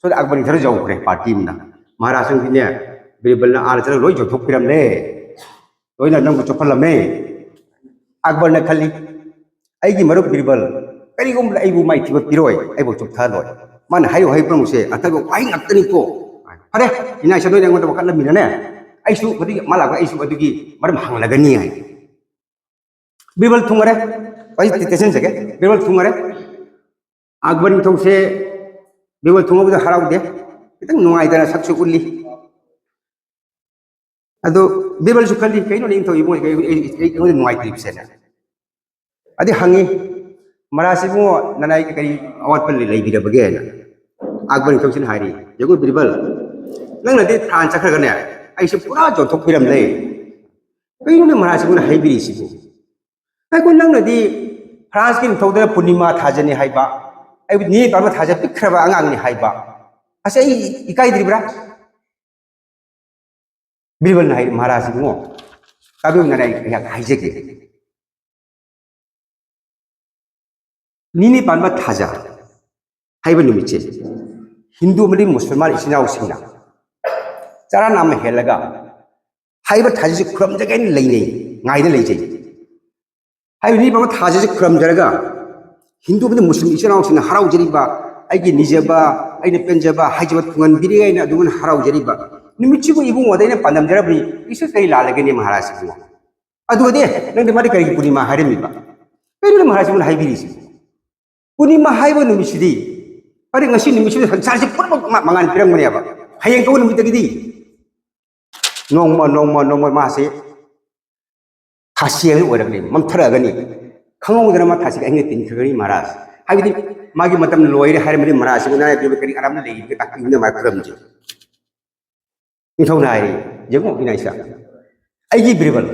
ꯁꯣꯝꯗ ꯑꯛꯕꯔꯒꯤ ꯈꯔ ꯌꯧꯈ꯭ꯔꯦ ꯄꯥꯔꯇꯤ ꯑꯃꯅ꯫ ꯃꯍꯥꯔꯥꯖꯁꯤꯡꯁꯤꯅꯦ, ꯕꯤꯔꯕꯜꯅ ꯑꯥꯗ ꯆꯠꯂꯒ ꯂꯣꯏ ꯌꯣꯟꯊꯣꯛꯄꯤꯔꯝꯂꯦ, ꯂꯣꯏꯅ ꯅꯪꯕꯨ ꯆꯣꯞꯍꯜꯂꯝꯃꯦ꯫ ꯑꯛꯕꯔꯅ ꯈꯜꯂꯤ, "ꯑꯩꯒꯤ ꯃꯔꯨꯞ ꯕꯤꯔꯕꯜ ꯀꯔꯤꯒꯨꯝꯕꯗ ꯑꯩꯕꯨ ꯃꯥꯏꯊꯤꯕ ꯄꯤꯔꯣꯏ, ꯑꯩꯕꯨ ꯆꯨꯞꯊꯍꯜꯂꯣꯏ꯫ ꯃꯥꯅ ꯍꯥꯏꯔꯤꯕ ꯋꯥꯍꯩ ꯄꯨꯝꯅꯃꯛꯁꯦ ꯑꯊꯕ ꯋꯥꯍꯩ ꯉꯥꯛꯇꯅꯤꯀꯣ꯫ ꯐꯔꯦ, ꯏꯅꯥ ꯏꯆꯥ ꯅꯣꯏꯅ ꯑꯩꯉꯣꯟꯗ ꯋꯥꯈꯠꯂꯝꯃꯤꯅꯅꯦ, ꯑꯩꯁꯨ ꯃꯗꯨꯒꯤ ꯃꯥ ꯂꯥꯛꯄ ꯑꯩꯁꯨ ꯑꯗꯨꯒꯤ ꯃꯔꯝ ꯍꯪꯂꯒꯅꯤ" ꯍꯥꯏ꯫ ꯕꯤꯔꯕꯜ ꯊꯨꯡꯉꯔꯦ꯫ ꯋꯥꯔꯤ ꯇꯦ-, ꯇꯦꯠꯁꯤꯟꯖꯒꯦ꯫ ꯕꯤꯔꯕꯜ ꯊꯨꯡꯉꯔꯦ꯫ ꯑꯛꯕꯔ ꯅꯤꯡꯊꯧꯁꯦ ꯕꯤꯔꯕꯜ ꯊꯨꯡꯉꯕꯗ ꯍꯔꯥꯎꯗꯦ꯫ ꯈꯤꯇꯪ ꯅꯨꯡꯉꯥꯏꯇꯅ ꯁꯛꯁꯨ ꯎꯠꯂꯤ꯫ ꯑꯗꯣ ꯕꯤꯔꯕꯜꯁꯨ ꯈꯜꯂꯤ, "ꯀꯩꯅꯣꯅꯦ ꯅꯤꯡꯊꯧ ꯏꯕꯨꯡꯉꯣ, ꯑꯩ, ꯑꯩ, ꯑꯩ, ꯑꯩꯉꯣꯟꯗ ꯅꯨꯡꯉꯥꯏꯇ꯭ꯔꯤꯕꯁꯦꯅ"꯫ ꯑꯗꯩ ꯍꯪꯉꯤ, "ꯃꯍꯥꯔꯥꯖ ꯏꯕꯨꯡꯉꯣ, ꯅꯅꯥꯏꯒꯤ ꯀꯔꯤ ꯑꯋꯥꯠꯄ ꯂꯩ-, ꯂꯩꯕꯤꯔꯕꯒꯦ?" ꯍꯥꯏꯅ꯫ ꯑꯛꯕꯔ ꯅꯤꯡꯊꯧꯁꯤꯅ ꯍꯥꯏꯔꯤ, "ꯌꯦꯡꯉꯨ ꯕꯤꯔꯕꯜ, ꯅꯪꯅꯗꯤ ꯐ꯭ꯔꯥꯟꯁ ꯆꯠꯈ꯭ꯔꯒꯅꯦ, ꯑꯩꯁꯦ ꯄꯨꯔꯥ ꯌꯣꯟꯊꯣꯛꯄꯤꯔꯝꯂꯦ꯫ ꯀꯩꯅꯣꯅꯦ ꯃꯍꯥꯔꯥꯖ ꯏꯕꯨꯡꯉꯣꯅ ꯍꯥꯏꯕꯤꯔꯤꯁꯤꯕꯨ? ꯉꯥꯏꯈꯣ, ꯅꯪꯅꯗꯤ ꯐ꯭ꯔꯥꯟꯁꯀꯤ ꯅꯤꯡꯊꯧꯗ ꯄꯨꯔꯅꯤꯃꯥ ꯊꯥꯖꯅꯤ ꯍꯥꯏꯕ, ꯑꯩꯕꯨ ꯅꯤꯅꯦ ꯄꯥꯟꯕ ꯊꯥꯖ ꯄꯤꯛꯈ꯭ꯔꯕ ꯑꯉꯥꯡꯅꯤ ꯍꯥꯏꯕ ꯑꯁꯤ ꯑꯩ ꯏꯀꯥꯏꯗ꯭ꯔꯤꯕ꯭ꯔꯥ? ꯕꯤꯔꯕꯜꯅ ꯍꯥꯏ, "ꯃꯍꯥꯔꯥꯖ ꯏꯕꯨꯡꯉꯣ, ꯇꯥꯕꯤꯌꯨꯅ ꯑꯩ ꯑꯩꯍꯥꯛ ꯍꯥꯏꯖꯒꯦ꯫ ꯅꯤꯅꯤ ꯄꯥꯟꯕ ꯊꯥꯖ ꯍꯥꯏꯕ ꯅꯨꯃꯤꯠꯁꯦ ꯍꯤꯟꯗꯨ ꯑꯃꯗꯤ ꯃꯨꯁꯜꯃꯥꯟ ꯏꯆꯤꯟ ꯏꯅꯥꯎꯁꯤꯡꯅ ꯆꯔꯥ ꯅꯥꯝꯃ ꯍꯦꯜꯂꯒ ꯍꯥꯏꯕ ꯊꯥꯖꯁꯤ ꯈꯨꯔꯨꯝꯖꯒꯦꯅ ꯂꯩꯅꯩ, ꯉꯥꯏꯗ ꯂꯩꯖꯩ꯫ ꯍꯥꯏꯕꯗꯤ ꯕꯕꯥ ꯊꯥꯖꯁꯤ ꯈꯨꯔꯨꯝꯖꯔꯒ ꯍꯤꯟꯗꯨ ꯑꯃꯗꯤ ꯃꯨꯁꯂꯤꯝ ꯏꯆꯤꯟ ꯏꯅꯥꯎꯁꯤꯡꯅ ꯍꯔꯥꯎꯖꯔꯤꯕ, ꯑꯩꯒꯤ ꯅꯤꯖꯕ, ꯑꯩꯅ ꯄꯦꯟꯖꯕ, ꯍꯥꯏꯖꯕ ꯊꯨꯡꯍꯟꯕꯤꯔꯦ ꯍꯥꯏꯅ ꯑꯗꯨꯃꯥꯏꯅ ꯍꯔꯥꯎꯖꯔꯤꯕ ꯅꯨꯃꯤꯠꯁꯤꯕꯨ ꯏꯕꯨꯡꯉꯣꯗ ꯑꯩꯅ ꯄꯥꯟꯗꯝꯖꯔꯕꯅꯤ꯫ ꯏꯁꯨ ꯀꯔꯤ ꯂꯥꯜꯂꯒꯦꯅꯦ ꯃꯍꯥꯔꯥꯖꯁꯤꯕꯨ? ꯑꯗꯨꯒꯗꯤ ꯅꯪꯗꯤ ꯃꯥꯗꯤ ꯀꯔꯤꯒꯤ ꯄꯨꯔꯅꯤꯃꯥ ꯍꯥꯏꯔꯝꯃꯤꯕ? ꯀꯩꯅꯣꯅꯦ ꯃꯍꯥꯔꯥꯖꯁꯤꯕꯨ ꯍꯥꯏꯕꯤꯔꯤꯁꯤ? ꯄꯨꯔꯅꯤꯃꯥ ꯍꯥꯏꯕ ꯅꯨꯃꯤꯠꯁꯤꯗꯤ, ꯑꯗꯩ ꯉꯁꯤ ꯅꯨꯃꯤꯠꯁꯤꯗ ꯁꯪꯁꯥꯔꯁꯤ ꯄꯨꯝꯅꯃꯛ ꯃ-, ꯃꯉꯥꯜ ꯄꯤꯔꯝꯒꯅꯦꯕ꯫ ꯍꯌꯦꯡ ꯀꯧꯕ ꯅꯨꯃꯤꯠꯇꯒꯤꯗꯤ ꯅꯣꯡꯃ, ꯅꯣꯡꯃ, ꯅꯣꯡꯃ ꯃꯥꯁꯤ ꯊꯥꯁꯤ ꯑꯃ ꯑꯣꯏꯔꯛꯂꯦ, ꯃꯝꯊꯔꯛꯑꯒꯅꯤ꯫ ꯈꯪꯍꯧꯗꯅ ꯃꯥ ꯊꯥꯁꯤꯒ ꯑꯍꯤꯡꯗ ꯇꯤꯟꯈ꯭ꯔꯒꯅꯤ ꯃꯍꯥꯔꯥꯖ꯫ ꯍꯥꯏꯕꯗꯤ ꯃꯥꯒꯤ ꯃꯇꯝ ꯂꯣꯏꯔꯦ ꯍꯥꯏꯔꯝꯕꯗꯤ ꯃꯍꯥꯔꯥꯖꯁꯤꯕꯨ ꯅꯥꯔꯛꯇ꯭ꯔꯤꯕ ꯀꯔꯤ ꯑꯔꯥꯟꯕ ꯂꯩꯔꯤꯕꯒꯦ ꯇꯥꯛꯄꯤꯌꯨꯅ ꯃꯥ ꯈꯨꯔꯨꯝꯖꯩ꯫ ꯅꯤꯡꯊꯧꯅ ꯍꯥꯏꯔꯤ, "ꯌꯦꯡꯉꯣ ꯏꯅꯥ ꯏꯆꯥ, ꯑꯩꯒꯤ ꯕꯤꯔꯕꯜ,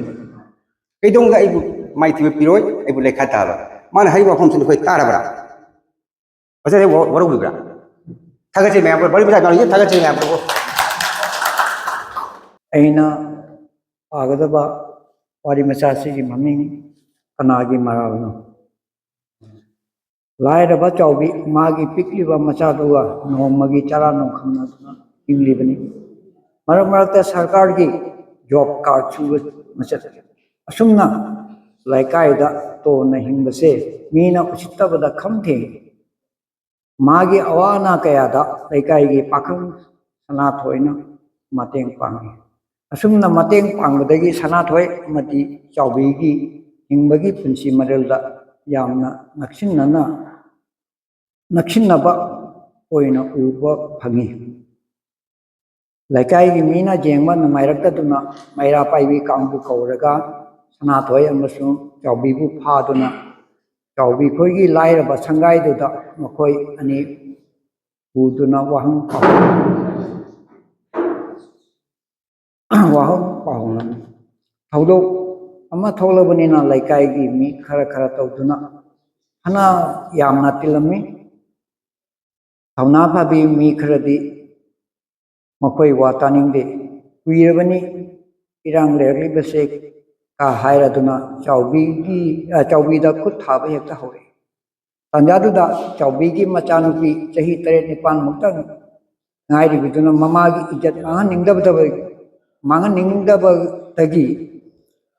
ꯀꯩꯗꯧꯅꯨꯡꯗ ꯑꯩꯕꯨ ꯃꯥꯏꯊꯤꯕ ꯄꯤꯔꯣꯏ, ꯑꯩꯕꯨ ꯂꯩꯈꯥ ꯇꯥꯕ꯫ ꯃꯥꯅ ꯍꯥꯏꯕ ꯋꯥꯐꯝꯁꯤ ꯅꯈꯣꯏ ꯇꯥꯔꯕ꯭ꯔꯥ? ꯃꯁꯤꯗ ꯋꯥ-, ꯋꯥꯔꯧꯕꯤꯕ꯭ꯔꯥ?" ꯊꯥꯒꯠꯆꯔꯤ ꯃꯌꯥꯝ, ꯋꯥꯔꯤ ꯃꯆꯥ ꯉꯥꯡꯂꯤꯁꯦ ꯊꯥꯒꯠꯆꯔꯤ ꯃꯌꯥꯝ꯫ ꯑꯩꯅ ꯄꯥꯒꯗꯕ ꯋꯥꯔꯤ ꯃꯆꯥꯁꯤꯒꯤ ꯃꯃꯤꯡ "ꯀꯅꯥꯒꯤ ꯃꯔꯥꯜꯅꯣ?" ꯂꯥꯏꯔꯕ ꯆꯥꯎꯕꯤ ꯃꯥꯒꯤ ꯄꯤꯛꯂꯤꯕ ꯃꯆꯥꯗꯨꯒ ꯅꯣꯡꯃꯒꯤ ꯆꯔꯥ ꯅꯣꯡꯈꯝꯅꯗꯨꯅ ꯍꯤꯡꯂꯤꯕꯅꯤ꯫ ꯃꯔꯛ ꯃꯔꯛꯇ ꯁꯔꯀꯥꯔꯒꯤ ꯖꯣꯕ ꯀꯥꯔꯗ ꯁꯨꯕ ꯃꯆꯠ꯫ ꯑꯁꯨꯝꯅ ꯂꯩꯀꯥꯏꯗ ꯇꯣꯟꯅ ꯍꯤꯡꯕꯁꯦ ꯃꯤꯅ ꯎꯁꯤꯠꯇꯕꯗ ꯈꯝ ꯊꯦꯡꯏ꯫ ꯃꯥꯒꯤ ꯑꯋꯥ ꯑꯅꯥ ꯀꯌꯥꯗ ꯂꯩꯀꯥꯏꯒꯤ ꯄꯥꯈꯪ ꯁꯅꯥꯊꯣꯏꯅ ꯃꯇꯦꯡ ꯄꯥꯡꯏ꯫ ꯑꯁꯨꯝꯅ ꯃꯇꯦꯡ ꯄꯥꯡꯕꯗꯒꯤ ꯁꯅꯥꯊꯣꯏ ꯑꯃꯗꯤ ꯆꯥꯎꯕꯤꯒꯤ ꯍꯤꯡꯕꯒꯤ ꯄꯨꯟꯁꯤ ꯃꯔꯦꯜꯗ ꯌꯥꯝꯅ ꯅꯛꯁꯤꯟꯅꯅ, ꯅꯛꯁꯤꯟꯅꯕ ꯑꯣꯏꯅ ꯎꯕ ꯐꯪꯏ꯫ ꯂꯩꯀꯥꯏꯒꯤ ꯃꯤꯅ ꯌꯦꯡꯕ ꯅꯨꯡꯉꯥꯏꯔꯛꯇꯗꯨꯅ ꯃꯩꯔꯥ ꯄꯥꯏꯕꯤ ꯀꯥꯡꯕꯨ ꯀꯧꯔꯒ ꯁꯅꯥꯊꯣꯏ ꯑꯃꯁꯨꯡ ꯆꯥꯎꯕꯤꯕꯨ ꯐꯥꯗꯨꯅ ꯆꯥꯎꯕꯤ ꯈꯣꯏꯒꯤ ꯂꯥꯏꯔꯕ ꯁꯪꯒꯥꯏꯗꯨꯗ ꯃꯈꯣꯏ ꯑꯅꯤ ꯄꯨꯗꯨꯅ ꯋꯥꯍꯪ ꯄꯥꯎ-, ꯋꯥꯍꯪ ꯄꯥꯎꯍꯪꯂꯝꯃꯤ꯫ ꯊꯧꯗꯣꯛ ꯑꯃ ꯊꯣꯛꯂꯕꯅꯤꯅ ꯂꯩꯀꯥꯏꯒꯤ ꯃꯤ ꯈꯔ ꯈꯔ ꯇꯧꯗꯨꯅ ꯐꯅ ꯌꯥꯝꯅ ꯇꯤꯜꯂꯝꯃꯤ꯫ ꯊꯧꯅꯥ ꯐꯕꯤ ꯃꯤ ꯈꯔꯗꯤ ꯃꯈꯣꯏ ꯋꯥ ꯇꯥꯅꯤꯡꯗꯦ꯫ ꯀꯨꯏꯔꯕꯅꯤ ꯏꯔꯥꯡ ꯂꯩꯔꯛꯂꯤꯕꯁꯦ ꯀ ꯍꯥꯏꯔꯗꯨꯅ ꯆꯥꯎꯕꯤꯒꯤ, ꯑ, ꯆꯥꯎꯕꯤꯗ ꯈꯨꯠ ꯊꯥꯕ ꯍꯦꯛꯇ ꯍꯧꯔꯛꯏ꯫ ꯇꯥꯟꯖꯥꯗꯨꯗ ꯆꯥꯎꯕꯤꯒꯤ ꯃꯆꯥꯅꯨꯄꯤ ꯆꯍꯤ ꯇꯔꯦꯠ ꯅꯤꯄꯥꯟ ꯃꯨꯛꯇ ꯉꯥꯏꯔꯤꯕꯗꯨꯅ ꯃꯃꯥꯒꯤ ꯏꯖꯠ ꯃꯥꯡꯍꯟꯅꯤꯡꯗꯕꯗ, ꯃꯥꯡꯍꯟꯅꯤꯡꯗꯕꯗꯒꯤ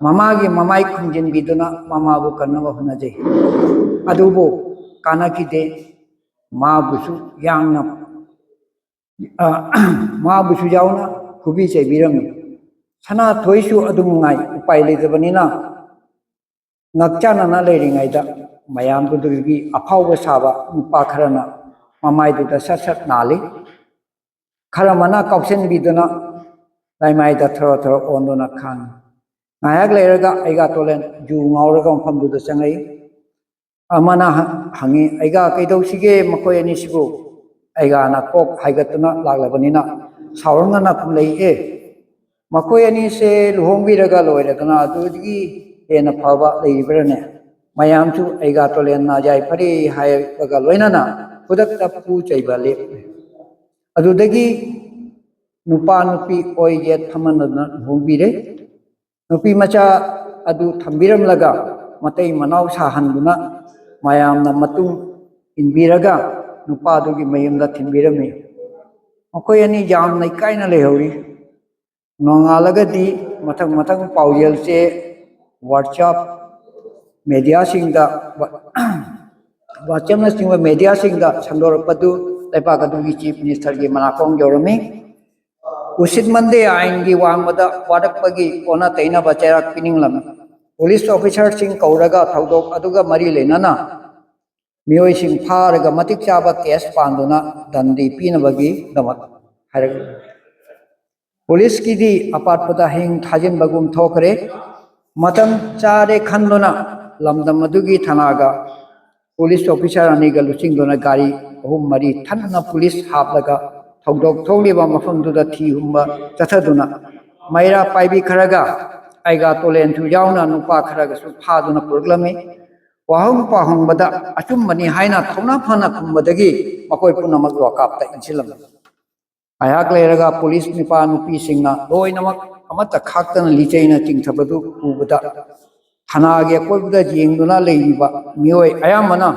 ꯃꯃꯥꯒꯤ ꯃꯃꯥꯏ ꯈꯨꯝꯖꯤꯟꯕꯤꯗꯨꯅ ꯃꯃꯥꯕꯨ ꯀꯟꯅꯕ ꯍꯣꯠꯅꯖꯩ꯫ ꯑꯗꯨꯕꯨ ꯀꯥꯟꯅꯈꯤꯗꯦ꯫ ꯃꯥꯕꯨꯁꯨ ꯌꯥꯝꯅ, ꯑ, ꯃꯥꯕꯨꯁꯨ ꯌꯥꯎꯅ ꯐꯨꯕꯤ ꯆꯩꯕꯤꯔꯝꯃꯤ꯫ ꯁꯅꯥꯊꯣꯏꯁꯨ ꯑꯗꯨꯝ ꯉꯥꯏ, ꯎꯄꯥꯏ ꯂꯩꯇꯕꯅꯤꯅ ꯉꯛꯆꯥꯟꯅꯅ ꯂꯩꯔꯤꯉꯩꯗ ꯃꯌꯥꯝꯗꯨꯗꯒꯤ ꯑꯐꯥꯎꯕ ꯁꯥꯕ ꯅꯨꯄꯥ ꯈꯔꯅ ꯃꯃꯥꯏꯗꯨꯗ ꯁꯠ ꯁꯠ ꯅꯥꯜꯂꯤ꯫ ꯈꯔ ꯑꯃꯅ ꯀꯥꯎꯁꯤꯟꯕꯤꯗꯨꯅ ꯂꯩꯃꯥꯏꯗ ꯊꯔꯣ ꯊꯔꯣ ꯑꯣꯟꯗꯨꯅ ꯈꯥꯡꯉꯤ꯫ ꯉꯥꯏꯍꯥꯛ ꯂꯩꯔꯒ ꯑꯩꯒ ꯇꯣꯂꯦꯟ ꯖꯨ ꯉꯥꯎꯔꯒ ꯃꯐꯝꯗꯨꯗ ꯆꯪꯉꯛꯏ꯫ ꯑꯃꯅ ꯍ-, ꯍꯪꯉꯤ, "ꯑꯩꯒ ꯀꯩꯗꯧꯁꯤꯒꯦ ꯃꯈꯣꯏ ꯑꯅꯤꯁꯤꯕꯨ?" ꯑꯩꯒꯥꯅ ꯀꯣꯛ ꯍꯥꯏꯒꯠꯇꯨꯅ ꯂꯥꯛꯂꯕꯅꯤꯅ ꯁꯥꯎꯔꯝꯗꯅ ꯈꯨꯝꯂꯛꯏ, "ꯑꯦ, ꯃꯈꯣꯏ ꯑꯅꯤꯁꯦ ꯂꯨꯍꯣꯡꯕꯤꯔꯒ ꯂꯣꯏꯔꯦꯗꯅ, ꯑꯗꯨꯗꯒꯤ ꯍꯦꯟꯅ ꯐꯕ ꯂꯩꯔꯤꯕ꯭ꯔꯥꯅꯦ?" ꯃꯌꯥꯝꯁꯨ ꯑꯩꯒ ꯇꯣꯂꯦꯟꯅ ꯌꯥꯏꯐꯔꯦ ꯍꯥꯏꯕꯒ ꯂꯣꯏꯅꯅ ꯈꯨꯗꯛꯇ ꯐꯨ ꯆꯩꯕ ꯂꯦꯞꯂꯦ꯫ ꯑꯗꯨꯗꯒꯤ ꯅꯨꯄꯥ ꯅꯨꯄꯤ ꯑꯣꯏ ꯌꯦꯠ ꯐꯝꯍꯟꯗꯅ ꯂꯨꯍꯣꯡꯕꯤꯔꯦ꯫ ꯅꯨꯄꯤ ꯃꯆꯥ ꯑꯗꯨ ꯊꯝꯕꯤꯔꯝꯂꯒ ꯃꯇꯩ ꯃꯅꯥꯎ ꯁꯥꯍꯟꯗꯨꯅ ꯃꯌꯥꯝꯅ ꯃꯇꯨꯡ ꯏꯟꯕꯤꯔꯒ ꯅꯨꯄꯥꯗꯨꯒꯤ ꯃꯌꯨꯝꯗ ꯊꯤꯟꯕꯤꯔꯝꯃꯤ꯫ ꯃꯈꯣꯏ ꯑꯅꯤ ꯌꯥꯝꯅ ꯏꯀꯥꯏꯅ ꯂꯩꯍꯧꯔꯤ꯫ ꯅꯣꯡꯉꯥꯜꯂꯒꯗꯤ ꯃꯊꯪ ꯃꯊꯪ ꯄꯥꯎꯖꯦꯜꯁꯦ WhatsApp mediaꯁꯤꯡꯗ, WhatsAppꯅꯆꯤꯡꯕ mediaꯁꯤꯡꯗ ꯁꯟꯗꯣꯔꯛꯄꯗꯨ ꯂꯩꯕꯥꯛ ꯑꯗꯨꯒꯤ Chief Ministerꯒꯤ ꯃꯅꯥꯀꯣꯡ ꯌꯧꯔꯝꯃꯤ꯫ ꯎꯁꯤꯠ ꯃꯟꯗꯦ ꯑꯥꯏꯟꯒꯤ ꯋꯥꯡꯃꯗ ꯋꯥꯔꯛꯄꯒꯤ ꯑꯣꯟꯅ ꯇꯩꯅꯕ ꯆꯩꯔꯥꯛ ꯄꯤꯅꯤꯡꯂꯝꯃꯤ꯫ ꯄꯨꯂꯤꯁ ꯑꯣꯐꯤꯁꯥꯔꯁꯤꯡ ꯀꯧꯔꯒ ꯊꯧꯗꯣꯛ ꯑꯗꯨꯒ ꯃꯔꯤ ꯂꯩꯅꯅ ꯃꯤꯑꯣꯏꯁꯤꯡ ꯐꯥꯔꯒ ꯃꯇꯤꯛ ꯆꯥꯕ ꯀꯦꯁ ꯄꯥꯟꯗꯨꯅ ꯗꯟꯗꯤ ꯄꯤꯅꯕꯒꯤꯗꯃꯛ ꯍꯥꯏꯔꯛꯂꯤ꯫ ꯄꯨꯂꯤꯁꯀꯤꯗꯤ ꯑꯄꯥꯠꯄꯗ ꯍꯤꯡ ꯊꯥꯖꯤꯟꯕꯒꯨꯝ ꯊꯣꯛꯈ꯭ꯔꯦ꯫ ꯃꯇꯝ ꯆꯥꯔꯦ ꯈꯟꯗꯨꯅ ꯂꯝꯗꯝ ꯑꯗꯨꯒꯤ ꯊꯅꯥꯒ ꯄꯨꯂꯤꯁ ꯑꯣꯐꯤꯁꯥꯔ ꯑꯅꯤꯒ ꯂꯨꯆꯤꯡꯗꯨꯅ ꯒꯥꯔꯤ ꯑꯍꯨꯝ ꯃꯔꯤ ꯊꯟꯅ ꯄꯨꯂꯤꯁ ꯍꯥꯞꯂꯒ ꯊꯧꯗꯣꯛ ꯊꯣꯛꯂꯤꯕ ꯃꯐꯝꯗꯨꯗ ꯊꯤ ꯍꯨꯝꯕ ꯆꯠꯊꯗꯨꯅ ꯃꯩꯔꯥ ꯄꯥꯏꯕꯤ ꯈꯔꯒ ꯑꯩꯒ ꯇꯣꯂꯦꯟꯁꯨ ꯌꯥꯎꯅ ꯅꯨꯄꯥ ꯈꯔꯒꯁꯨ ꯐꯥꯗꯨꯅ ꯄꯨꯔꯛꯂꯝꯃꯤ꯫ ꯋꯥꯍꯪ ꯄꯥꯎꯍꯪꯕꯗ ꯑꯆꯨꯝꯕꯅꯤ ꯍꯥꯏꯅ ꯊꯧꯅꯥ ꯐꯅ ꯈꯨꯝꯕꯗꯒꯤ ꯃꯈꯣꯏ ꯄꯨꯝꯅꯃꯛ ꯂꯣꯀꯥꯞꯇ ꯏꯟꯁꯤꯜꯂꯝꯃꯤ꯫ ꯉꯥꯏꯍꯥꯛ ꯂꯩꯔꯒ ꯄꯨꯂꯤꯁ ꯅꯤꯄꯥ ꯅꯨꯄꯤꯁꯤꯡꯅ ꯂꯣꯏꯅꯃꯛ ꯑꯃꯠꯇ ꯈꯥꯛꯇꯅ ꯂꯤꯆꯩꯅ ꯆꯤꯡꯊꯕꯗꯨ ꯎꯕꯗ ꯊꯅꯥꯒꯤ ꯑꯀꯣꯏꯕꯗ ꯌꯦꯡꯗꯨꯅ ꯂꯩꯔꯤꯕ ꯃꯤꯑꯣꯏ ꯑꯌꯥꯝꯕꯅ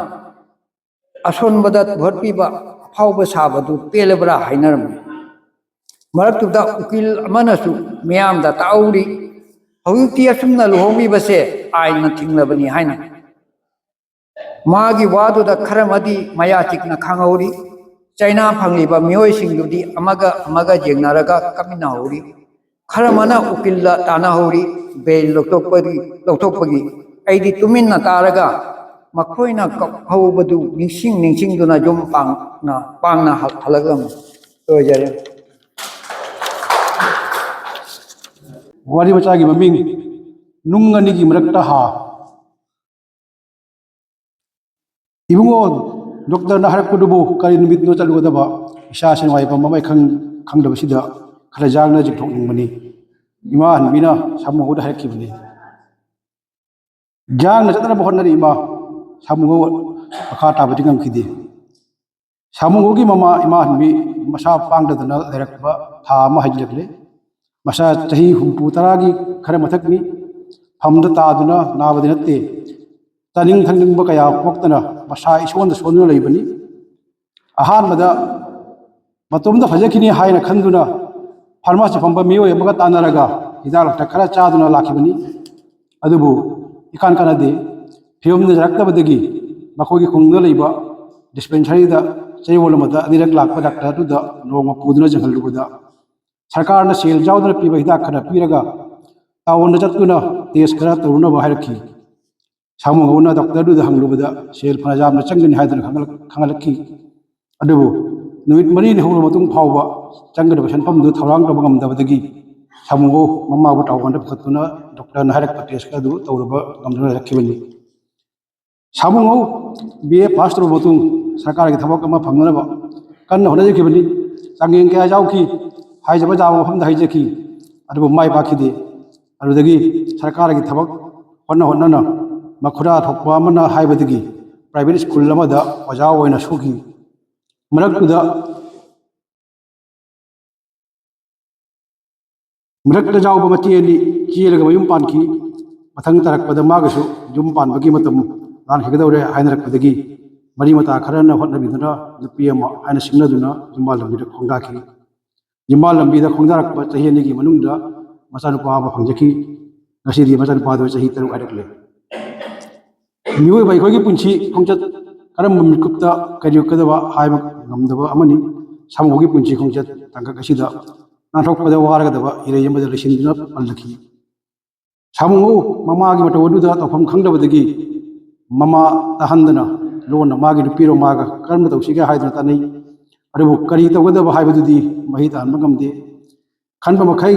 ꯑꯁꯣꯟꯕꯗ ꯇꯨꯍꯠꯄꯤꯕ, ꯑꯐꯥꯎꯕ ꯁꯥꯕꯗꯨ ꯄꯦꯜꯂꯕ꯭ꯔꯥ ꯍꯥꯏꯅꯔꯝꯃꯤ꯫ ꯃꯔꯛꯇꯨꯗ ꯎꯀꯤꯜ ꯑꯃꯅꯁꯨ ꯃꯤꯌꯥꯝꯗ ꯇꯥꯛꯍꯧꯔꯤ, "ꯍꯧꯖꯤꯛꯇꯤ ꯑꯁꯨꯝꯅ ꯂꯨꯍꯣꯡꯕꯤꯕꯁꯦ ꯑꯥꯏꯟꯅ ꯊꯤꯡꯂꯕꯅꯤ" ꯍꯥꯏꯅ꯫ ꯃꯥꯒꯤ ꯋꯥꯗꯨꯗ ꯈꯔ ꯑꯃꯗꯤ ꯃꯌꯥ ꯆꯤꯛꯅ ꯈꯥꯡꯍꯧꯔꯤ꯫ ꯆꯩꯅꯥ ꯐꯪꯂꯤꯕ ꯃꯤꯑꯣꯏꯁꯤꯡꯗꯨꯗꯤ ꯑꯃꯒ ꯑꯃꯒ ꯌꯦꯡꯅꯔꯒ ꯀꯞꯃꯤꯟꯅꯍꯧꯔꯤ꯫ ꯈꯔ ꯑꯃꯅ ꯎꯀꯤꯜꯗ ꯇꯥꯟꯅꯍꯧꯔꯤ, ꯕꯦꯜ ꯂꯧꯊꯣꯛꯄꯒꯤ, ꯂꯧꯊꯣꯛꯄꯒꯤ꯫ ꯑꯩꯗꯤ ꯇꯨꯃꯤꯟꯅ ꯇꯥꯔꯒ ꯃꯈꯣꯏꯅ ꯀꯞꯍꯧꯕꯗꯨ ꯅꯤꯡꯁꯤꯡ ꯅꯤꯡꯁꯤꯡꯗꯨꯅ ꯌꯨꯝ ꯄꯥꯡꯅ, ꯄꯥꯡꯅ ꯍꯜ-, ꯍꯜꯂꯛꯂꯝꯃꯤ꯫ ꯂꯣꯏꯖꯔꯦ꯫ ꯋꯥꯔꯤ ꯃꯆꯥꯒꯤ ꯃꯃꯤꯡ, ꯅꯨꯡ ꯑꯅꯤꯒꯤ ꯃꯔꯛꯇ ꯍꯥ꯫ "ꯏꯕꯨꯡꯉꯣ, ꯗꯣꯛꯇꯔꯅ ꯍꯥꯏꯔꯛꯄꯗꯨꯕꯨ ꯀꯔꯤ ꯅꯨꯃꯤꯠꯅꯣ ꯆꯠꯂꯨꯒꯗꯕ? ꯏꯁꯥꯁꯦ ꯅꯨꯡꯉꯥꯏꯐꯝ ꯑꯃ ꯈꯪ-, ꯈꯪꯗꯕꯁꯤꯗ ꯈꯔ ꯌꯥꯡꯅ ꯆꯤꯡꯊꯣꯛꯅꯤꯡꯕꯅꯤ꯫ ꯏꯃꯥ ꯍꯟꯕꯤꯅ ꯁꯥꯃꯨ ꯍꯧꯗ ꯍꯥꯏꯔꯛꯈꯤꯕꯅꯤ꯫" ꯌꯥꯡꯅ ꯆꯠꯅꯕ ꯍꯣꯠꯅꯔꯤ ꯏꯃꯥ꯫ ꯁꯥꯃꯨ ꯍꯧ ꯃꯈꯥ ꯇꯥꯕꯗꯤ ꯉꯝꯈꯤꯗꯦ꯫ ꯁꯥꯃꯨꯒꯤ ꯃꯃꯥ ꯏꯃꯥ ꯍꯟꯕꯤ ꯃꯁꯥ ꯄꯥꯡꯗꯗꯅ ꯂꯩꯔꯛꯄ ꯊꯥ ꯑꯃ ꯍꯦꯟꯖꯤꯜꯂꯛꯂꯦ꯫ ꯃꯁꯥ ꯆꯍꯤ ꯍꯨꯝꯐꯨ ꯇꯔꯥꯒꯤ ꯈꯔ ꯃꯊꯛꯅꯤ꯫ ꯐꯝꯗ ꯇꯥꯗꯨꯅ ꯅꯥꯕꯗꯤ ꯅꯠꯇꯦ꯫ ꯆꯥꯅꯤꯡ ꯊꯛꯅꯤꯡꯕ ꯀꯌꯥ ꯄꯣꯛꯇꯅ ꯃꯁꯥ ꯏꯁꯣꯟꯗ ꯁꯣꯟꯗꯨꯅ ꯂꯩꯕꯅꯤ꯫ ꯑꯍꯥꯟꯕꯗ ꯃꯇꯣꯝꯇ ꯐꯖꯈꯤꯅꯤ ꯍꯥꯏꯅ ꯈꯟꯗꯨꯅ ꯐꯥꯔꯃꯥꯁꯤ ꯐꯝꯕ ꯃꯤꯑꯣꯏ ꯑꯃꯒ ꯇꯥꯟꯅꯔꯒ ꯍꯤꯗꯥꯛ ꯂꯥꯡꯊꯛ ꯈꯔ ꯆꯥꯗꯨꯅ ꯂꯥꯛꯈꯤꯕꯅꯤ꯫ ꯑꯗꯨꯕꯨ ꯏꯀꯥꯟ ꯀꯥꯟꯅꯗꯦ꯫ ꯐꯤꯕꯝ ꯌꯥꯔꯛꯇꯕꯗꯒꯤ ꯃꯈꯣꯏꯒꯤ ꯈꯨꯡꯒꯪꯗ ꯂꯩꯕ ꯗꯤꯁꯄꯦꯟꯁꯔꯤꯗ ꯆꯌꯣꯜ ꯑꯃꯗ ꯑꯅꯤꯔꯛ ꯂꯥꯛꯄ ꯗꯥꯛꯇꯔ ꯑꯗꯨꯗ ꯅꯣꯡꯃ ꯄꯨꯗꯨꯅ ꯌꯦꯡꯍꯜꯂꯨꯕꯗ ꯁꯔꯀꯥꯔꯅ ꯁꯦꯜ ꯌꯥꯎꯗꯅ ꯄꯤꯕ ꯍꯤꯗꯥꯛ ꯈꯔ ꯄꯤꯔꯒ ꯇꯥꯎꯟꯗ ꯆꯠꯇꯨꯅ ꯇꯦꯁ ꯈꯔ ꯇꯧꯔꯨꯅꯕ ꯍꯥꯏꯔꯛꯈꯤ꯫ ꯁꯥꯃꯨ ꯍꯧꯅ ꯗꯥꯛꯇꯔꯗꯨꯗ ꯍꯪꯂꯨꯕꯗ ꯁꯦꯜ ꯐꯅ ꯌꯥꯝꯅ ꯆꯪꯒꯅꯤ ꯍꯥꯏꯗꯨꯅ ꯈꯪꯍꯜꯂꯛ-, ꯈꯪꯍꯜꯂꯛꯈꯤ꯫ ꯑꯗꯨꯕꯨ ꯅꯨꯃꯤꯠ ꯃꯔꯤꯅꯤ ꯍꯧꯔꯕ ꯃꯇꯨꯡ ꯐꯥꯎꯕ ꯆꯪꯒꯗꯕ ꯁꯦꯟꯐꯝꯗꯨ ꯊꯧꯔꯥꯡ ꯇꯧꯕ ꯉꯝꯗꯕꯗꯒꯤ ꯁꯥꯃꯨ ꯍꯧ ꯃꯃꯥꯕꯨ ꯇꯥꯎꯟꯗ ꯄꯨꯈꯠꯇꯨꯅ ꯗꯥꯛꯇꯔꯅ ꯍꯥꯏꯔꯛꯄ ꯇꯦꯁ ꯑꯗꯨ ꯇꯧꯔꯕ ꯉꯝꯗꯨꯅ ꯂꯩꯔꯛꯈꯤꯕꯅꯤ꯫ ꯁꯥꯃꯨ ꯍꯧ ꯕꯤ ꯑꯦ ꯄꯥꯁ ꯇꯧꯔꯕ ꯃꯇꯨꯡ ꯁꯔꯀꯥꯔꯒꯤ ꯊꯕꯛ ꯑꯃ ꯐꯪꯅꯅꯕ ꯀꯟꯅ ꯍꯣꯠꯅꯖꯈꯤꯕꯅꯤ꯫ ꯆꯥꯡꯌꯦꯡ ꯀꯌꯥ ꯌꯥꯎꯈꯤ, ꯍꯥꯏꯖꯕ ꯌꯥꯕ ꯃꯐꯝꯗ ꯍꯥꯏꯖꯈꯤ, ꯑꯗꯨꯕꯨ ꯃꯥꯏ ꯄꯥꯛꯈꯤꯗꯦ꯫ ꯑꯗꯨꯗꯒꯤ ꯁꯔꯀꯥꯔꯒꯤ ꯊꯕꯛ ꯍꯣꯠꯅ ꯍꯣꯠꯅꯅ ꯃꯈꯨꯔꯥ ꯊꯣꯛꯄ ꯑꯃꯅ ꯍꯥꯏꯕꯗꯒꯤ private school ꯑꯃꯗ ꯑꯣꯖꯥ ꯑꯣꯏꯅ ꯁꯨꯈꯤ꯫ ꯃꯔꯛꯇꯨꯗ ꯃꯔꯛꯇ ꯌꯥꯎꯕ ꯃꯆꯦ ꯑꯅꯤ ꯆꯦꯜꯂꯒ ꯃꯌꯨꯝ ꯄꯥꯟꯈꯤ꯫ ꯃꯊꯪ ꯇꯥꯔꯛꯄꯗ ꯃꯥꯒꯁꯨ ꯌꯨꯝ ꯄꯥꯟꯕꯒꯤ ꯃꯇꯝ ꯂꯥꯟꯈꯤꯒꯗꯧꯔꯦ ꯍꯥꯏꯅꯔꯛꯄꯗꯒꯤ ꯃꯔꯤ ꯃꯇꯥ ꯈꯔꯅ ꯍꯣꯠꯅꯕꯤꯗꯨꯅ ꯅꯨꯄꯤ ꯑꯃ ꯍꯥꯏꯅ ꯁꯤꯡꯅꯗꯨꯅ ꯌꯨꯝꯕꯥꯜ ꯂꯝꯕꯤꯗ ꯈꯣꯡꯗꯥꯈꯤ꯫ ꯌꯨꯝꯕꯥꯜ ꯂꯝꯕꯤꯗ ꯈꯣꯡꯗꯥꯔꯛꯄ ꯆꯍꯤ ꯑꯅꯤꯒꯤ ꯃꯅꯨꯡꯗ ꯃꯆꯥꯅꯨꯄꯥ ꯑꯃ ꯐꯪꯖꯈꯤ꯫ ꯉꯁꯤꯗꯤ ꯃꯆꯥꯅꯨꯄꯥꯗꯨ ꯆꯍꯤ ꯇꯔꯨꯛ ꯍꯥꯏꯔꯛꯂꯦ꯫ ꯃꯤꯑꯣꯏꯕ ꯑꯩꯈꯣꯏꯒꯤ ꯄꯨꯟꯁꯤ ꯈꯣꯡꯆꯠ ꯀꯔꯝꯕ ꯃꯤꯀꯨꯞꯇ ꯀꯔꯤ ꯑꯣꯏꯒꯗꯕ ꯍꯥꯏꯕ ꯉꯝꯗꯕ ꯑꯃꯅꯤ꯫ ꯁꯥꯃꯨꯒꯤ ꯄꯨꯟꯁꯤ ꯈꯣꯡꯆꯠ ꯇꯥꯡꯀꯛ ꯑꯁꯤꯗ ꯅꯥꯟꯊꯣꯛꯄꯗ ꯋꯥꯔꯒꯗꯕ ꯏꯔꯩ ꯑꯃꯗ ꯂꯩꯁꯤꯟꯗꯨꯅ ꯄꯜꯂꯛꯈꯤ꯫ ꯁꯥꯃꯨ ꯃꯃꯥꯒꯤ ꯃꯇꯧ ꯑꯗꯨꯗ ꯇꯧꯐꯝ ꯈꯪꯗꯕꯗꯒꯤ ꯃꯃꯥ ꯇꯥꯍꯟꯗꯅ ꯂꯣꯟꯅ ꯃꯥꯒꯤ ꯅꯨꯄꯤ ꯔꯣꯃꯥꯒ ꯀꯔꯝꯅ ꯇꯧꯁꯤꯒꯦ ꯍꯥꯏꯗꯨꯅ ꯇꯥꯟꯅꯩ꯫ ꯑꯗꯨꯕꯨ ꯀꯔꯤ ꯇꯧꯒꯗꯕ ꯍꯥꯏꯕꯗꯨꯗꯤ ꯃꯍꯩ ꯇꯥꯍꯟꯕ ꯉꯝꯗꯦ꯫ ꯈꯟꯕ ꯃꯈꯩ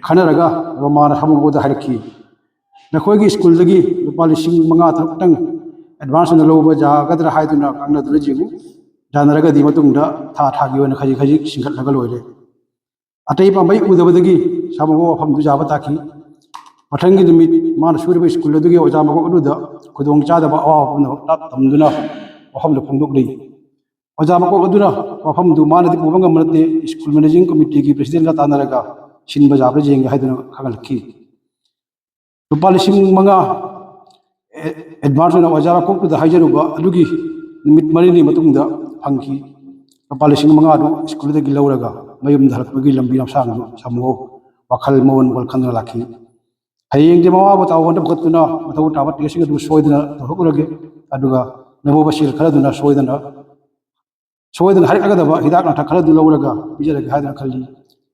ꯈꯟꯅꯔꯒ ꯔꯣꯃꯥꯅ ꯁꯥꯃꯨ ꯃꯉꯣꯟꯗ ꯍꯥꯏꯔꯛꯈꯤ, "ꯅꯈꯣꯏꯒꯤ ꯁ꯭ꯀꯨꯜꯗꯒꯤ ꯂꯨꯄꯥ ꯂꯤꯁꯤꯡ ꯃꯉꯥ ꯇꯔꯨꯛꯇꯪ advance ꯑꯣꯏꯅ ꯂꯧꯕ ꯌꯥꯒꯗ꯭ꯔꯥ ꯍꯥꯏꯗꯨꯅ ꯉꯥꯡꯅꯗꯨꯅ ꯌꯦꯡꯉꯨ꯫ ꯌꯥꯅꯔꯒꯗꯤ ꯃꯇꯨꯡꯗ ꯊꯥ ꯊꯥꯒꯤ ꯑꯣꯏꯅ ꯈꯖꯤꯛ ꯈꯖꯤꯛ ꯁꯤꯡꯒꯠꯂꯒ ꯂꯣꯏꯔꯦ꯫" ꯑꯇꯩ ꯄꯥꯝꯕꯩ ꯎꯗꯕꯗꯒꯤ ꯁꯥꯃꯨ ꯋꯥꯐꯝꯗꯨ ꯌꯥꯕ ꯇꯥꯈꯤ꯫ ꯃꯊꯪꯒꯤ ꯅꯨꯃꯤꯠ ꯃꯥꯅ ꯁꯨꯔꯤꯕ ꯁ꯭ꯀꯨꯜ ꯑꯗꯨꯒꯤ ꯑꯣꯖꯥ ꯃꯀꯣꯛ ꯑꯗꯨꯗ ꯈꯨꯗꯣꯡ ꯆꯥꯗꯕ ꯑꯋꯥꯕ ꯄꯨꯝꯅꯃꯛ ꯇꯝꯗꯨꯅ ꯋꯥꯐꯝꯗꯨ ꯐꯣꯡꯗꯣꯛꯂꯤ꯫ ꯑꯣꯖꯥ ꯃꯀꯣꯛ ꯑꯗꯨꯅ ꯋꯥꯐꯝꯗꯨ ꯃꯥꯅꯗꯤ ꯄꯨꯕ ꯉꯝꯕ ꯅꯠꯇꯦ, ꯁ꯭ꯀꯨꯜ managing committeeꯒꯤ presidentꯒ ꯇꯥꯟꯅꯔꯒ ꯁꯤꯟꯕ ꯌꯥꯕ꯭ꯔꯥ ꯌꯦꯡꯒꯦ ꯍꯥꯏꯗꯨꯅ ꯈꯪꯍꯜꯂꯛꯈꯤ꯫ ꯂꯨꯄꯥ ꯂꯤꯁꯤꯡ ꯃꯉꯥ advance ꯑꯣꯏꯅ ꯑꯣꯖꯥ ꯃꯀꯣꯛꯇꯨꯗ ꯍꯥꯏꯖꯔꯨꯕ ꯑꯗꯨꯒꯤ ꯅꯨꯃꯤꯠ ꯃꯔꯤꯅꯤ ꯃꯇꯨꯡꯗ ꯐꯪꯈꯤ꯫ ꯂꯨꯄꯥ ꯂꯤꯁꯤꯡ ꯃꯉꯥꯗꯨ ꯁ꯭ꯀꯨꯜꯗꯒꯤ ꯂꯧꯔꯒ ꯃꯌꯨꯝꯗ ꯍꯜꯂꯛꯄꯒꯤ ꯂꯝꯕꯤ ꯂꯝꯁꯥꯡꯗꯨ ꯁꯥꯃꯨ ꯋꯥꯈꯜ ꯃꯑꯣꯟ ꯃꯀꯣꯜ ꯈꯟꯗꯨꯅ ꯂꯥꯛꯈꯤ꯫ "ꯍꯌꯦꯡꯗꯤ ꯃꯃꯥꯕꯨ ꯇꯥꯑꯣꯟꯗ ꯄꯨꯈꯠꯇꯨꯅ ꯃꯊꯧ ꯇꯥꯕ testꯁꯤꯡ ꯑꯗꯨ ꯁꯣꯏꯗꯅ ꯇꯧꯊꯣꯛꯂꯨꯔꯒꯦ, ꯑꯗꯨꯒ ꯂꯦꯝꯍꯧꯕ ꯁꯦꯜ ꯈꯔꯗꯨꯅ ꯁꯣꯏꯗꯅ, ꯁꯣꯏꯗꯅ ꯍꯥꯏꯔꯛꯀꯗꯕ ꯍꯤꯗꯥꯛ ꯂꯥꯡꯊꯛ ꯈꯔꯗꯨ ꯂꯧꯔꯒ ꯄꯤꯖꯔꯒꯦ" ꯍꯥꯏꯗꯨꯅ ꯈꯜꯂꯤ꯫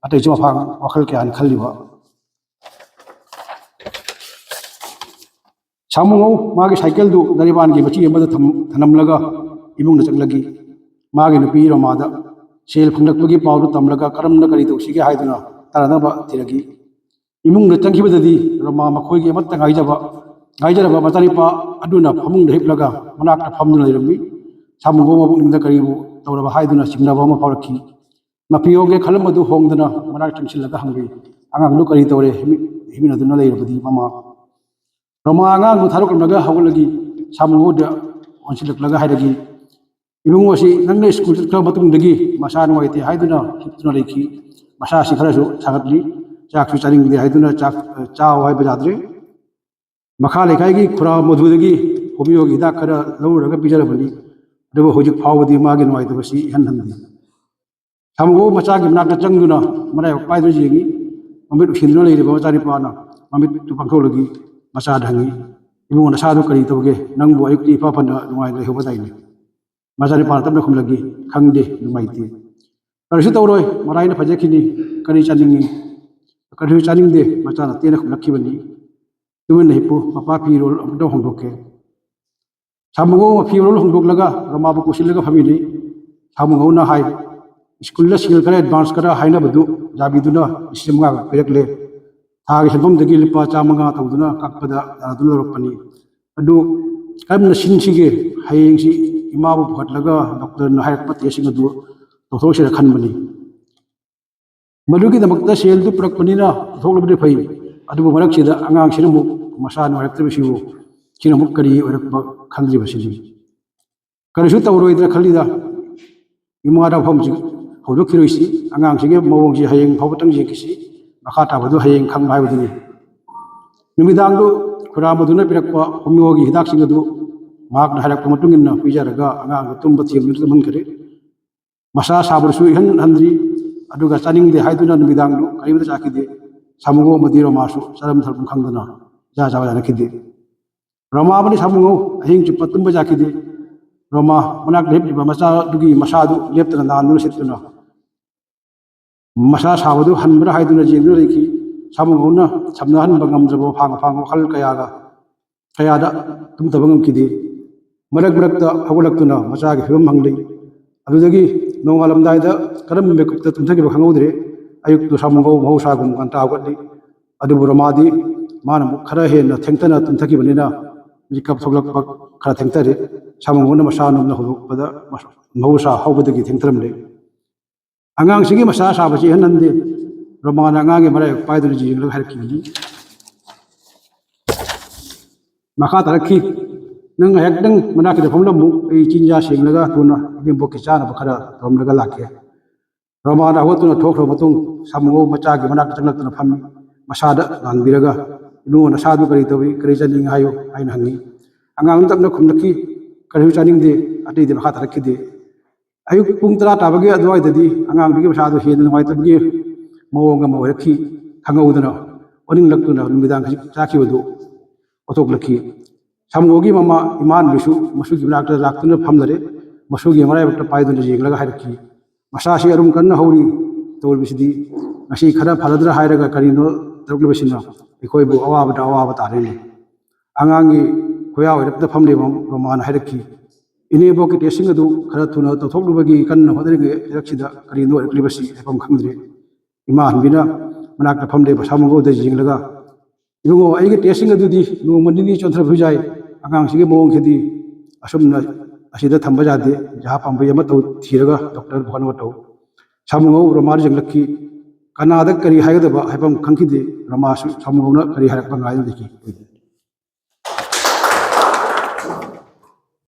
ꯑꯇꯩꯁꯨ ꯃꯐꯥꯡ ꯋꯥꯈꯜ ꯀꯌꯥꯅꯤ ꯈꯜꯂꯤꯕ꯫ ꯁꯥꯃꯨꯉꯧ ꯃꯥꯒꯤ ꯁꯥꯏꯀꯜꯗꯨ ꯅꯔꯤꯕꯥꯟꯒꯤ ꯃꯆꯤ ꯑꯃꯗ ꯊꯝ-, ꯊꯅꯝꯂꯒ ꯏꯃꯨꯡꯗ ꯆꯪꯂꯛꯏ꯫ ꯃꯥꯒꯤ ꯅꯨꯄꯤ ꯔꯣꯃꯥꯗ ꯁꯦꯜ ꯐꯪꯂꯛꯄꯒꯤ ꯄꯥꯎꯗꯨ ꯇꯝꯂꯒ ꯀꯔꯝꯅ ꯀꯔꯤ ꯇꯧꯁꯤꯒꯦ ꯍꯥꯏꯗꯨꯅ ꯇꯥꯟꯅꯅꯕ ꯊꯤꯔꯛꯏ꯫ ꯏꯃꯨꯡꯗ ꯆꯪꯈꯤꯕꯗꯗꯤ ꯔꯣꯃꯥ ꯃꯈꯣꯏꯒꯤ ꯑꯃꯠꯇ ꯉꯥꯏꯖꯕ, ꯉꯥꯏꯖꯔꯕ ꯃꯆꯥꯅꯤꯄꯥ ꯑꯗꯨꯅ ꯐꯃꯨꯡꯗ ꯍꯤꯞꯂꯒ ꯃꯅꯥꯛꯇ ꯐꯝꯗꯨꯅ ꯂꯩꯔꯝꯃꯤ꯫ ꯁꯥꯃꯨꯉꯧ ꯃꯄꯨꯛꯅꯤꯡꯗ ꯀꯔꯤꯕꯨ ꯇꯧꯔꯕ ꯍꯥꯏꯗꯨꯅ ꯆꯤꯡꯅꯕ ꯑꯃ ꯐꯥꯎꯔꯛꯈꯤ꯫ ꯃꯄꯤ ꯍꯣꯡꯒꯦ ꯈꯜꯂꯝꯕꯗꯨ ꯍꯣꯡꯗꯅ ꯃꯅꯥꯛ ꯆꯪꯁꯤꯜꯂꯒ ꯍꯪꯂꯤ, "ꯑꯉꯥꯡꯗꯨ ꯀꯔꯤ ꯇꯧꯔꯦ ꯍꯤꯞꯃꯤ-, ꯍꯤꯞꯃꯤꯟꯅꯗꯨꯅ ꯂꯩꯔꯕꯗꯤ ꯃꯃꯥ?" ꯔꯣꯃꯥ ꯑꯉꯥꯡꯗꯨ ꯊꯥꯗꯣꯛꯂꯝꯂꯒ ꯍꯧꯒꯠꯂꯒꯤ ꯁꯥꯃꯨꯒꯧꯗ ꯑꯣꯟꯁꯤꯜꯂꯛꯂꯒ ꯍꯥꯏꯔꯛꯏ, "ꯏꯕꯨꯡꯉꯣ, ꯑꯁꯤ ꯅꯪꯅ ꯁ꯭ꯀꯨꯜ ꯆꯠꯈ꯭ꯔꯕ ꯃꯇꯨꯡꯗꯒꯤ ꯃꯁꯥ ꯅꯨꯡꯉꯥꯏꯇꯦ ꯍꯥꯏꯗꯨꯅ ꯍꯤꯞꯇꯨꯅ ꯂꯩꯈꯤ꯫ ꯃꯁꯥꯁꯤ ꯈꯔꯁꯨ ꯁꯥꯒꯠꯂꯤ, ꯆꯥꯛꯁꯨ ꯆꯥꯅꯤꯡꯗꯦ ꯍꯥꯏꯗꯨꯅ ꯆꯥꯛ, ꯑ, ꯆꯥꯎ ꯍꯥꯏꯕ ꯌꯥꯗ꯭ꯔꯦ꯫ ꯃꯈꯥ ꯂꯩꯀꯥꯏꯒꯤ ꯈꯨꯔꯥ ꯃꯗꯨꯗꯒꯤ ꯍꯣꯃꯤꯌꯣꯒꯤ ꯍꯤꯗꯥꯛ ꯈꯔ ꯂꯧꯔꯨꯔꯒ ꯄꯤꯖꯔꯕꯅꯤ, ꯑꯗꯨꯕꯨ ꯍꯧꯖꯤꯛ ꯐꯥꯎꯕꯗꯤ ꯃꯥꯒꯤ ꯅꯨꯡꯉꯥꯏꯇꯕꯁꯤ ꯏꯍꯟ ꯍꯟꯗꯦ꯫" ꯁꯥꯃꯨꯒꯧ ꯃꯆꯥꯒꯤ ꯃꯅꯥꯛꯇ ꯆꯪꯗꯨꯅ ꯃꯔꯥꯏꯕꯛ ꯄꯥꯏꯗꯨꯅ ꯌꯦꯡꯉꯤ꯫ ꯃꯃꯤꯠ ꯎꯏꯁꯤꯟꯗꯨꯅ ꯂꯩꯔꯤꯕ ꯃꯆꯥꯅꯤꯄꯥꯅ ꯃꯃꯤꯠꯇꯨ ꯄꯥꯡꯊꯣꯛꯂꯒ ꯃꯆꯥꯗ ꯍꯪꯉꯤ, "ꯏꯕꯨꯡꯉꯣ, ꯅꯁꯥꯗꯨ ꯀꯔꯤ ꯇꯧꯒꯦ? ꯅꯪꯕꯨ ꯑꯌꯨꯛꯇꯤ ꯏꯐ ꯐꯅ ꯅꯨꯡꯉꯥꯏꯅ ꯂꯩꯍꯧꯕꯗꯥꯏꯅꯦ?" ꯃꯆꯥꯅꯤꯄꯥꯅ ꯇꯞꯅ ꯈꯨꯝꯂꯛꯏ, "ꯈꯪꯗꯦ, ꯅꯨꯡꯉꯥꯏꯇꯦ꯫" "ꯀꯔꯤꯁꯨ ꯇꯧꯔꯣꯏ, ꯃꯔꯥꯏꯅ ꯐꯖꯈꯤꯅꯤ꯫ ꯀꯔꯤ ꯆꯥꯅꯤꯡꯉꯤ?" "ꯀꯔꯤꯁꯨ ꯆꯥꯅꯤꯡꯗꯦ," ꯃꯆꯥꯅ ꯇꯦꯟꯅ ꯈꯨꯝꯂꯛꯈꯤꯕꯅꯤ꯫ "ꯇꯨꯃꯤꯟꯅ ꯍꯤꯞꯄꯨ, ꯃꯄꯥ ꯐꯤꯔꯣꯜ ꯑꯃꯨꯛꯇ ꯍꯣꯡꯗꯣꯛꯀꯦ꯫" ꯁꯥꯃꯨꯒꯧ ꯐꯤꯔꯣꯜ ꯍꯣꯡꯗꯣꯛꯂꯒ ꯔꯣꯃꯥꯕꯨ ꯀꯣꯏꯁꯤꯜꯂꯒ ꯐꯝꯃꯤꯟꯅꯩ꯫ ꯁꯥꯃꯨꯒꯧꯅ ꯍꯥꯏ, "ꯁ꯭ꯀꯨꯜꯗ ꯁꯦꯜ ꯈꯔ ꯑꯦꯗꯚꯥꯟꯁ ꯈꯔ ꯍꯥꯏꯅꯕꯗꯨ ꯌꯥꯕꯤꯗꯨꯅ ꯂꯤꯁꯤꯡ ꯃꯉꯥ ꯄꯤꯔꯛꯂꯦ꯫ ꯊꯥꯒꯤ ꯁꯦꯟꯐꯝꯗꯒꯤ ꯂꯨꯄꯥ ꯆꯥꯝꯃꯉꯥ ꯇꯧꯗꯨꯅ ꯀꯛꯄꯗ ꯌꯥꯗꯨꯅ ꯂꯧꯔꯛꯄꯅꯤ꯫ ꯑꯗꯨ ꯀꯔꯝꯅ ꯁꯤꯟꯁꯤꯒꯦ? ꯍꯌꯦꯡꯁꯤ ꯏꯃꯥꯕꯨ ꯄꯨꯈꯠꯂꯒ ꯗꯣꯛꯇꯔꯅ ꯍꯥꯏꯔꯛꯄ ꯇꯦꯁꯁꯤꯡ ꯑꯗꯨ ꯇꯧꯊꯣꯛꯁꯤꯔ ꯈꯟꯕꯅꯤ꯫" ꯃꯗꯨꯒꯤꯗꯃꯛꯇ ꯁꯦꯜꯗꯨ ꯄꯨꯔꯛꯄꯅꯤꯅ ꯄꯨꯊꯣꯛꯂꯕꯗꯤ ꯐꯩ, ꯑꯗꯨꯕꯨ ꯃꯔꯛꯁꯤꯗ ꯑꯉꯥꯡꯁꯤꯅ ꯑꯃꯨꯛ ꯃꯁꯥ ꯅꯨꯡꯉꯥꯏꯔꯛꯇ꯭ꯔꯤꯕꯁꯤꯕꯨ, ꯁꯤꯅ ꯑꯃꯨꯛ ꯀꯔꯤ ꯑꯣꯏꯔꯛꯄ ꯈꯪꯗ꯭ꯔꯤꯕꯁꯤꯅꯤ꯫ ꯀꯔꯤꯁꯨ ꯇꯧꯔꯣꯏꯗ꯭ꯔꯥ ꯈꯜꯂꯤꯗ, ꯏꯃꯥꯗ ꯋꯥꯐꯝꯁꯤ ꯍꯧꯗꯣꯛꯈꯤꯔꯣꯏꯁꯤ, ꯑꯉꯥꯡꯁꯤꯒꯤ ꯃꯑꯣꯡꯁꯤ ꯍꯌꯦꯡ ꯐꯥꯎꯕꯇꯪ ꯌꯦꯡꯈꯤꯁꯤ, ꯃꯈꯥ ꯇꯥꯕꯗꯨ ꯍꯌꯦꯡ ꯈꯪꯕ ꯍꯥꯏꯕꯗꯨꯅꯤ꯫ ꯅꯨꯃꯤꯗꯥꯡꯗꯨ ꯈꯨꯔꯥ ꯃꯗꯨꯅ ꯄꯤꯔꯛꯄ ꯍꯣꯃꯤꯌꯣꯒꯤ ꯍꯤꯗꯥꯛꯁꯤꯡ ꯑꯗꯨ ꯃꯍꯥꯛꯅ ꯍꯥꯏꯔꯛꯄ ꯃꯇꯨꯡ ꯏꯟꯅ ꯄꯤꯖꯔꯒ ꯑꯉꯥꯡꯗꯨ ꯇꯨꯝꯕ ꯊꯦꯝꯗꯨꯅ ꯇꯨꯝꯍꯟꯈꯔꯦ꯫ ꯃꯁꯥ ꯁꯥꯕꯗꯨꯁꯨ ꯏꯍꯟ ꯍꯟꯗ꯭ꯔꯤ꯫ ꯑꯗꯨꯒ ꯆꯥꯅꯤꯡꯗꯦ ꯍꯥꯏꯗꯨꯅ ꯅꯨꯃꯤꯗꯥꯡꯗꯨ ꯀꯔꯤꯃꯇ ꯆꯥꯈꯤꯗꯦ꯫ ꯁꯥꯃꯨꯒꯧ ꯑꯃꯗꯤ ꯔꯣꯃꯥꯁꯨ ꯆꯥꯔꯝ ꯊꯛꯐꯝ ꯈꯪꯗꯅ ꯏꯆꯥ ꯆꯥꯕ ꯌꯥꯅꯈꯤꯗꯦ꯫ ꯔꯣꯃꯥ ꯑꯃꯗꯤ ꯁꯥꯃꯨꯒꯧ ꯑꯍꯤꯡ ꯆꯨꯞꯄ ꯇꯨꯝꯕ ꯌꯥꯈꯤꯗꯦ꯫ ꯔꯣꯃꯥ ꯃꯅꯥꯛꯇ ꯍꯤꯞꯂꯤꯕ ꯃꯆꯥꯗꯨꯒꯤ ꯃꯁꯥꯗꯨ ꯂꯦꯞꯇꯅ ꯅꯥꯟꯗꯨꯅ ꯁꯤꯠꯇꯨꯅ ꯃꯁꯥ ꯁꯥꯕꯗꯨ ꯍꯟꯕ꯭ꯔꯥ ꯍꯥꯏꯗꯨꯅ ꯌꯦꯡꯗꯨꯅ ꯂꯩꯈꯤ꯫ ꯁꯥꯃꯨꯒꯧꯅ ꯁꯝꯅꯍꯟꯕ ꯉꯝꯗ꯭ꯔꯕ ꯃꯐꯥꯡ ꯃꯐꯥꯡ ꯋꯥꯈꯜ ꯀꯌꯥꯒ, ꯀꯌꯥꯗ ꯇꯨꯝꯊꯕ ꯉꯝꯈꯤꯗꯦ꯫ ꯃꯔꯛ ꯃꯔꯛꯇ ꯍꯧꯒꯠꯂꯛꯇꯨꯅ ꯃꯆꯥꯒꯤ ꯐꯤꯕꯝ ꯍꯪꯂꯤ꯫ ꯑꯗꯨꯗꯒꯤ ꯅꯣꯡꯉꯥꯜꯂꯝꯗꯥꯏꯗ ꯀꯔꯝꯕ ꯃꯤꯀꯨꯞꯇ ꯇꯨꯝꯊꯈꯤꯕ ꯈꯪꯍꯧꯗ꯭ꯔꯦ꯫ ꯑꯌꯨꯛꯇꯨ ꯁꯥꯃꯨꯒꯧ ꯃꯍꯧꯁꯥꯒꯨꯝ ꯉꯟꯇꯥ ꯍꯧꯒꯠꯂꯤ꯫ ꯑꯗꯨꯕꯨ ꯔꯣꯃꯥꯗꯤ ꯃꯥꯅ ꯑꯃꯨꯛ ꯈꯔ ꯍꯦꯟꯅ ꯊꯦꯡꯊꯅ ꯇꯨꯝꯊꯈꯤꯕꯅꯤꯅ ꯃꯤꯀꯞ ꯊꯣꯛꯂꯛꯄ ꯈꯔ ꯊꯦꯡꯊꯔꯦ꯫ ꯁꯥꯃꯨꯒꯧꯅ ꯃꯁꯥ ꯅꯣꯝꯅ ꯍꯧꯗꯣꯛꯄꯗ ꯃꯍꯧꯁꯥ ꯍꯧꯕꯗꯒꯤ ꯊꯦꯡꯊꯔꯝꯂꯦ꯫ ꯑꯉꯥꯡꯁꯤꯒꯤ ꯃꯁꯥ ꯁꯥꯕꯁꯤ ꯏꯍꯟ ꯍꯟꯗꯦ꯫ ꯔꯣꯃꯥꯅ ꯑꯉꯥꯡꯒꯤ ꯃꯔꯥꯏꯕꯛ ꯄꯥꯏꯗꯨꯅ ꯌꯦꯡꯂꯒ ꯍꯥꯏꯔꯛꯈꯤꯕꯅꯤ, ꯃꯈꯥ ꯇꯥꯔꯛꯈꯤ꯫ "ꯅꯪ ꯉꯥꯏꯍꯥꯛꯇꯪ ꯃꯅꯥꯛꯀꯤꯗ ꯐꯝꯂꯝꯃꯨ, ꯑꯩ ꯆꯤꯟꯖꯥꯛ ꯁꯦꯡꯂꯒ ꯊꯨꯅ ꯏꯅꯦꯝꯕꯣꯛꯀꯤ ꯆꯥꯅꯕ ꯈꯔ ꯇꯧꯔꯝꯂꯒ ꯂꯥꯛꯀꯦ"꯫ ꯔꯣꯃꯥꯅ ꯍꯧꯒꯠꯇꯨꯅ ꯊꯣꯛꯈ꯭ꯔꯕ ꯃꯇꯨꯡ, ꯁꯥꯃꯨꯉꯧ ꯃꯆꯥꯒꯤ ꯃꯅꯥꯛꯇ ꯆꯪꯂꯛꯇꯨꯅ ꯐꯝꯃꯤ꯫ ꯃꯁꯥꯗ ꯉꯥꯟꯕꯤꯔꯒ, "ꯏꯕꯨꯡꯉꯣ, ꯅꯁꯥꯗꯨ ꯀꯔꯤ ꯇꯧꯏ? ꯀꯔꯤ ꯆꯥꯅꯤꯡꯏ ꯍꯥꯏꯌꯨ?" ꯍꯥꯏꯅ ꯍꯪꯉꯤ꯫ ꯑꯉꯥꯡꯗꯨ ꯇꯞꯅ ꯈꯨꯝꯂꯛꯈꯤ, "ꯀꯔꯤꯁꯨ ꯆꯥꯅꯤꯡꯗꯦ"꯫ ꯑꯇꯩꯗꯤ ꯃꯈꯥ ꯇꯥꯔꯛꯈꯤꯗꯦ꯫ ꯑꯌꯨꯛ ꯄꯨꯡ ꯇꯔꯥ ꯇꯥꯕꯒꯤ ꯑꯗꯨꯋꯥꯏꯗꯗꯤ ꯑꯉꯥꯡꯗꯨꯒꯤ ꯃꯁꯥꯗꯨ ꯍꯦꯟꯅ ꯅꯨꯡꯉꯥꯏꯇꯕꯒꯤ ꯃꯑꯣꯡ ꯑꯃ ꯑꯣꯏꯔꯛꯈꯤ꯫ ꯈꯪꯍꯧꯗꯅ ꯑꯣꯅꯤꯡꯂꯛꯇꯨꯅ ꯅꯨꯃꯤꯗꯥꯡ ꯈꯖꯤꯛ ꯆꯥꯈꯤꯕꯗꯨ ꯑꯣꯊꯣꯛꯂꯛꯈꯤ꯫ ꯁꯥꯃꯨꯉꯧꯒꯤ ꯃꯃꯥ ꯏꯃꯥꯟꯕꯤꯁꯨ ꯃꯁꯨꯒꯤ ꯃꯅꯥꯛꯇ ꯂꯥꯛꯇꯨꯅ ꯐꯝꯂꯔꯦ꯫ ꯃꯁꯨꯒꯤ ꯃꯔꯥꯏꯕꯛꯇ ꯄꯥꯏꯗꯨꯅ ꯌꯦꯡꯂꯒ ꯍꯥꯏꯔꯛꯈꯤ, "ꯃꯁꯥꯁꯤ ꯑꯔꯨꯝ ꯀꯟꯅ ꯍꯧꯔꯤ꯫ ꯇꯧꯔꯤꯕꯁꯤꯗꯤ ꯉꯁꯤ ꯈꯔ ꯐꯔꯗ꯭ꯔꯥ ꯍꯥꯏꯔꯒ ꯀꯔꯤꯅꯣ ꯇꯧꯔꯛꯂꯤꯕꯁꯤꯅ? ꯑꯩꯈꯣꯏꯕꯨ ꯑꯋꯥꯕꯗ ꯑꯋꯥꯕ ꯇꯥꯔꯦꯅꯦ"꯫ ꯑꯉꯥꯡꯒꯤ ꯈꯨꯌꯥ ꯑꯣꯏꯔꯞꯇ ꯐꯝꯂꯤꯕ ꯔꯣꯃꯥꯅ ꯍꯥꯏꯔꯛꯈꯤ, "ꯏꯅꯦꯕꯣꯛꯀꯤ ꯇꯦꯁꯁꯤꯡ ꯑꯗꯨ ꯈꯔ ꯊꯨꯅ ꯇꯧꯊꯣꯛꯂꯨꯕꯒꯤ ꯀꯟꯅ ꯍꯣꯠꯅꯔꯤꯉꯩ ꯂꯩꯔꯛꯁꯤꯗ ꯀꯔꯤꯅꯣ ꯑꯣꯏꯔꯛꯂꯤꯕꯁꯤ ꯍꯥꯏꯐꯝ ꯈꯪꯗ꯭ꯔꯦ"꯫ ꯏꯃꯥ ꯍꯟꯕꯤꯅ ꯃꯅꯥꯛꯇ ꯐꯝꯂꯤꯕ ꯁꯥꯃꯨꯉꯧꯗ ꯌꯦꯡꯂꯒ, "ꯏꯕꯨꯡꯉꯣ, ꯑꯩꯒꯤ ꯇꯦꯁꯁꯤꯡ ꯑꯗꯨꯗꯤ ꯅꯣꯡꯃ ꯅꯤꯅꯤ ꯆꯣꯟꯊꯔꯕꯁꯨ ꯌꯥꯏ꯫ ꯑꯉꯥꯡꯁꯤꯒꯤ ꯃꯑꯣꯡꯁꯤꯗꯤ ꯑꯁꯨꯝꯅ ꯑꯁꯤꯗ ꯊꯝꯕ ꯌꯥꯗꯦ꯫ ꯌꯥꯍꯥ ꯄꯥꯝꯕꯩ ꯑꯃ ꯇꯧ, ꯊꯤꯔꯒ ꯗꯣꯛꯇꯔ ꯄꯨꯈꯠꯅꯕ ꯇꯧ"꯫ ꯁꯥꯃꯨꯉꯧ ꯔꯣꯃꯥꯗ ꯌꯦꯡꯂꯛꯈꯤ꯫ ꯀꯅꯥꯗ ꯀꯔꯤ ꯍꯥꯏꯒꯗꯕ ꯍꯥꯏꯐꯝ ꯈꯪꯈꯤꯗꯦ꯫ ꯔꯣꯃꯥꯁꯨ ꯁꯥꯃꯨꯉꯧꯅ ꯀꯔꯤ ꯍꯥꯏꯔꯛꯄ ꯉꯥꯏꯗꯨꯅ ꯂꯩꯈꯤ꯫